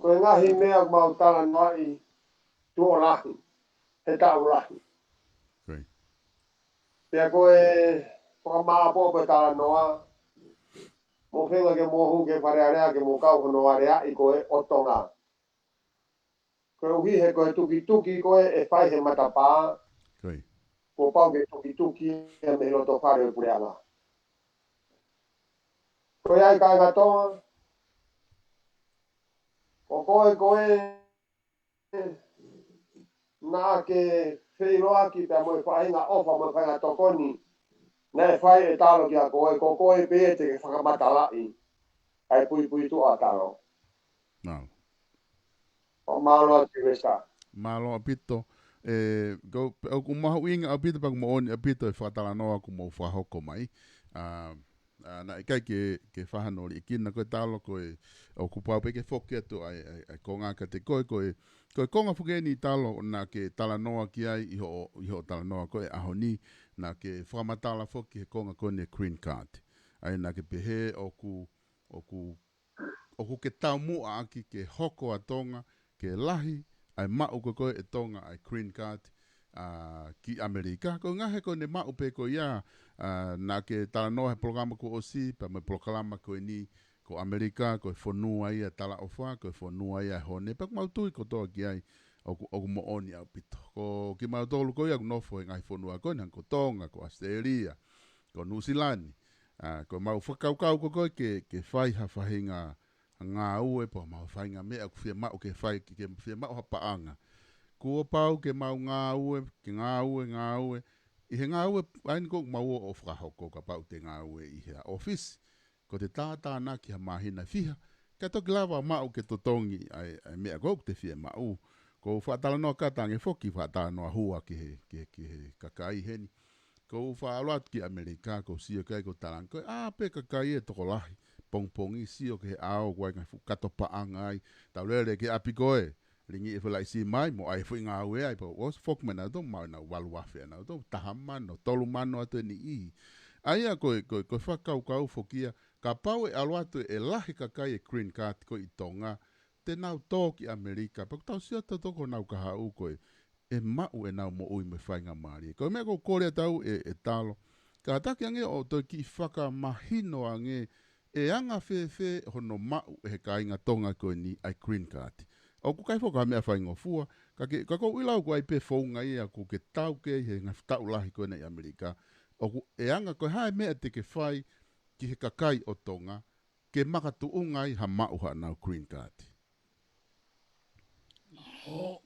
ko e ngaahi meʻa ʻoku mau talanoaʻi tuʻo lahi he taʻu lahi. Pea ko e fakamāʻopoʻopo e talanoa, mou feinga ke mou hū ki Fale Alea ke mou kau hono aleaʻi ko ē ʻo Tonga. Koeʻuhi he ko e tukituki ko ē ʻe fai he matapā, kuo pau ke tukituki ia mei he loto fale ʻo e puleʻanga. Ko ia ai kāinga Tonga, ko koe ko ē naʻá ke feʻiloaki pea mo e faʻahinga ʻofa mo e faʻahinga tokoni naʻe fai ʻe Talo kia koe, ko koe pē ia te ke fakamatalaʻi ʻa e puipuituʻa ʻa Talo. Mālō. ʻO mālō atu Sivesitā. Mālō ʻaupito. ʻE, ko, ʻoku mahuʻinga ʻaupito pea ʻoku moʻoni ʻaupito e fakatalanoa ʻoku mou fakahoko mai. ʻA, ʻa, naʻe ʻikai ke, ke fai hano liʻekina ko ē Talo, ko e, ʻoku pau pē ke foki atu ʻa e, ʻa e, ʻa e konga kiate koe, ko e, ko e konga foki eni Talo naʻá ke talanoa ki ai ʻi hoʻo, ʻi hoʻo talanoa ko ē ʻaho ni, naʻá ke fakamatala foki he konga ko eni e green card. ʻA ia naʻá ke pehē ʻoku, ʻoku ʻoku ke taumuʻa ʻaki ke hoko ʻa Tonga ke lahi ʻa e maʻu ko ē ʻe Tonga ʻa e green card, ʻa, ki ʻAmelika. Ko e ngaahi ko ʻene maʻu pē ko ia, ʻa, naʻá ke talanoa he polokalama kuo ʻosi, pea mo e polokalama ko eni, ko ʻAmelika, ko e fonua ia talaʻofa, ko e fonua ia e hone, pea ʻoku mau tui kotoa ki ai, ʻoku, ʻoku moʻoni ʻaupito. Ko kimautolu ko ia ʻoku nofo he ngaahi fonua ko eni, hangē ko Tonga, ko ʻAositelēlia, ko Nuʻusila ni, ʻa, ko ʻemau fakakaukau ko ē ke, ke fai ha faʻahinga ngāue pe ko ha faʻahinga meʻa ʻoku fiemaʻu ke fai, ke, ke fiemaʻu ha paʻanga. Kuo pau ke mau ngāue, ke ngāue, ngāue. ʻI he ngāue, ʻa eni ʻoku mau ō ʻo fakahoko kapau te ngāue ʻi he ʻōfisi. Ko ʻete tātānaki ha māhina ʻe fiha, kae toki lava maʻu ke totongi ʻa e, ʻa e meʻa ko ē ʻoku te fiemaʻu. Ko u faʻa talanoa kātaki ange foki, faʻa talanoa hua ki he, ki he, ki he kakai heni. Ko u faʻa ʻalu atu ki ʻAmelika, ko u sio ki ai ko u talaange, ko e ʻā pē kakai ʻe tokolahi, pongipongi sio ki he ʻao, ko e ngaahi fuʻu kato paʻanga ai, tau lele ki ʻapi ko ē, lingi e felaisi mai, mo ʻai e foʻi ngāue ai, pea ʻosi foki mai nautolu, maʻu ʻenau valu afe ʻanautolu, taha mano, tolu mano atu eni ʻi. ʻA ia ko e, ko e, ko e fakakaukau foki ia, kapau ʻe ʻalu atu e lahi kakai e green card ko ē ʻi Tonga, te nau tō ki ʻAmelika, pea ko tau sio atu ko nau kahaʻu ko ē, ʻe maʻu ʻenau moʻui mo e faingamālie. Ko e meʻa ko u kole atu au ʻe, ʻe Talo. Kātaki ange ʻo toe kiʻi fakamahino ange, ʻe anga fēfē hono maʻu ʻe he kāinga Tonga ko eni ʻa e green card. ʻOku ʻikai foki ha meʻa faingofua, ka ke, ka ko u ʻilo au ko e ʻai pē founga ia ʻoku ke tau ki ai he ngaahi taʻu lahi ko ena ʻi ʻAmelika. ʻOku ʻe anga ko e hā e meʻa te ke fai ki he kakai ʻo Tonga, ke makatuʻunga ai ha maʻu haʻanau green card. ʻO,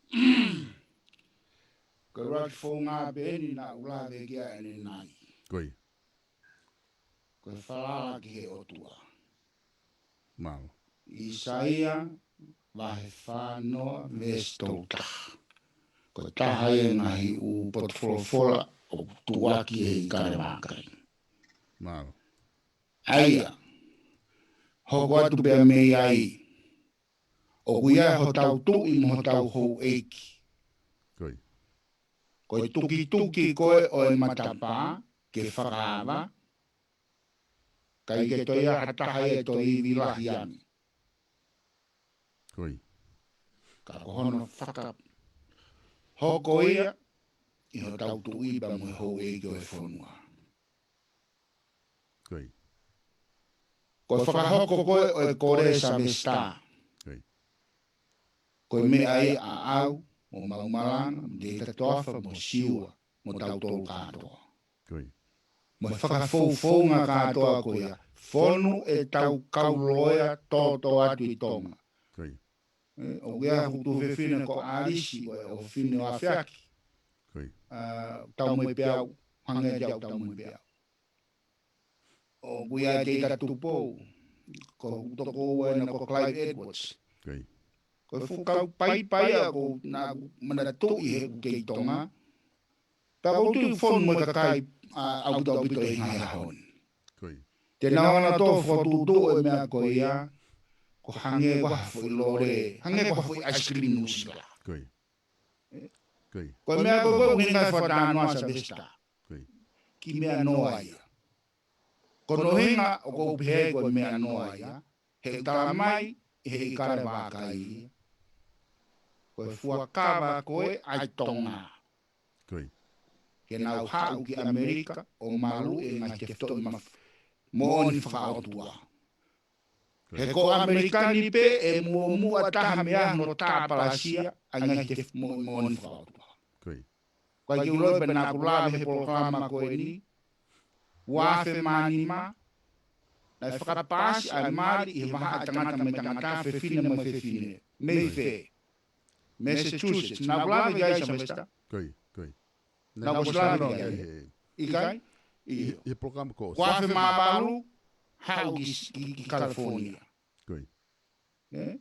ko e ʻuluaki founga pē eni naʻa ku lave ki ai ʻanenai. Ko ia. Ko e falala ki he ʻOtua. Mālō. ʻIsaia, vahe fā noa, veesi tolu taha. Ko e taha ia e ngaahi ʻū potu folofola ʻoku tuʻuaki ʻe he ʻIkale Vākai. Mālō. ʻA ia, hoko atu pea mei ai, ʻoku ʻi ai hotau tuʻi mo hotau houʻeiki. Ko ia. Ko e tukituki ko ē ʻo e matapā ke fakaava, ʻikai ke toe ʻi ai ha taha ia ʻe toe ivi lahi ange. Ko ia. Ka ko hono fakahoko ia ʻi hotau tuʻi pea mo e houʻeiki ʻo e fonua. Ko ia. Ko e fakahoko ko ē ʻo e kole Sylvester. Ko ia. Ko e meʻa ia ʻaʻau, mo Maumalanga, mo Deita Toafa, mo Siua, mo tautolu kātoa. Ko ia. Mo e fakafoufounga kātoa ko ia. Fonu ʻetau kau loea tōtō atu ʻi Tonga. Ko ia. ʻE, ʻoku ʻi ai hoku tuofefine ko ʻAlisi, ʻo e ʻofefine ʻo Afeaki. Ko ia. ʻA, tau mo e peau, hangē kiate au tau mo e peau. ʻOku ʻi ai Deita Tupou, ko hoku tokoua ena ko Clive Edwards. Ko ia. Ko e fuʻu kau paipai ia ʻoku ou manatuʻi heʻeku kei Tonga. Pea ʻoku ou tui ʻoku fonu mo e kakai, ʻa, ʻaupito ʻaupito ʻi he ngaahi ʻaho ni. Ko ia. Te nau ʻalu ʻo fokotuʻutuʻu e meʻa ko ia, ko e hangē ko ha foʻi lole, hangē ko ha foʻi ice cream Nuʻusila. Ko ia. Ko ia. Ko e meʻa ko ē ʻoku ou ʻuhinga ai e fakatalanoa Sylvester. Ko ia. Kiʻi meʻa noa ia. Ko hono ʻuhinga ʻoku ou pehē ko e meʻa noa ia, he ʻoku tala mai ʻe he ʻIkale Vākai ia, ko e fuakava ko ē ʻa e Tonga. Ko ia. Ke nau haʻu ki ʻAmelika ʻo maluʻi e ngaahi tefitoʻi maf-, moʻoni fakaʻotua. Ko ia. He ko ʻAmelika ni pē ʻe muʻomuʻa taha mei ai hono tāpalasia ʻa e ngaahi tef-, mo-, moʻoni fakaʻotua. Ko ia. Ko e kiʻi ʻulo pē naʻa ku lave he polokalama ko eni, ua afe mā nima, naʻe fakapaasi ʻa e mali ʻi he vahaʻa ʻa e tangata mo e tangata, fefine mo e fefine. Mei fē? Massachusetts. Naʻa ku lave ki ai Sylvester. Ko ia, ko ia. Naʻa ku ʻosi lave ki ai. ʻIkai? ʻI he, ʻi he polokalama kuo ʻosi. Ua afe mā valu, haʻu ki, ki, ki California. Ko ia. ʻE?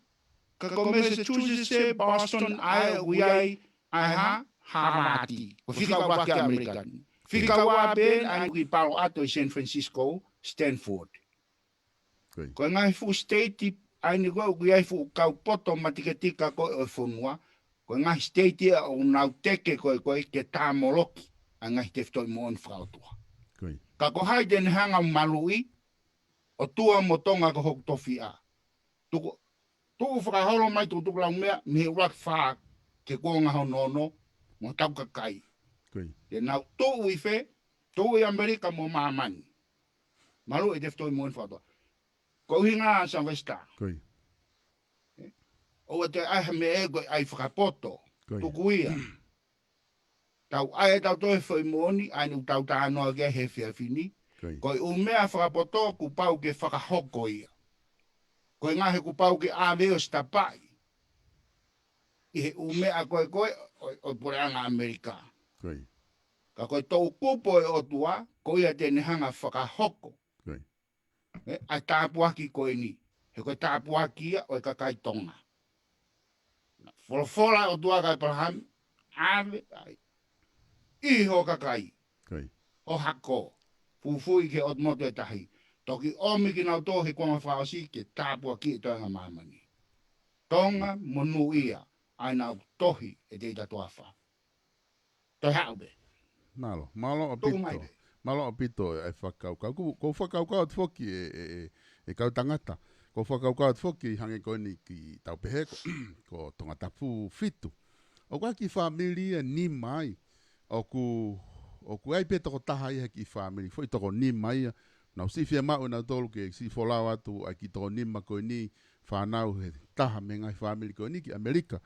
Ka ko Massachusetts, Boston, ʻa ia ʻoku ʻi ai, ʻa e hā? Harvard. Ko e fika ua ki ʻAmelika ni. Fika ua pē ʻa eni ʻoku ʻi Palo Alto, ʻi San Francisco, Stanford. Ko ia. Ko e ngaahi fuʻu state ʻa eni ko ē ʻoku ʻi ai fuʻu kau poto matiketika ko ē ʻo e fonua. Ko e ngaahi state ia ʻoku nau teke ko ē ko ē ke tāmoloki ʻa e ngaahi tefitoʻi moʻoni fakaʻotua. Ko ia. Ka ko hai te ne hanga ʻo maluʻi, ʻOtua mo Tonga ko hoku tofiʻa. Tuku, tuku fakaholo mai tukutuku lau meʻa, mei he ʻuluaki fā ki he kuonga hono ono, mo hotau kakai. Ko ia. Te nau tuʻu ʻi fē, tuʻu ʻi ʻAmelika mo māmani. Maluʻi e tefitoʻi moʻoni fakaʻotua. Ko e ʻuhinga Sylvester. Ko ia. ʻOua te ʻai ha meʻa ʻe ko e ʻai fakapoto. Ko ia. Tuku ia. Tau ʻai ʻe tautolu e foʻi moʻoni, ʻa eni ʻoku tau talanoa ki ai he efiafi ni. Ko ia. Ko e ʻū meʻa fakapoto kuo pau ke fakahoko ia. Ko e ngaahi kuo pau ke ʻave ʻo sitapaʻi. ʻI he ʻū meʻa ko ē ko ē, ʻo, ʻo e puleʻanga ʻAmelika. Ko ia. Ka ko e toʻukupu ʻo e ʻOtua, ko ia te ne hanga fakahoko. Ko ia. ʻE, ʻa e tāpuaki ko eni. He ko e tāpuaki ia ʻo e kakai Tonga. Folofola ʻa e ʻOtua kia ʻĒpalahame, ʻave ai ʻi ho kakai, Ko ia. ho hako, fufui ki he ʻotu motu ʻe tahi. Toki ʻomi kinautolu he kuonga fakaʻosi ke tāpuakiʻi e toenga māmani. Tonga mo Nuʻu ia, ʻa ia naʻa ku tohi ʻe Teutatoafa. Toe haʻu pē. Mālō, mālō Tuku mai ʻaupito. pē. Mālō ʻaupito e fakakaukau. Ko, ko e fakakaukau atu foki e, e, e, e kau tangata. Ko e fakakaukau atu foki hangē ko eni ki tau pehē ko, ko Tongatapu fitu. ʻOku ʻi ai e kiʻi fāmili ia ʻe nima ai. ʻOku, ʻoku ʻi ai pē tokotaha ia he kiʻi fāmili. Foʻi toko nima ia. Nau siʻi fiemaʻu nautolu ke siʻi folau atu ʻa e kiʻi toko nima ko eni fānau he taha mei he ngaahi fāmili ko eni ki ʻAmelika.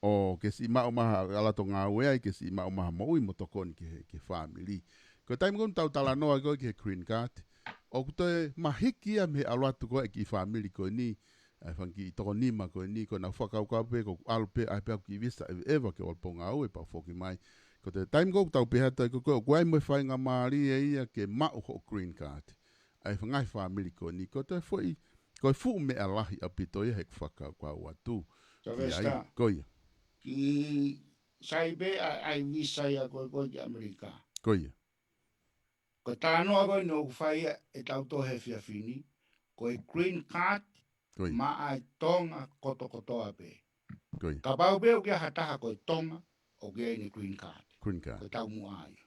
ʻO ke siʻi maʻu mai ha ʻalu atu ʻo ngāue ai, ke siʻi maʻu mai ha moʻui mo tokoni ki he, ki he fāmili. Ko e taimi ko ē ʻoku tau talanoa ko ē ki he green card, ʻoku toe mahiki ia mei he ʻalu atu ko ē e kiʻi fāmili ko eni, ʻa e fanga kiʻi toko nima ko eni, ko ʻenau fakakaukau pē ko ʻeku ʻalu pē, ʻai pē ʻeku kiʻi visa ʻeveʻeva ke u ʻalu pē ʻo ngāue pea u foki mai. Ko e taimi ko ē ʻoku tau pehē atu ai ko ē, ko ē ʻoku ʻi ai mo e faingamālie ia ke maʻu hoʻo green card. ʻA e ngaahi fāmili ko eni, ko e toe foʻi, ko e fuʻu meʻa lahi ʻaupito ia heʻeku fakakaukau atu. Sylvester. Ko ia. Kiʻi sai pē ʻa e, ʻa e visa ia ko ē ko ē ki ʻAmelika. Ko ia. Ko e talanoa ko eni ʻoku fai ia ʻe tautolu he efiafi ni, ko e green card, Ko ia. maʻa e Tonga kotokotoa pē. Ko ia. Kapau pē ʻoku ʻi ai ha taha ko e Tonga, ʻoku ʻi ai ʻene green card. Green card. Ko e taumuʻa ia.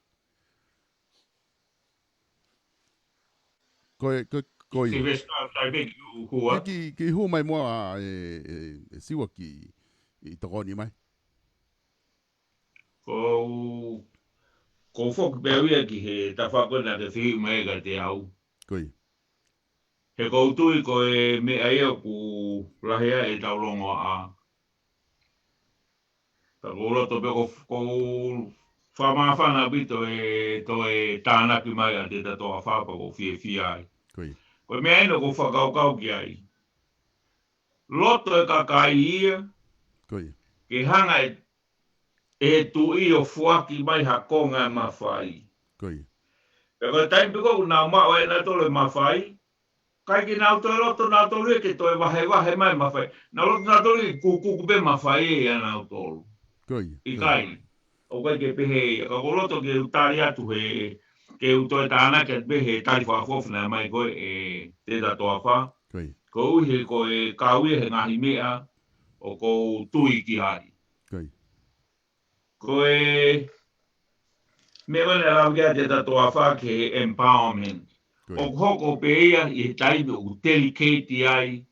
Ko e, ko e, ko ia. Sylvester, sai pē kiʻi hū atu. Kiʻi, kiʻi hū mai muʻa ʻa e, e, e Siua kiʻi tokoni mai. Ko u, ko u foki pē au ia ki he tafaʻaki naʻa ke fehuʻi mai kiate au. Ko ia. He ko u tui ko e meʻa ia ʻoku lahi ai ʻetau longoaʻa. Ka ko u loto pē ko, ko u fakamāfana ʻaupito e toe tānaki mai ʻa Teutatoafa pea ko u fiefia ai. Ko ia. Ko e meʻa eni ʻoku ou fakakaukau ki ai. Loto e kakai ia, Ko ia. ke hanga ʻe, ʻe he tuʻi ʻo foaki mai ha konga e mafai. Ko ia. Pea ko e taimi pē ko ē ʻoku nau maʻu ai nautolu e mafai, ʻikai ke nau toe loto nautolu ia ke toe vahevahe mai e mafai. Nau loto nautolu ia ke kukuku pē mafai ia ʻia nautolu. Ko ia. ʻIkai. ʻOku ʻikai ke pehē ia. Ka ko u loto ke u tali atu he, ke u toe tānaki atu pē he tali fakaʻofoʻofa naʻe mai ko ē ʻe Teutatoafa. Ko ia. Koeʻuhi ko e kau ia he ngaahi meʻa ʻoku ou tui ki ai. Ko ia. Ko e meʻa ko ē naʻe lave ki ai Teutatoafa ki he empowerment. Ko ia. ʻOku hoko pē ia ʻi he taimi ʻoku delegate ai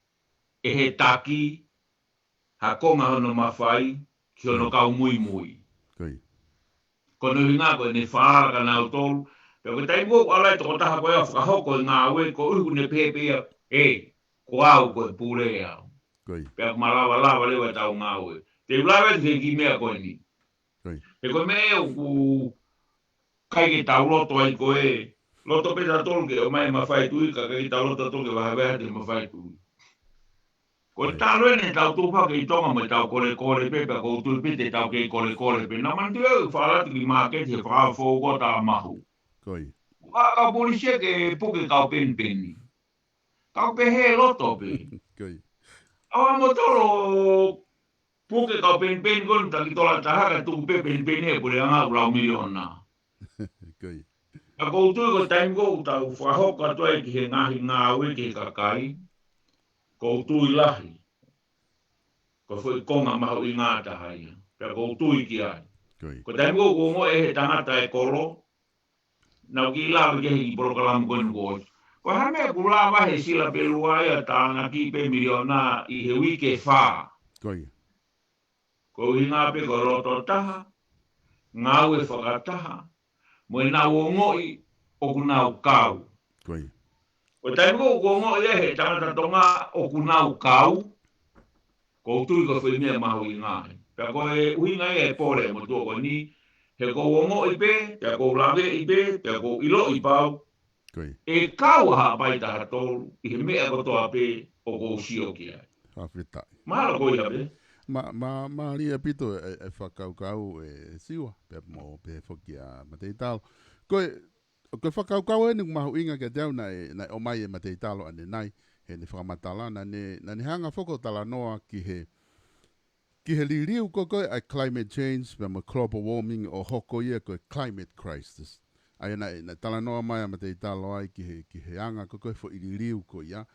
ʻe he taki ha konga hono mafai ki hono Ko ia. kau muimui. Ko ia. Ko hono ʻuhinga ko ʻene falala kia nautolu. Pea ko e taimi ko ē ʻoku ʻalu ai e tokotaha ko ia ʻo fakahoko e ngāue, koeʻuhi ʻoku ne pehē pē ia, ē, ko au ko e pule au. Ko ia. Pea ʻoku malava lava leva ʻetau ngāue. Te u lave atu ki he kiʻi meʻa ko eni. Ko ia. He ko e meʻa ʻoku ʻikai ke tau loto ai ko ē. Loto pē tautolu ke ʻomai e mafai tuʻi, ka ʻikai ke tau loto tautolu ke vahevahe atu e mafai tuʻi. Ko e Ko ia. talu eni ʻetau tufa kei Tonga mo ʻetau kolekole pē, pea ko u tui pē te tau kei kolekole pē. Naʻa manatu ʻeku fakalata ki māketi he fakafoʻou ko ē ʻo Talamahu. Ko ia. Ka, ka polisi ke puke kau penipeni. Kau pehē loto pē. Ko ia. ʻAua mo tolo puke kau penipeni ko eni taki tola taha ka tuku pē penipeni he puleʻanga ʻoku lau miliona. Ko ia. Ka ko u tui ko e taimi ko ē ʻoku tau fakahoko atu ai ki he ngaahi ngāue ki he kakai, ko u tui lahi ko e foʻi konga mahuʻinga taha ia. Pea ko u tui ki ai. Ko ia. Ko e taimi ko ē ʻoku ongoʻi ʻe he tangata e kolo, naʻa ku kiʻi lave ki he kiʻi polokalama ko eni kuo ʻosi. Ko e hā e meʻa ʻoku lava he Sila Pelua ia ʻo tānaki pē miliona ʻi he uike ʻe fā. Ko ia. Ko e ʻuhinga pē ko e loto taha, ngāue fakataha, mo ʻenau ongoʻi ʻoku nau kau. Ko ia. Ko e taimi ko ē ʻoku ongoʻi ʻe he tangata Tonga ʻoku nau kau, ko u tui ko e foʻi meʻa mahuʻinga ia. Pea ko e ʻuhinga ia e pole mo tuʻa ko eni, he ʻoku ou ongoʻi pē, pea ʻoku ou laveʻi pē, pea ʻoku ou ʻiloʻi pau, Ko ia. ʻe kau ʻa Haʻapai taha tolu ʻi he meʻa kotoa pē ʻoku ou sio ki ai. Fakafetaʻi. Mahalo ko ia pē. Ma, ma, mālie ʻaupito e, e fakakaukau ē Siua, pea mo pehē foki ʻa Mateitalo. Ko e, ko e fakakaukau eni ʻoku mahuʻinga kiate au naʻe, naʻe ʻomai ʻe Mateitalo ʻanenai, heʻene fakamatala, naʻa ne, naʻa ne hanga foki ʻo talanoa ki he, ki he liliu ko ē ʻa e climate change, pea mo e global warming ʻo hoko ia ko e climate crisis. ʻA ia naʻe, naʻe talanoa mai ʻa Mateitalo ai ki he, ki he anga ko ē ʻo e foʻi liliu ko ia.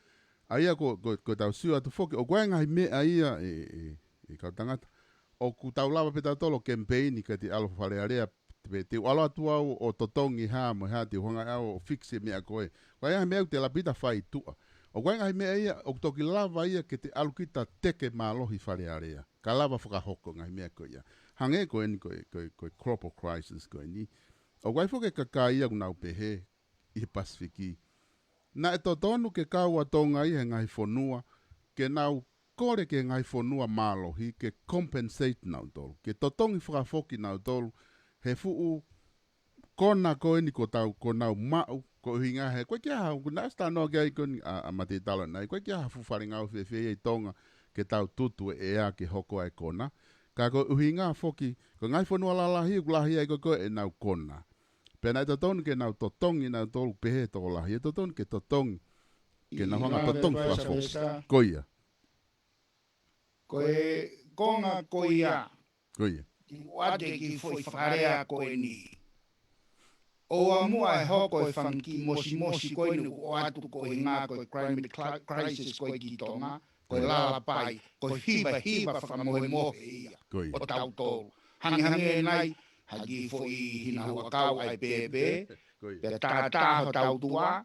ʻA ia ko, ko, ko ʻetau sio atu foki, ʻoku ʻi ai e ngaahi meʻa ia ʻe, ʻe, ʻe kau tangata. ʻOku tau lava pē tautolu ʻo campaign kiate ʻAlo Fale Alea, pe te u ʻalu atu au ʻo totongi hā mo e hā, te u hanga au ʻo fix e meʻa ko ē. Ko e ngaahi meʻa ʻoku te lapita fai tuʻa. ʻOku ʻi ai e ngaahi meʻa ia, ʻoku toki lava ia ke te ʻalu kita teke mālohi Fale Alea. Ka lava fakahoko e ngaahi meʻa ko ia. Hangē ko eni ko e, ko e, ko e global crisis ko eni. ʻOku ʻi ai foki e kakai ia ʻoku nau pehē ʻi he Pasifiki. Naʻe totonu ke kau ʻa Tonga ʻi he ngaahi fonua, ke nau kole ki he ngaahi fonua mālohi, ke compensate nautolu, ke totongi fakafoki nautolu, he fuʻu kona ko eni ko tau, ko nau maʻu, ko e ʻuhinga he, ko e ʻikai ha, ko naʻe ʻosi talanoa ki ai ko eni ʻa, ʻa Mateitalo ʻanenai, ko e ʻikai ha fuʻu fale ngāue fēfē ia ʻi Tonga, ke tau tutu e ʻea ke hoko ai e kona. Ka ko e ʻuhinga foki, ko e ngaahi fonua lalahi, ʻoku lahi ai ko ē ko ē ʻenau kona. Pea naʻe totonu ke nau totongi, nautolu pehē tokolahi, ʻe totonu ke totongi, ke nau hanga ʻo totongi fakafoki. Ko ia. Ko e konga ko ia. Ko ia. Te u ʻoatu e kiʻi foʻi fakalea ko eni. ʻOua muʻa ʻe hoko e fanga kiʻi mosimosi ko eni ʻoku ʻoatu ko e ʻuhinga ko e climate cli-, crisis ko ē ki Tonga, ko e lalapai, ko e hivahiva fakamohemohe ia. Ko ia. ʻO tautolu. Hangehangē nai, ha kiʻi foʻi hina huʻakau ʻa e pēpē, ko ia, pea tātā hotau tuʻa,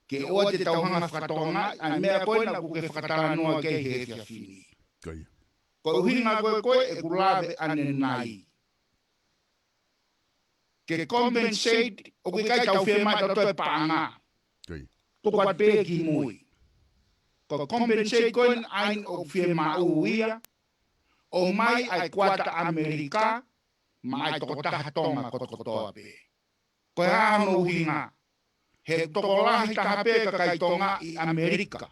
ke ʻoua te tau hanga fakatokangaʻi ʻa e meʻa ko ena ʻoku ke fakatalanoa ki ai he efiafi ni. Ko ia. Ko e ʻuhinga ko ē ko ē ʻeku lave ʻanenai. Ke compensate, ʻoku ʻikai tau fiemaʻu ʻe tautolu e paʻanga. Ko ia. Tuku atu pē ki mui. Ko e compensate ko ena ʻa eni ʻoku fiemaʻu ia, ʻomai ʻa e kuata ʻAmelika, maʻa e tokotaha Tonga kotokotoa pē. Ko e hā hono ʻuhinga? He tokolahi taha pē kakai Tonga ʻi ʻAmelika.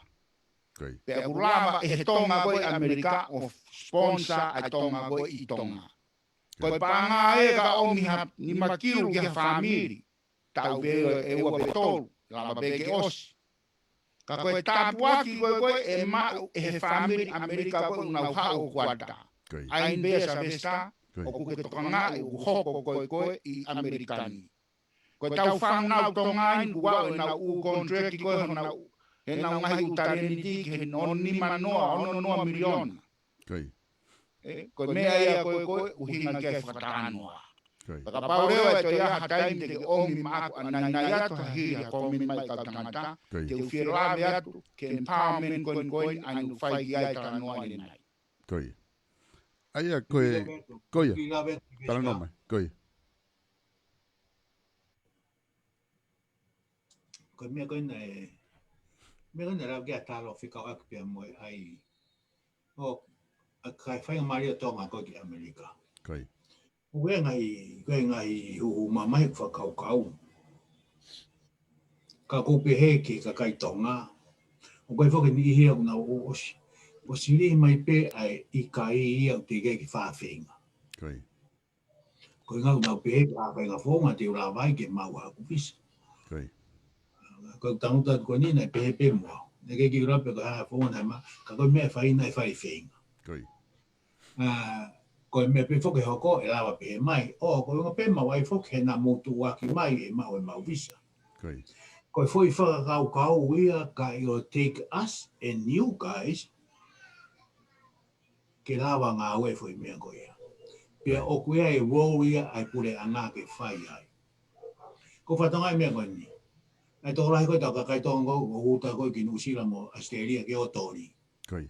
Ko ia. Pea ʻoku lava ʻe he Tonga ko ē ʻi ʻAmelika ʻo sponsor ʻa e Tonga ko ē ʻi Tonga. Ko e paʻanga ē ka ʻomi ha nima kilu ki ha fāmili, taʻu pē ʻe ua pe tolu, lava pē ke ʻosi. Ka ko e tāpuaki ko ē ko ē ʻe maʻu ʻe he fāmili ʻAmelika ko ē ʻoku nau haʻu ʻo kuata. Ko ia. ʻA eni pē ʻa Savesta, ko ia, ʻoku ke tokangaʻi ʻoku hoko ko ē ko ē ʻi ʻAmelika ni. Ko ʻetau fānau Tonga eni ʻoku ʻi ai ʻenau ʻū contract ko ē honau, ʻenau ngaahi ʻū talēniti ki he ono nima noa, ono noa miliona. Ko ia. ʻE, ko e meʻa ia ko ē ko ē ʻuhinga ki ai e fakatalanoa. Ko ia. Kapau leva ʻe toe ʻi ai ha taimi te ke ʻomi maʻaku ʻanenai atu ha hili ha comment mai kau tangata, ko ia, te u fie lave atu ki he empowerment ko eni ko eni ʻa eni ʻoku fai ki ai e talanoa ʻanenai. Ko ia. ʻA ia, ko e, ko ia. Talanoa mai, ko ia. Ko e meʻa ko ena ē, meʻa ko ena lau ki a talo fika o aku pea mo e ʻai. ʻO, ʻa e kakai faingamālie ʻo Tonga ko ē ki ʻAmelika. Ko ia. ʻOku ʻi ai e ngaahi, ko e ngaahi huhu mamahi ʻoku fakakaukau. Ka ʻoku ou pehē ki he kakai Tonga. ʻOku ʻi ai foki e niʻihi ia ʻoku nau ʻo-, ʻosi, ʻosi lī mai pē ʻa e ʻikai ia ʻoku teʻeki ke fai ha feinga. Ko ia. Ko e ʻuhinga ʻoku nau pehē ke ʻai ha feinga founga te u lava ai ke maʻu haʻaku visa. Ko ia. Ko e tangutu atu ko eni naʻe pehē pē mo au. Naʻe ʻikai ke u lava pē ko e hā e founga naʻe maʻu, ka ko e meʻa ʻe fai naʻe fai feinga. Ko ia. ʻA, ko e meʻa pē foki ʻe hoko ʻe lava pehē mai. ʻO, ko e ʻuhinga pē maʻu ai foki he naʻa mou tuʻuaki mai ʻe maʻu ʻemau visa. Ko ia. Ko e foʻi fakakaukau ia ka ʻio take us and you guys ke lava ngāue e foʻi meʻa ko ia. Pea ʻoku ʻi ai e role ia ʻa e puleʻanga ke fai ai. Ko e fatongia e meʻa ko eni. ʻA e tokolahi ko ē ʻetau kakai Tonga ko ē, ʻoku uta ko ē ki Nuʻusila mo ʻAositelēlia ke ō toli. Ko ia.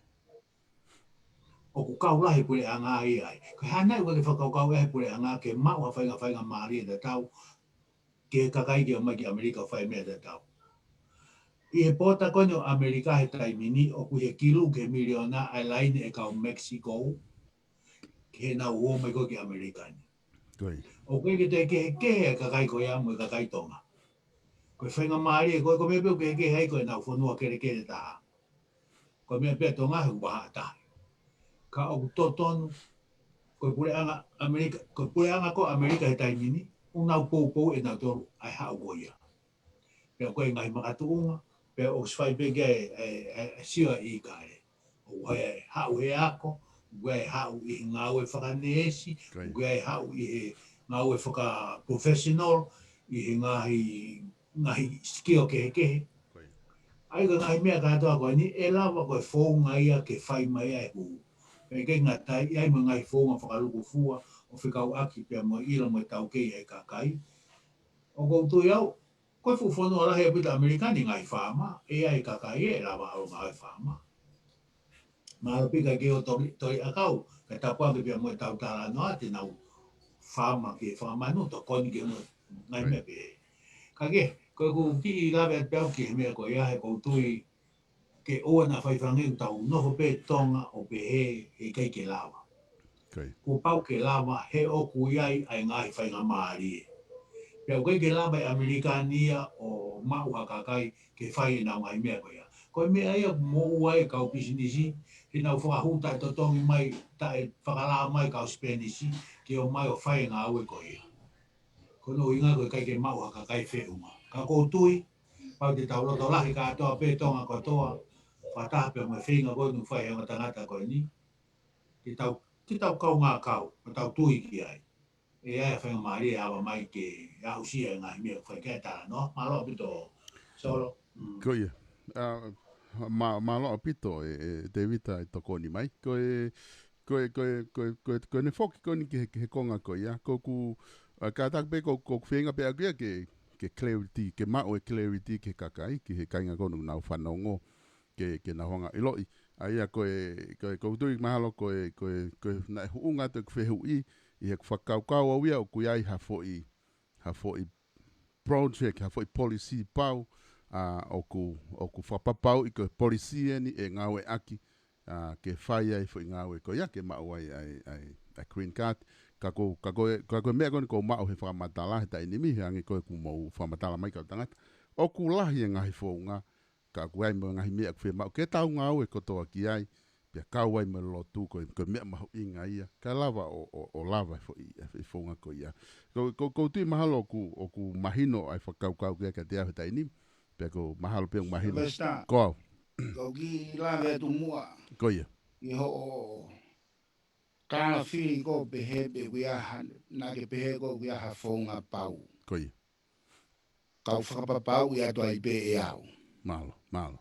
ʻOku kau lahi e puleʻanga ia ai. Ko e hā nai ʻoku ʻikai ke fakakaukau ʻe he puleʻanga ke maʻu ha fainga, faingamālie tatau ki he kakai ke ō mai ki ʻAmelika ʻo fai meʻa tatau. ʻI he pota ko eni ʻo ʻAmelika he taimi ni ʻoku ʻi he kilu ki he miliona ʻa e laine ʻa e kau Mexico ki heʻenau ō mai ko ē ki ʻAmelika ni. Ko ia. ʻOku ʻikai ke toe kehekehe e kakai ko ia mo e kakai Tonga. Ko e faingamālie ko ē, ko e meʻa pē ʻoku kehekehe ai ko ʻenau fonua kelekele taha. Ko e meʻa pē ʻa Tonga he ʻoku vahaʻa taha. Ka ʻoku totonu, ko e puleʻanga ʻAmelika, ko e puleʻanga ko ē ʻAmelika he taimi ni, ʻoku nau poupou ʻe nautolu ʻa e haʻu ko ia. Pea ko e ngaahi makatuʻunga, pea ʻosi fai pē ki ai e, e, e, e sio ʻa e ʻIkale. ʻOku ʻi ai e haʻu he ako, ʻoku ʻi ai e haʻu ʻi he ngāue fakaneesi, ʻoku ʻi ai e haʻu ʻi he ngāue fakaprofessional, ʻi he ngaahi, ngaahi skill kehekehe. ʻA ia ko e ngaahi meʻa kātoa ko eni, ʻe lava ko e founga ia ke fai mai ai e hū. Pea ʻikai ngata ai, ʻi ai mo e ngaahi founga fakalūkufua ʻo fekauʻaki pea mo e ʻilo mo e taukei ʻa e kakai. ʻOku ou tui au, ko e fuʻu fonua lahi ʻaupito ʻAmelika ni ngaahi faama, ʻe ʻi ai e kakai ʻe lava ʻo ngāue faama. Mahalo pē ʻikai ke ʻi ai toli, toli ʻakau, ka tapu ange pea mo e tau talanoa te nau faama ke fakamanu, tokoni ke mo e ngaahi meʻa pehē. Ka ke, ko ʻeku kiʻi lave atu pē au ki he meʻa ko ia he ʻoku ou tui ke ʻoua naʻa fai fanga ʻetau nofo pē Tonga ʻo pehē heʻikai ke lava. Kuo pau ke lava he ʻoku ʻi ai ʻa e ngaahi faingamālie. Pea ʻoku ʻikai ke lava ʻe ʻAmelika ni ia ʻo maʻu ha kakai ke fai ʻenau ngaahi meʻa ko ia. Ko e meʻa ia ʻoku moʻua ai e kau pisinisi, he nau fakahū taʻetotongi mai, taʻefakalā mai kau Sipenisi, ke ō mai ʻo fai e ngāue ko ia. Ko hono ʻuhinga ko e ʻikai ke maʻu ha kakai feʻunga. Ka ʻoku ou tui, pau te tau loto lahi kātoa pē Tonga kotoa, fakataha pē mo e feinga ko eni ʻoku fai ʻe he ongo tangata ko eni. Te tau, te tau kaungā kau, mo tau tui ki ai. ʻE ʻi ai e faingamālie ʻe ava mai ke aʻusia e ngaahi meʻa ʻoku fai ki ai e talanoa. Mālō ʻaupito, Solo. Mm. Ko ia. ʻA, mā-, mālō ʻaupito ē, ē, Tēvita e tokoni mai. Ko e, ko e, ko e, ko e, ko e, ko ʻene foki ko eni ki he, ki he konga ko ia. Ko ʻeku, ʻa, kātaki pē ko, ko ʻeku feinga pē ʻaku ia ke, ke clarity, ke maʻu e clarity ki he kakai, ki he kāinga ko eni ʻoku nau fanongo, ke, ke nau hanga ʻo ʻiloʻi. ʻA ia ko e, ko e, ʻoku ou tui mahalo ko e, ko e, ko e naʻe huʻunga atu ʻeku fehuʻi, ʻi heʻeku fakakaukau au ia ʻoku ʻi ai ha foʻi, ha foʻi project, ha foʻi policy pau, ʻa, ʻoku, ʻoku fakapapauʻi ko e policy eni ʻe ngāueʻaki, ʻa, ke fai ai e foʻi ngāue ko ia ke maʻu ai, ai, ai, ai green card. Ka ko, ka ko e, ka ko e meʻa ko eni ʻoku ou maʻu he fakamatala he taimi ni, he ʻoku hangē ko ʻeku mou fakamatala mai kau tangata. ʻOku lahi e ngaahi founga, ka ʻoku ʻi ai mo e ngaahi meʻa ʻoku fiemaʻu ke tau ngāue kotoa ki ai, pea kau ai mo e lotu ko e, ko e meʻa mahuʻinga ia, kae lava ʻo, ʻo, ʻo lava e foʻi, e foʻi founga ko ia. Ko, ko, ʻoku ou tui mahalo ʻoku, ʻoku mahino ʻa e fakakaukau ko ia kiate au he taimi ni, pea ʻoku mahalo pē ʻoku mahino. Sylvester. Ko au. ʻOku ou kiʻi lave atu muʻa. Ko ia. ʻI hoʻo tala fili ko ē pehē pē ʻoku ʻi ai ha, naʻa ke pehē ko ē ʻoku ʻi ai ha founga pau. Ko ia. Kau fakapapauʻi atu ai pē ʻe au. Mālō, mālō.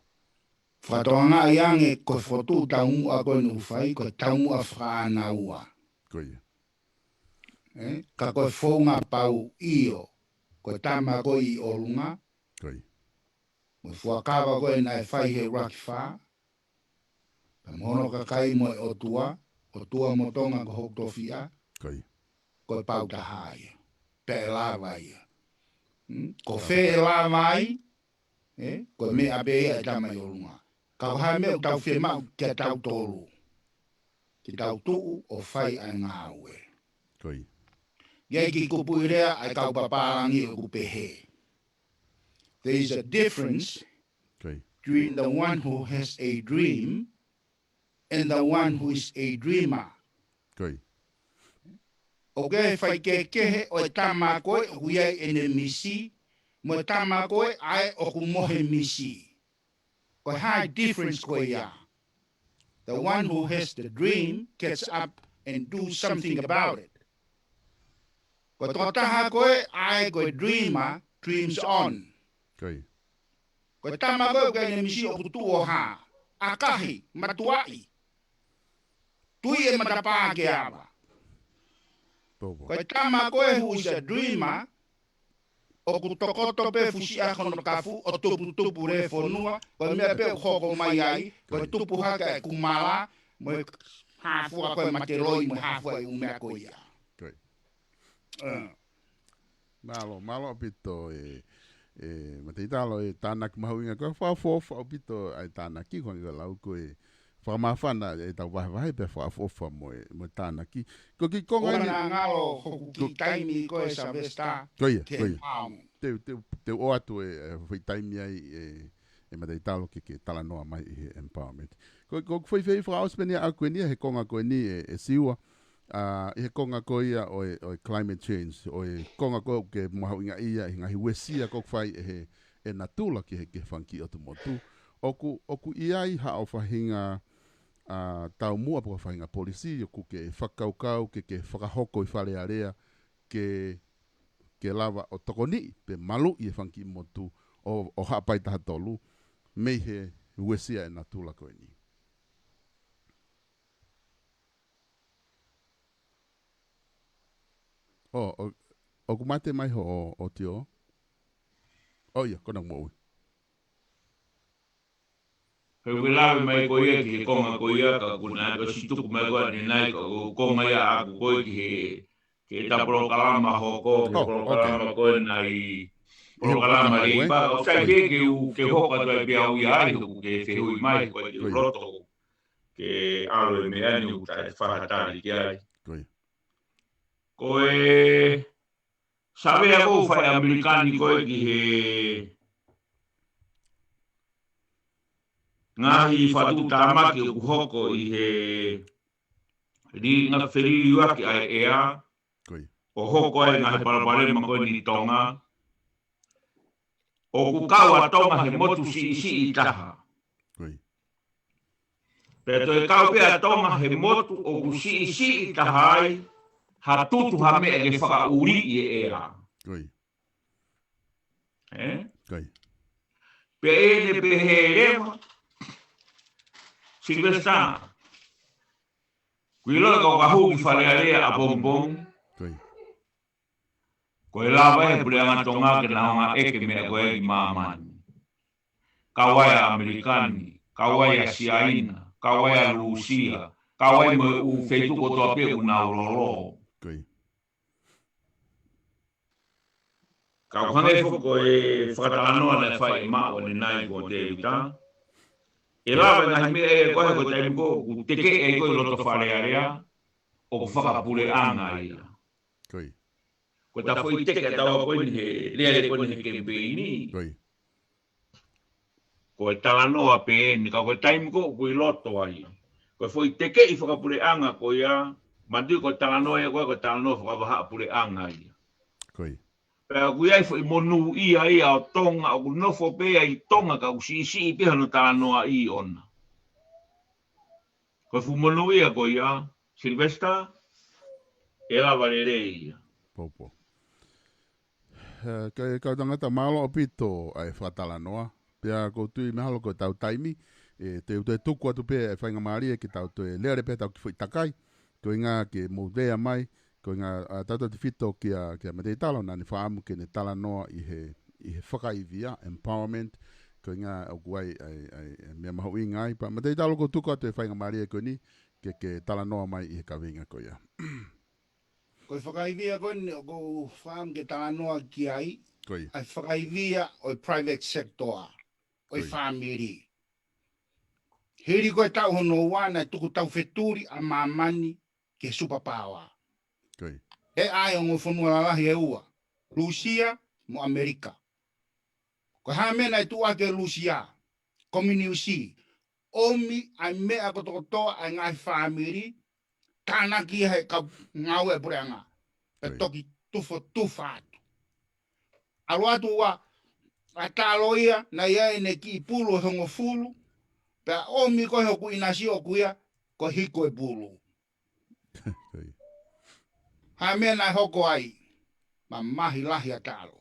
Fakatokangaʻi ange ko e fokotuʻu taumuʻa ko eni ʻoku fai, ko e taumuʻa fakaʻānaua. Ko ia. Ē? Ka ko e founga pau ʻio, ko e tama ko ē ʻi ʻolunga. Ko ia. Mo e fuakava ko ē naʻe fai he ʻUluaki Fā. Pea mo hono kakai mo e ʻOtua, ʻOtua mo Tonga ko hoku tofiʻa. Ko ia. Ko e pau taha ia. Pea ʻe lava ia. Hmm? Ko fē ʻe lava ai, ē? Ko e meʻa pē ia ʻa e tama ʻi ʻolunga. Ka ko e hā e meʻa ʻoku tau fiemaʻu kia tautolu. Ke tau tuʻu ʻo fai ʻa e ngāue. Ko ia. ʻI ai e kiʻi kupuʻi lea ʻa e kau papālangi ʻoku pehē. There is a difference Ko ia. between the one who has a dream and the one who is a dreamer. Ko ia. ʻOku ʻi ai e faikehekehe ʻo e tama ko ē ʻoku ʻi ai ʻene misi, mo e tama ko ē ʻa ē ʻoku mohe misi. Ko e hā e difference ko ia. The one who has the dream gets up and do something about it. Ko e tokotaha ko ē ʻa ē ko e dreamer, dreams on. Ko ia. Ko e tama ko ē ʻoku ʻi ai ʻene misi ʻoku tuʻu ʻo hā, ʻakahi, matuaʻi. Tui e matapā ke ava. Ko e tama ko ē who is a dreamer, ʻoku tokoto pē fusiʻaki hono kafu ʻo tuputupu lē fonua, ko e meʻa pē ʻoku hoko mai ai, ko e tupu hake e kumala, mo e hā fua ko ē mateloi, mo e hā fua e ʻū meʻa ko ia. Ko ia. Mālō, mālō ʻaupito e, e Mataʻitalo e tānaki mahuʻinga ko e fakaʻofoʻofa ʻaupito ʻa e tānaki ko e lau ko e fakamāfana ʻetau vahevahe pea fakaʻofoʻofa mo e, mo e tānaki. Ko e kiʻi konga ʻeni. ʻOua naʻa ngalo hoku kiʻi taimi ko ē Sylvester. Ko ia, ko ia. Te, te, te u ʻoatu e, e foʻi taimi ai e, e Mataʻitalo ke, ke talanoa mai ʻi he empowerment. Ko, ko e foʻi fehuʻi fakaʻosi pē ʻeni ʻaʻaku ʻeni he konga ko ʻeni e, e Siua. ʻA, ʻi he konga ko ia ʻo e, ʻo e climate change, ʻo e konga ko ē ʻoku ke mahuʻingaʻia ʻi he ngaahi uesia ko ē ʻoku fai ʻe he, ʻe natula ki he, ki he fanga kiʻi ʻotu motu. ʻOku, ʻoku ʻi ai haʻo faʻahinga, ʻa taumuʻa pe ko ha faʻahinga polisi ʻoku ke fakakaukau ke ke fakahoko ʻi Fale Alea ke, ke lava ʻo tokoniʻi pe maluʻi e fanga kiʻi motu ʻo, ʻo Haʻapai taha tolu mei he uesia e natula ko eni. ʻO, ʻo, ʻoku mate mai hoʻo, ʻo tio? ʻO ia, ko ena moʻui. He ʻoku lave mai ko ia ki he konga ko ia ka ʻoku na ʻosi tuku mai ko eni nai ka ko e konga ia ʻaku ko ē ki he, ki he ta polokalama hoko, ki he Oh, polokalama okay. ko ena ʻi, He polokalama polokalama lei ue. pa, ʻo sai Ko ia. ke ke u, ke hoko atu ai pea u ia ai, ʻoku ke fehuʻi mai, ko e ke Ko ia. loto, ke ʻalu e meʻa ni ʻoku taʻe fakatali ki ai. Ko ia. Ko e, savea ko ē ʻoku fai ʻe ʻAmelika ni ko ē ki he ngaahi fakatuʻutāmaki ʻoku hoko ʻi he li-, ngaahi feliliuaki ʻa e ʻea, Ko ia. ʻo hoko ai ngaahi palopalema ko eni ʻi Tonga. ʻOku kau ʻa Tonga he motu siʻisiʻi taha. Ko ia. Pea toe kau pē ʻa Tonga he motu ʻoku siʻisiʻi taha ai, ha tutu ha meʻa ke fakaʻuliʻi e ʻea. Ko ia. Ē? Ko ia. Pea ʻe ne pehē leva, Silivesitā, ʻoku ʻilo ʻe koe ʻoku ke hū ki Fale Alea ʻapongipongi. Ko ia. Ko e lava ʻe he puleʻanga Tonga ke na hanga ʻo ʻeke meʻa ko ē ki māmani. Kau ai ʻa ʻAmelika ni, kau ai ʻa Siaina, kau ai ʻa Lūsia, kau ai mo e ʻū feituʻu kotoa pē ʻoku nau lolo. Ko ia. Ka ʻoku hangē foki ko e fakatalanoa naʻe fai ʻe Maʻu ʻanenai ko Tēvita. ʻE lava e ngaahi meʻa ē ko ē ko e taimi ko ē ʻoku teke ai ko ē ʻi loto Fale Alea, ʻoku fakapuleʻanga ia. Ko ia. Ko e ta foʻi teke ʻa taua ko eni he lele ko eni he kemipeini. Ko ia. Ko e talanoa pē eni, ka ko e taimi ko ē ʻoku ʻi loto ai. Ko e foʻi tekeʻi fakapuleʻanga ko ia, manatuʻi ko e talanoa ia ko ē, ko e talanoa fakavahaʻapuleʻanga ia. Ko ia. Pea ʻoku ʻi ai foʻi monūʻia ia ʻo Tonga, ʻoku nofo pē ia ʻi Tonga ka ʻoku siʻisiʻi pē hono talanoaʻi ʻona. Ko e fuʻu monūʻia ko ia, Silivesitā, ʻe lava lelei ia. Poupou. Eh, ka, kau tangata mālō ʻaupito ʻa e fakatalanoa. Pea ʻoku ou tui mahalo ko e tau taimi, ʻe, te u toe tuku atu pē ʻa e faingamālie ke tau toe lele pē tau kiʻi foʻi takai. Ko e ʻuhinga ke mou lea mai, ko e ʻuhinga, ʻa, tautautefito kia, kia Mateitalo, naʻa ne fakaʻamu ke ne talanoa ʻi he, ʻi he fakaivia, empowerment, ko e ʻuhinga ʻoku ʻi ai, ʻa e, ʻa e, ʻa e meʻa mahuʻinga ai. Pea Mateitalo ʻoku ou tuku atu e faingamālie ko eni, ke, ke talanoa mai ʻi he kaveinga ko ia. Ko e fakaivia ko eni ʻoku ou fakaʻamu ke talanoa ki ai, Ko ia. ʻa e fakaivia ʻo e private sector, ʻo e Ko ia. fāmili. Hili ko e taʻu hono ua naʻe tuku taufetuli ʻa māmani ki he superpower. Ko ia. He ʻa e ongo fonua lalahi ʻe ua, Lūsia mo ʻAmelika. Ko e hā e meʻa naʻe tuʻu ʻaki ʻe Lūsia, kominiusi, ʻomi ʻa e meʻa kotokotoa ʻa e ngaahi fāmili, tānaki he kau ngāue ʻa e puleʻanga. Pea Ko ia. toki tufotufa atu. ʻAlu atu ua, ʻa Talo ia, naʻe ʻi ai ʻene kiʻi pulu ʻe hongofulu, pea ʻomi ko ē hoku ʻinasi ʻoʻoku ia, ko e hiko e pulu. Ko ia. Hā e meʻa naʻe hoko ai, mamahi lahi ʻa Talo.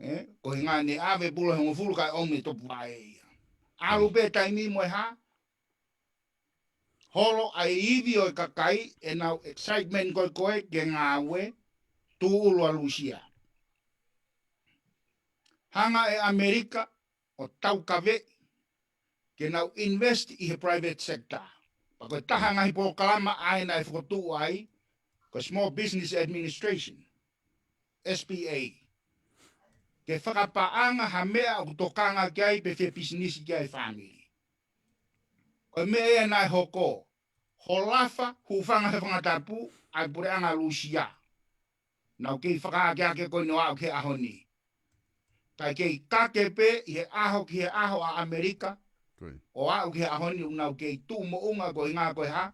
Ē, ko e ʻuhinga naʻe ʻave pulu ʻe hongofulu kae ʻomi e topuvaʻe ia. ʻAlu pē taimi mo e hā, holo ʻa e ivi ʻo e kakai, ʻenau excitement ko ē ko ē ke ngāue, tūʻulu ʻa Lūsia. Hanga ʻe ʻAmelika ʻo taukaveʻi ke nau invest ʻi he private sector. Pea ko e taha ngaahi polokalama ʻa ē naʻe fokotuʻu ai, ko e Small Business Administration, S B A. Ke fakapaʻanga ha meʻa ʻoku tokanga ki ai pe fie pisinisi ki ai e fāmili. Ko e meʻa ia naʻe hoko, holofa, hūfanga he fanga tapu, ʻa e puleʻanga Lūsia. Nau kei fakaakeake ko eni ʻo aʻu ki he ʻaho ni. Kae kei kake pē ʻi he ʻaho ki he ʻaho ʻa ʻAmelika, Ko ia. ʻo aʻu ki he ʻaho ni ʻoku nau kei tuʻu moʻunga ko e ʻuhinga ko e hā,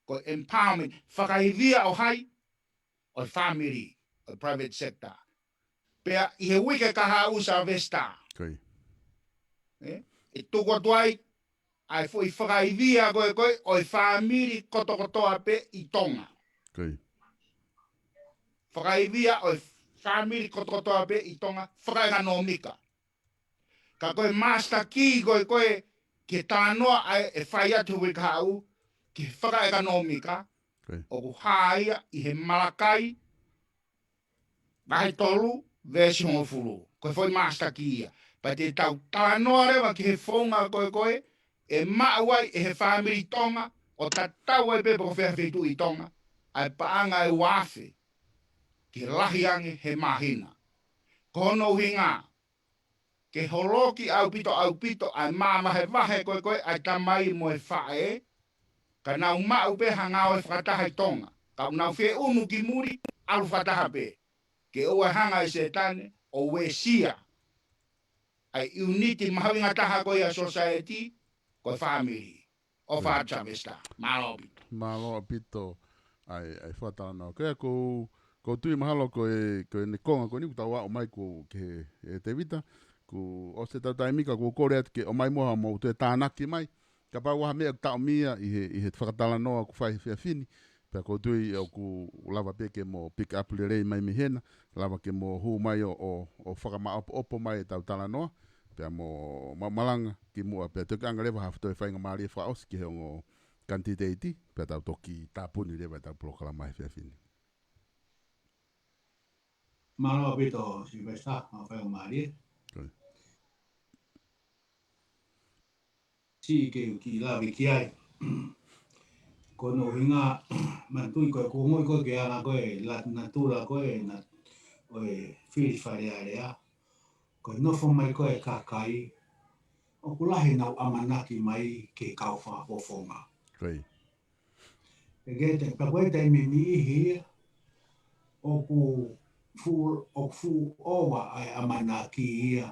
ko e empowerment, fakaivia ʻo hai, ʻo e fāmili, ʻo e private sector. Pea ʻi he uike kahaʻu Silivesitā. Ko ia. Ē? ʻE tuku atu ai, ʻa e foʻi fakaivia ko ē ko ē ʻo e fāmili kotokotoa pē ʻi Tonga. Fakaivia ʻo e fāmili kotokotoa pē ʻi Tonga, fakaʻekonōmika. Ka ko e master key ko ē ko ē ki he talanoa ʻa ē ʻe fai atu he uike kahaʻu ki he fakaʻekonōmika, ʻoku hā ia ʻi he Malakai vahe tolu, veesi hongofulu. Ko e foʻi master key ia. Pea te tau talanoa leva ki he founga ko ē ko ē ʻe maʻu ai ʻe he fāmili Tonga, ʻo tatau ai pē pe ko fē feituʻu ʻi Tonga, ʻa e paʻanga ʻe ua afe ki he lahi ange he māhina. Ko hono ʻuhinga, ke holoki ʻaupito ʻaupito ʻa e māvahevahe ko ē ko ē ʻa e tamai mo e faʻē, ka nau maʻu pē ha ngāue fakataha ʻi Tonga. Ka ʻoku nau feʻunu ki muli, ʻalu fakataha pē. Ke ʻoua ʻe hanga ʻe Sētane ʻo uesia ʻa e ʻiuniti mahuʻinga taha ko ia ʻo e society, ko e fāmili. ʻOfa atu Sylvester. Mālō ʻaupito. Mālō ʻaupito ʻa e, ʻa e fakatalanoa. Ko ia ʻoku ou, ʻoku ou tui mahalo ko e, ko e konga ko eni kuo tau aʻu mai ko ē ki he, ʻe Tēvita, kuo ʻosi ʻetau taimi ka ʻoku ou kole atu ke ʻomai muʻa haʻamou toe tānaki mai. Kapau ʻoku ʻi ai ha meʻa ʻoku taʻomia ʻi he, ʻi he fakatalanoa kuo fai he efiafi ni, pea ʻoku ou tui ʻoku lava pē ke mo pick up lelei mai mei hena, lava ke mo hū mai ʻo, ʻo, ʻo fakamaʻopoʻopo mai ʻetau talanoa, pea mo ma-, malanga ki muʻa, pea toki ʻanga leva ha toe faingamālie fakaʻosi ki he ongo kanititeiti, pea tau toki tāpuni leva ʻetau polokalama he efiafi ni. Mālō ʻaupito, Sylvester, mo e faingamālie. Siʻi ke u kiʻi lave ki ai. Ko hono ʻuhinga, manatuʻi ko e kuonga ko ē ke anga ko ē, la-, natula ko ē, na-, ʻo e fili Fale Alea. Ko e nofo mai ko ē kakai, ʻoku lahi ʻenau ʻamanaki mai ki he kau fakafofonga. Pea ke te, pea ko e taimi niʻihi ia, ʻoku fuʻu, ʻoku fuʻu ʻova ʻa e ʻamanaki ia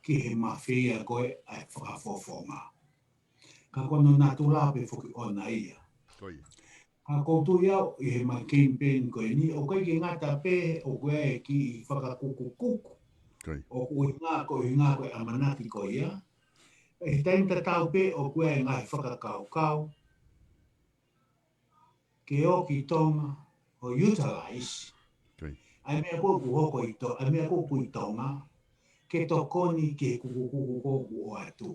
ki he mafeia ko ē ʻa e fakafofonga. Ka ko hono natula pē foki ʻona ia. Ka ʻoku ou tui au ʻi he ma campaign ko eni, ʻoku ʻikai ke ngata pē ʻoku ʻi ai e kiʻi fakakukukuku. ʻOku ʻuhinga, ko e ʻuhinga ko e ʻamanaki ko ia. ʻI he taimi tatau pē ʻoku ʻi ai e ngaahi fakakaukau ke ō ki Tonga ʻo utilize ʻa e meʻa ko ē ʻoku hoko ʻi To-, ʻa e meʻa ko ē ʻoku ʻi Tonga, ke tokoni ki he kukukuku ko ē ʻoku ʻoatu.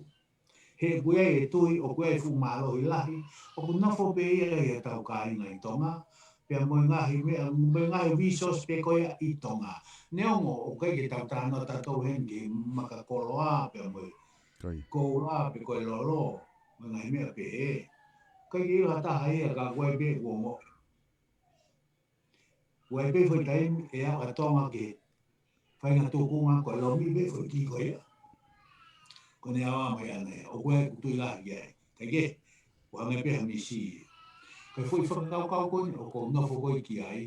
He ʻoku ʻi ai e tui, ʻoku ʻi ai e fuʻu mālohi lahi, ʻoku nofo pē ia ʻi hotau kāinga ʻi Tonga, pea mo e ngaahi meʻa, mo e ngaahi resource pē ko ia ʻi Tonga. Neongo ʻoku ʻikai ke tau talanoa tautolu heni ki he maka koloa, pea mo e koula, pe ko e lolo, mo e ngaahi meʻa pehē. ʻIkai ke ʻilo ha taha ia ka ʻoku ʻi ai pē ʻoku ongoʻi. ʻOku ʻi ai pē foʻi taimi ʻe aʻu ʻa Tonga ki he faʻahinga tūkunga ko e lomi pē foʻi kiʻi ko ia. Ko ʻene ʻaonga mai ʻana ia, ʻoku ʻi ai ʻeku tui lahi ki ai. Kae kehe, ʻoku hangē pē ha misi ia. Ko e foʻi fakakaukau ko eni ʻoku ou nofo ko ē ki ai.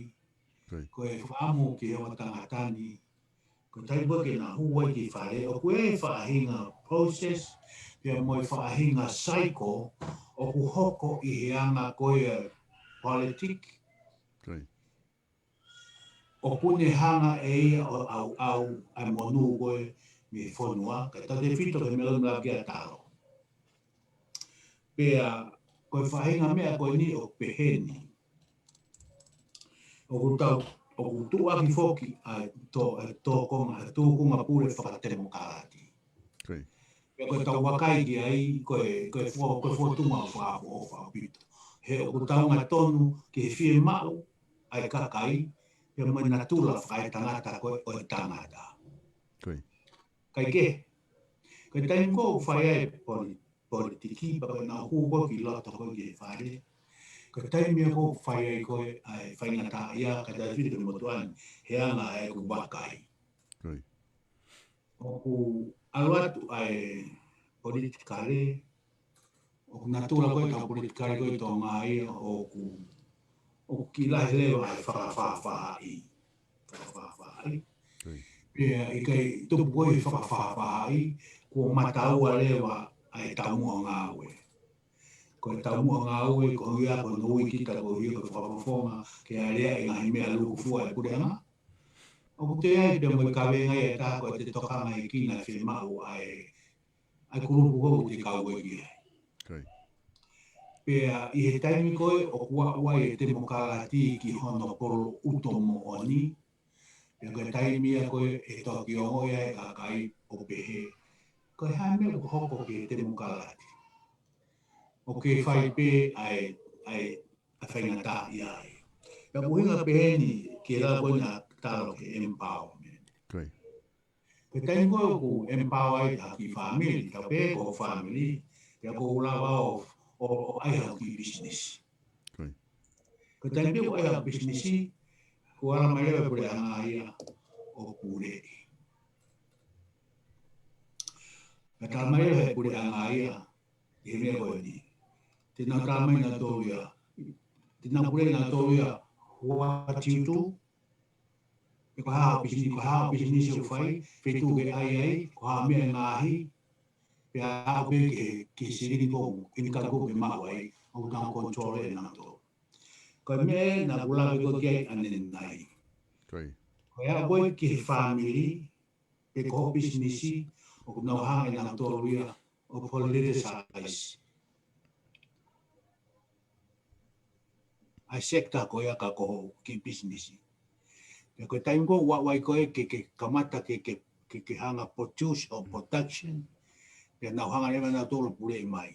Ko e fakaʻamu ki he ongo tangata ni, ko e taimi ko ē ke na hū ai ki fale, ʻoku ʻi ai e faʻahinga process, pea mo e faʻahinga cycle, ʻoku hoko ʻi he anga ko ia politic, ʻoku ne hanga ʻe ia ʻo ʻauʻau ʻa e monū ko ē mei he fonua, kae tautefito ki he meʻa ʻoku lava ke ʻatā. Pea ko e faʻahinga meʻa ko eni ʻoku pehē ni. ʻOku tau, ʻoku tuʻuaki foki ʻa e tō-, ʻa e tōkonga, ʻa e tūkunga pule fakatemokalati. Pea ko e tau vakai ki ai, ko e, ko e fo-, ko e fotunga ʻoku fakaʻofoʻofa ʻaupito. He ʻoku taunga tonu ki he fiemaʻu ʻa e kakai, pea mo e natula fakaetangata ko ē ʻo e tangata. Kae kehe, ko e taimi ko ē ʻoku fai ai e poli-, politiki, pea ko ʻenau hū ko ē ki loto ko ē ki he fale. Ko e taimi ia ʻoku fai ai ko ē ʻa e faingataʻaʻia, kae tautefito ki he motuʻa ni, he anga ʻeku vakai. ʻOku ʻalu atu ʻa e politikale, ʻoku natula ko ē ʻetau politikale ko ē ʻi Tonga ia ʻoku, ʻoku kiʻi lahi leva ʻa e fakafāfāhaʻi. Fakafāfāhaʻi. Pea ʻikai tupu ko ē he fakafāfāhaʻi, kuo mataua leva ʻa e taumuʻa ngāue. Ko e taumuʻa ngāue, ko ia ko hono ui kita ko ia ko e fakafofonga, ke aleaʻi e ngaahi meʻa lukufua ʻa e puleʻanga. ʻOku toe ʻi ai pē mo e kavenga ia ʻe taha ko e te tokangaekina e fiemaʻu ʻa e, ʻa e kulupu ko ē ʻoku te kau ai ki ai. Pea ʻi he taimi ko ē ʻoku ʻaʻu ai e temokalati ki hono poloʻuto moʻoni, pea ko e taimi ia ko ē ʻe toki ongoʻi ai e kakai ʻo pehē, ko e hā e meʻa ʻoku hoko ki he temokalati? ʻOku ke fai pē ʻa e, ʻa e, ʻa e faingataʻaʻia ai. Pea ʻoku ʻuhinga pehē ni ki he lau ko ena ʻa Talo ki he empowerment. Ko e taimi ko ē ʻoku empower ai ha kiʻi fāmili, tau pehē ko ho fāmili, pea ʻoku lava ʻo, ʻo, ʻo ʻai haʻo kiʻi pisinisi. Ko e taimi pē ʻoku ʻai haʻo pisinisi, ʻoku ala mai leva e puleʻanga ia ʻo puleʻi. Pea tala mai leva he puleʻanga ia, ʻi he meʻa ko eni. Te nau tala mai nautolu ia, te nau puleʻi nautolu ia, what you do, pe ko e hā hoʻo pisinisi, ko e hā hoʻo pisinisi ʻoku fai, feituʻu ke ʻai ai, ko e hā e meʻa ʻe ngaahi, pea aʻu pē ki he, ki he silini ko ē, income ko ē ʻoku ke maʻu ai, ʻoku nau control ʻe nautolu. Ko e meʻa ē naʻa ku lave ko ē ki ai ʻanenai. Ko e aʻu ko ē ki he fāmili, pe ko hoʻo pisinisi, ʻoku nau hanga ʻe nautolu ia ʻo politicize ʻa e sector ko ia ka ko hoʻo kiʻi pisinisi. Pea ko e taimi ko ē ʻoku ʻaʻu ai ko ē ke, ke kamata ke, ke, ke, ke hanga produce ʻo production, pea nau hanga leva nautolu ʻo puleʻi mai.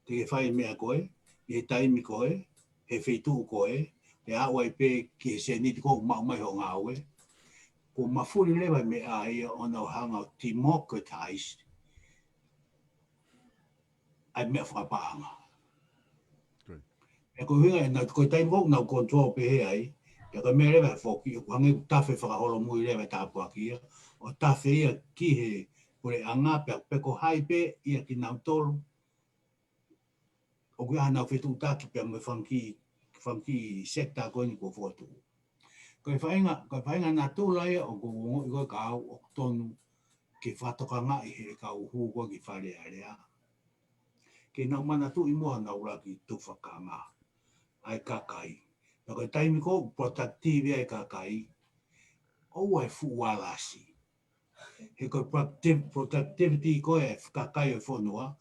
Te ke fai e meʻa ko ē, ʻi he taimi ko ē, he feituʻu ko ē, pea aʻu ai pē ki he seniti ko ē ʻoku maʻu mai hoʻo ngāue. Kuo mafuli leva e meʻa ia ʻo nau hanga ʻo democratize ʻa e meʻa fakapaʻanga. Pea ko e ʻuhinga ē naʻa, ko e taimi ko ē ʻoku nau control pehē ai, pea ko e meʻa leva ē foki, ʻoku hangē ʻoku tafe fakaholomui leva e tāpuaki ia, ʻo tafe ia ki he puleʻanga, pea pe ko hai pē ia kinautolu ʻoku ʻi ai haʻanau fetuʻutaki pea mo e fanga kiʻi, fanga kiʻi sector ko eni kuo fotu. Ko e faʻahinga, ko e faʻahinga natula ia ʻoku ou ongoʻi ko ē ka au ʻoku tonu ke fakatokangaʻi he kau hū ko ē ki Fale Alea. Ke nau manatuʻi muʻa honau ʻuluaki tufakanga ʻa e kakai. Pea ko e taimi ko ē ʻoku productive ai e kakai, ʻoua ʻe fuʻu alasi. He ko e productive-, productivity ko ē ʻa e kakai ʻo e fonua,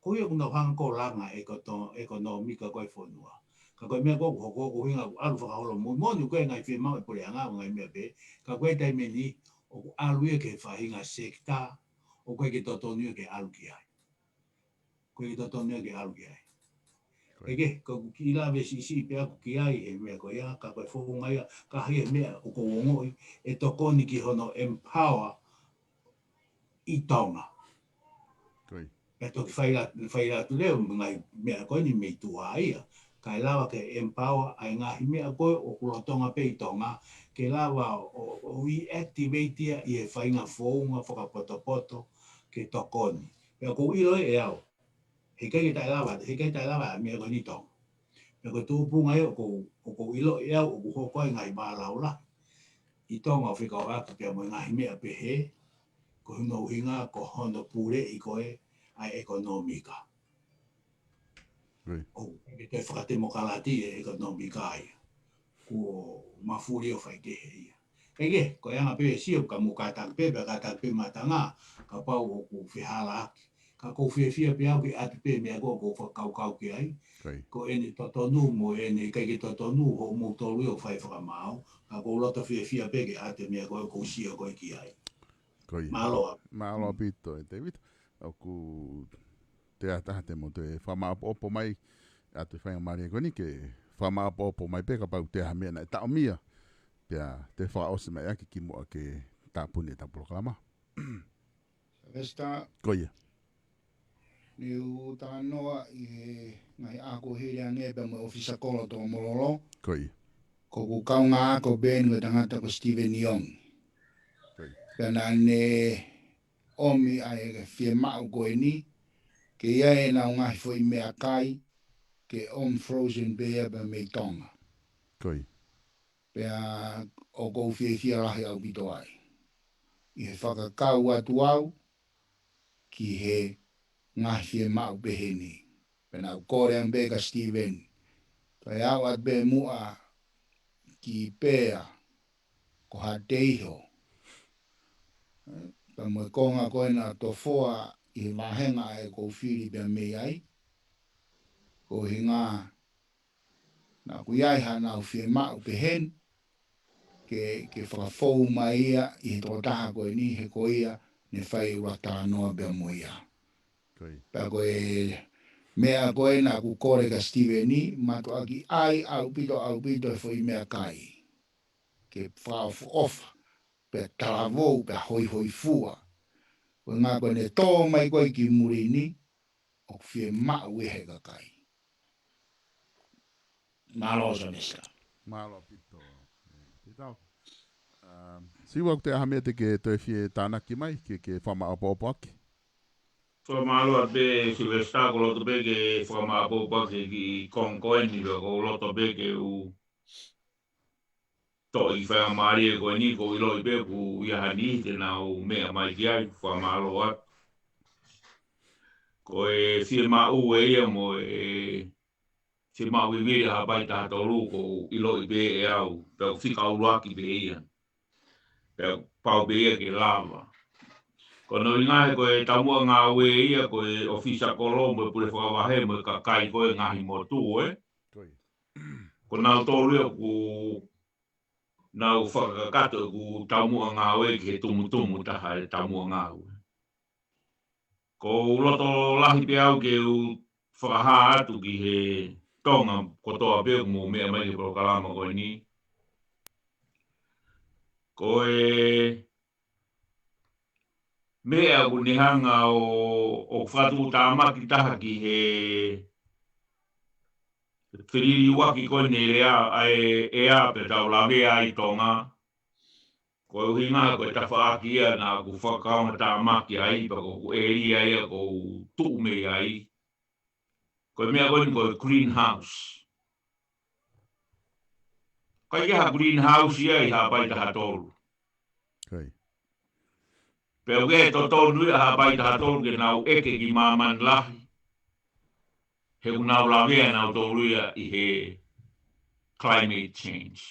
ko ia ʻoku nau hanga ʻo langa e ko to-, ekonōmika ko ē ʻo e fonua. Ka ko e meʻa ko ē ʻoku hoko, ko e ʻuhinga ʻoku ʻalu fakaholomui, moʻoni ko e ngaahi fiemaʻu ʻa e puleʻanga, ngaahi meʻa pē, ka ko e taimi ni, ʻoku ʻalu ia ki he faʻahinga sector ʻoku ʻikai ke totonu ia ke ʻalu ki ai. ʻOku ʻikai ke totonu ia ke ʻalu ki ai. Ko ia. ʻEke, ko ʻeku kiʻi lave siʻisiʻi pē ʻaku ki ai he meʻa ko ia, ka ko e founga ia, ka ʻi ai e meʻa ʻoku ou ongoʻi ʻe tokoni ki hono empower ʻi Tonga. Ko ia. Pea toki fai la-, fai atu leva mo e ngaahi meʻa ko eni mei tuʻa ia. Kae lava ke empower ʻa e ngaahi meʻa ko ē ʻoku lolotonga pē ʻi Tonga, ke lava ʻo, ʻo reactivate ia ʻi he faʻahinga founga fakapotopoto ke tokoni. Pea ʻoku ou ʻilo ʻe au, heʻikai ke taʻelava, heʻikai taʻelava ʻa e meʻa ko eni ʻi Tonga. Pea ko e tuʻupunga ia ʻoku ou, ʻoku ou ʻilo ʻe au ʻoku hoko ai e ngaahi mālaula ʻi Tonga ʻo fekauʻaki pea mo e ngaahi meʻa pehē, ko hono ʻuhinga ko hono puleʻi ko ē ʻa e ʻekonōmika. Right. ʻOku ʻikai ke toe fakatemokalati e ʻekonōmika ia. Kuo mafuli ʻo faikehe ia. Kae kehe, ko e anga pē e sio ka mou kātaki pē, pea kātaki pē matanga, kapau ʻoku fehālaaki. Ka ʻoku ou fiefia pē au ke ʻatu pē meʻa ko ē ʻoku ou fakakaukau ki ai. Right. Ko ʻene totonu mo ʻene ʻikai ke totonu, hoʻomoutolu ia ʻoku fai fakamaau. Ka ʻoku ou loto fiefia pē ke ʻatu e meʻa ko ē ʻoku ou sio ko ē ki ai. Ko ia. Mālō. Mālō ʻaupito, ʻe Tēvita. ʻOku toe ʻi ai ha taha te mo toe fakamāʻopoʻopo mai, ʻa e toe faingamālie ko eni ke fakamāʻopoʻopo mai pē kapau toe ʻi ai ha meʻa naʻe taʻomia. Pea toe fakaʻosi mai ʻaki kimuʻa ke tāpuni ʻetau polokalama. Sylvester. Ko ia. Ne u talanoa ʻi he ngaahi ʻaho kuo hili ange pea mo e ʻōfisa kolo Tonga Mololo. Ko ia. Ko ʻeku kaungā ako pē eni ko e tangata ko Stephen Young. Ko ia. Pea naʻa ne ʻomi ʻa e fiemaʻu ko eni, ke ʻi ai ʻenau ngaahi foʻi meʻakai, ke ʻomi frozen pē ia pea mei Tonga. Ko ia. Pea ʻoku ou fiefia lahi ʻaupito ai. ʻI he fakakau atu au, ki he ngaahi fiemaʻu pehē ni. Pea naʻa ku kole ange pē kia Stephen. Kae aʻu atu pē muʻa ki Pea, ko Hateiho. Pea mo e konga ko ena Tofoa ʻi he vāhenga ʻa ē ʻoku ou fili pea mei ai. Ko e ʻuhinga naʻa ku ʻi ai haʻanau fiemaʻu pehē ni ke, ke fakafou mai ia ʻi he tokotaha ko eni he ko ia ne fai ʻuluaki talanoa pea mo ia. Pea ko e meʻa ko ē naʻa ku kole kia Sitiveni, mātuʻaki ʻai ʻaupito, ʻaupito e foʻi meʻakai ke fakaʻofoʻofa, pea talavou, pea hoihoifua. Ko e ʻuhinga ko ʻene tō mai ko ē ki muli ni, ʻoku fiemaʻu ia he kakai. Mālō Sylvester. Mālō ʻaupito. Te tau. Um, Siua, ʻoku toe ʻi ai ha meʻa te ke toe fie tānaki mai, ke, ke fakamaʻopoʻopo ʻaki? Fakamālō atu pē Sylvester, ʻoku ou loto pē ke fakamaʻopoʻopo ʻaki e kiʻi konga ko eni, pea ʻoku ou loto pē ke u toʻo e faingamālie ko eni, ʻoku ou ʻiloʻi pē ʻoku ʻi ai ha niʻihi te nau meʻa mai ki ai, fakamālō atu. Ko e fiemaʻu ē ia mo e fiemaʻu vivili ʻa Haʻapai taha tolu, ʻoku ou ʻiloʻi pē ʻe au, pea ʻoku fika ʻuluaki pē ia. Pea pau pē ia ke lava. Ko hono ʻuhinga he ko e taumuʻa ngāue ia, ko e ʻōfisa kolo mo e pule fakavahe mo e kakai ko ē ngaahi motu, ē? Ko ia. Ko nautolu ia ʻoku nau fakakakato ʻeku taumuʻa ngāue ki he tumutumu taha e taumuʻa ngāue. ʻOku ou loto lahi pē au ke u fakahā atu ki he Tonga kotoa pē ʻoku mou meʻa mai ki he polokalama ko eni. Ko e meʻa ʻoku ne hanga ʻo, ʻo fakatuʻutāmaki taha ki he feliliuaki ko eni e lea, ʻa e ʻea pea tau lavea ai Tonga. Ko e ʻuhinga ko e tafaʻaki ia naʻa ku fakaongo tāmaki ai, pea ko ʻeku ʻēlia ia ʻoku ou tuʻu mei ai. Ko e meʻa ko eni ko e greenhouse. ʻIkai ke ʻi ai ha greenhouse ia ʻi Haʻapai taha tolu. Pea ʻoku ʻi ai e totonu ia ʻa Haʻapai taha tolu ke nau ʻeke ki māmani lahi. He ʻoku nau lavea nautolu ia ʻi he climate change.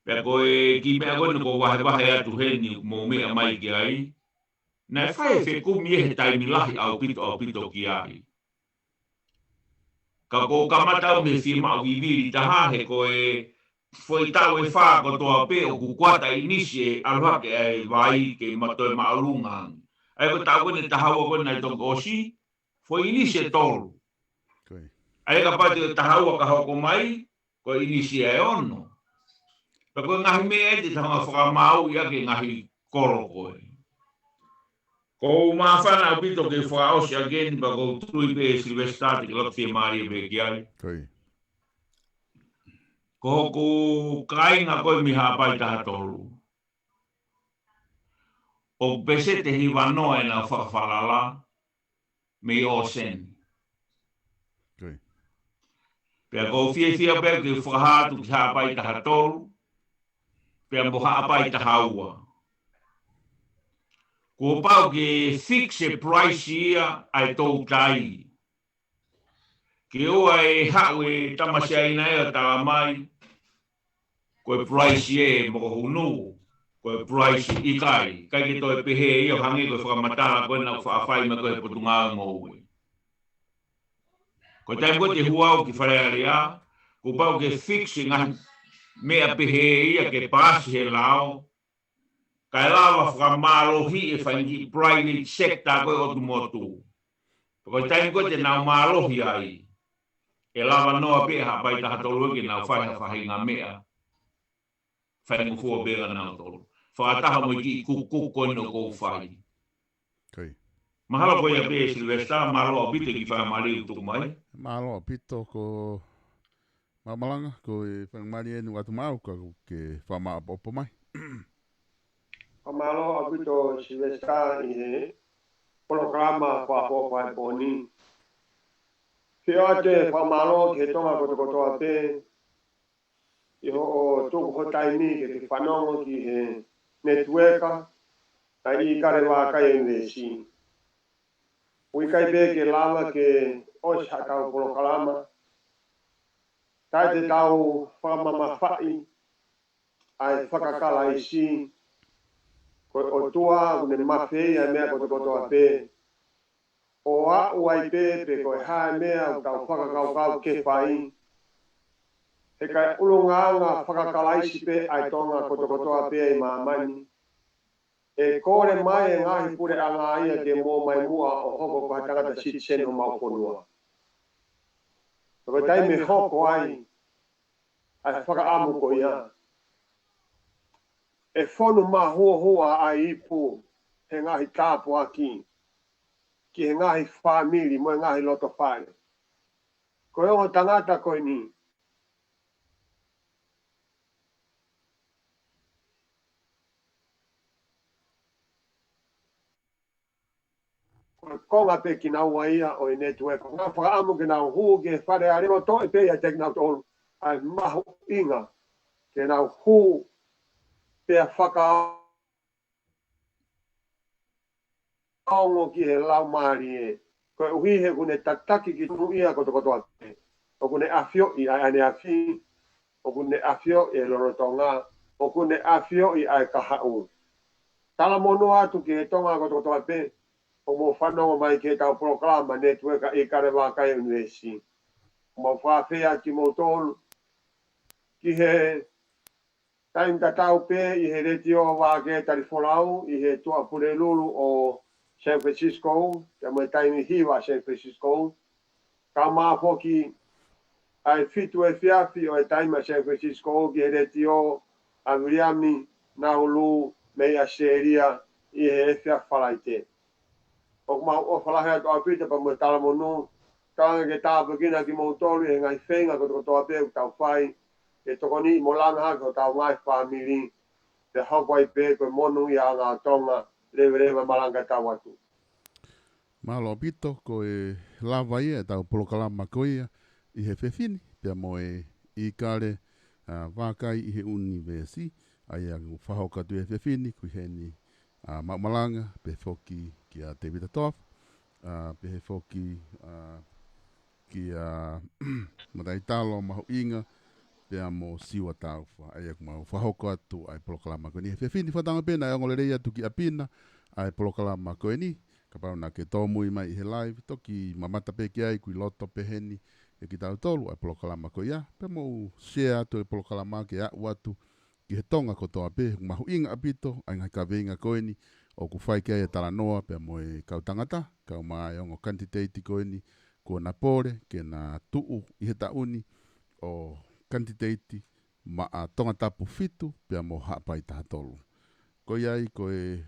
Pea ko e kiʻi meʻa ko eni ʻoku ou vahevahe atu heni mou meʻa mai ki ai. Naʻe fai e fekumi ʻi he taimi lahi ʻaupito, ʻaupito ki ai. Ka ʻoku ou kamata au mei he fiemaʻu vivili taha he ko e foʻi taʻu ʻe fā kotoa pē ʻoku kuata ʻinisi e ʻalu hake ʻa e vai ke ma toe māʻolunga ange. ʻA ia ko e taʻu ko eni taha ua ko eni naʻe toki ʻosi, foʻi ʻinisi ʻe tolu. ʻA ia kapau te taha ua ka hoko mai, ko e ʻinisi ʻe ono. Pea ko e ngaahi meʻa ia te tau hanga ʻo fakamāuʻi ʻaki e ngaahi kolo ko ē. ʻOku ou māfana ʻaupito ke fakaʻosi ʻaki eni pea ʻoku ou tui pē Sylvester te ke loto fiemālie pē ki ai. Ko hoku kāinga ko ē mei Haʻapai taha tolu, ʻoku peseti ʻe hiva noa ʻenau fakafalala mei ʻōseni. Pea ʻoku ou fiefia pē ke fakahā atu ki Haʻapai taha tolu, pea mo Haʻapai taha ua. Kuo pau ke fix e price ia ʻa e toutai. Ke ʻoua ʻe haʻu e tamasiʻi ʻa e ʻa e tala mai, ko e price ē mo ko hunu, ko e price ʻikai, ʻikai ke toe pehē ia ʻo hangē ko e fakamatala ko ē naʻa ku faʻa fai mai ko ē he Potungāue Ngoue. Ko e taimi ko ē te u hū au ki Fale Alea, kuo pau ke fix e ngaahi meʻa pehē ia ke paasi he lao, kae lava fakamālohi e faingi private sector ko ē ʻo e motu. Pea ko e taimi ko ē te nau mālohi ai, ʻe lava noa pē Haʻapai taha tolu ke nau fai ha faʻahinga meʻa faingofua pē kia nautolu. Fakataha mo e kiʻi kukuku ko eni ʻoku ou fai. Mahalo ko ia pē Sylvester, mālō ʻaupito e kiʻi faingamālie ʻoku tuku mai. Mālō ʻaupito ko Mamalanga, ko e faingamālie eni ʻoku ʻatu maʻau ka ke fakamaʻopoʻopo mai. Fakamālō ʻaupito Sylvester ʻi he polokalama fakaʻofoʻofa he pō ni. Ke ʻoatu e fakamālō ki he Tonga kotokotoa pē, ʻi hoʻo tuku ho taimi ke ke fanongo ki he netiueka, ʻa e ʻIkale Vākai University. ʻOku ʻikai pē ke lava ke ʻosi haʻatau polokalama, taʻe te tau fakamamafaʻi ʻa e fakakalaisi, ko e ʻOtua ʻoku ne mafeia e meʻa kotokotoa pē. ʻo aʻu ai pē pe ko e hā e meʻa ʻoku tau fakakaukau ke fai, he ko e ʻulungaanga fakakalaisi pē ʻa e Tonga kotokotoa pē ʻi māmani. ʻE kole mai e ngaahi puleʻanga ia ke mō mai muʻa ʻo hoko ko ha tangata citizen ʻo mau fonua. Ko e taimi ʻe hoko ai ʻa e fakaʻamu ko ia, ʻe fonu mahuohua ʻa e ipu he ngaahi tāpuaki ki he ngaahi fāmili mo e ngaahi loto fale. Ko e ongo tangata ko eni, ko e konga pē kinaua ia ʻo e network. Ko e fakaʻamu ke nau hū ki he Fale Alea, toʻo pē ia kiate kinautolu ʻa e mahuʻinga ke nau hū pea fakaongo ki he laumālie. Koeʻuhi he ʻoku ne tataki ki tuʻia kotokotoa pē. ʻOku ne ʻafioʻi ʻa e ʻaneafi, ʻoku ne ʻafioʻi e lolotonga, ʻoku ne ʻafioʻi ʻa e kahaʻu. Talamonū atu ki he Tonga kotokotoa pē ʻoku mou fanongo mai ki heʻetau polokalama Network ʻa ʻIkale Vākai ʻUnivēsi. Mau fakafeʻiloaki kimoutolu ki he taimi tatau pē ʻi he Letiō Vākē Talifolau ʻi he Tuʻapulelulu ʻo San Francisco, pea mo e taimi hiva San Francisco. Kae ʻumaʻā foki ʻa e fitu efiafi ʻo e taimi ʻa San Francisco ki he Letiō ʻa Viliami Naulu mei ʻAositelēlia ʻi he efiafi Falaite. ʻOku mau ʻofa lahi atu ʻaupito pea mo e talamonū, tau hanga ke tāpuekina kimoutolu ʻi he ngaahi feinga kotokotoa pē ʻoku tau fai, ke tokoniʻi mo langa hake hotau ngaahi fāmili, pea hoko ai pē ko e monūʻiaʻanga ʻo Tonga, leveleva malanga tau atu. Mālō ʻaupito, ko e lava ia ʻetau polokalama ko ia ʻi he efiafi ni, pea mo e ʻIkale, ʻa, Vākai ʻi he ʻUnivēsi, ʻa ia ʻoku fakahoko atu he efiafi ni, ko e heni, ʻa, Maʻu Malanga, pehē foki kia Tēvita Toafa, ʻa, pehē foki, ʻa, kia Mataitalo Mahuʻinga, pea mo Siua Taufa. ʻA ia ʻoku mau fakahoko atu ʻa e polokalama ko eni he efiafi ni. Fakatauange pē naʻe ongo lelei atu ki ʻapi na ʻa e polokalama ko eni, kapau naʻa ke tōmui mai ʻi he live, toki mamata pē ki ai, ʻoku ʻi loto pē heni ʻia kitautolu ʻa e polokalama ko ia, pea mou share atu e polokalama ke aʻu atu ki he Tonga kotoa pē. Mahuʻinga ʻaupito ʻa e ngaahi kaveinga ko eni ʻoku fai ki ai e talanoa pea mo e kau tangata, kae ʻumaʻā e ongo kanititeiti ko eni kuo na pole ke na tuʻu ʻi he taʻu ni ʻo kanititeiti maʻa Tongatapu fitu pea mo Haʻapai taha tolu. Ko ia ai ko e,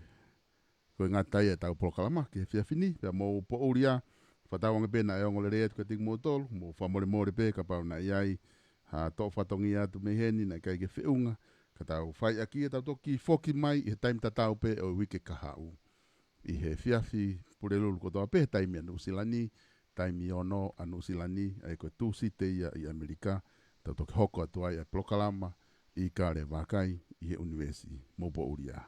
ko e ngata ia ʻetau polokalama ki he efiafi ni, pea mou poʻuli ā, fakatauange pē naʻe ongo lelei atu kiate kimoutolu, mou fakamolemole pē kapau naʻe ʻi ai ha toʻo fatongia atu mei heni naʻe ʻikai ke feʻunga, ka tau fai ʻaki ia, tau toki foki mai ʻi he taimi tatau pē ʻo e uike kahaʻu. ʻI he efiafi Pulelulu kotoa pē he taimi ʻa Nuʻusila ni, taimi ono ʻa Nuʻusila ni, ʻa ia ko e Tūsite ia ʻi ʻAmelika, tau toki hoko atu ai ʻa e polokalama ʻIkale Vākai ʻi he ʻUnivēsi. Mou poʻuli ā.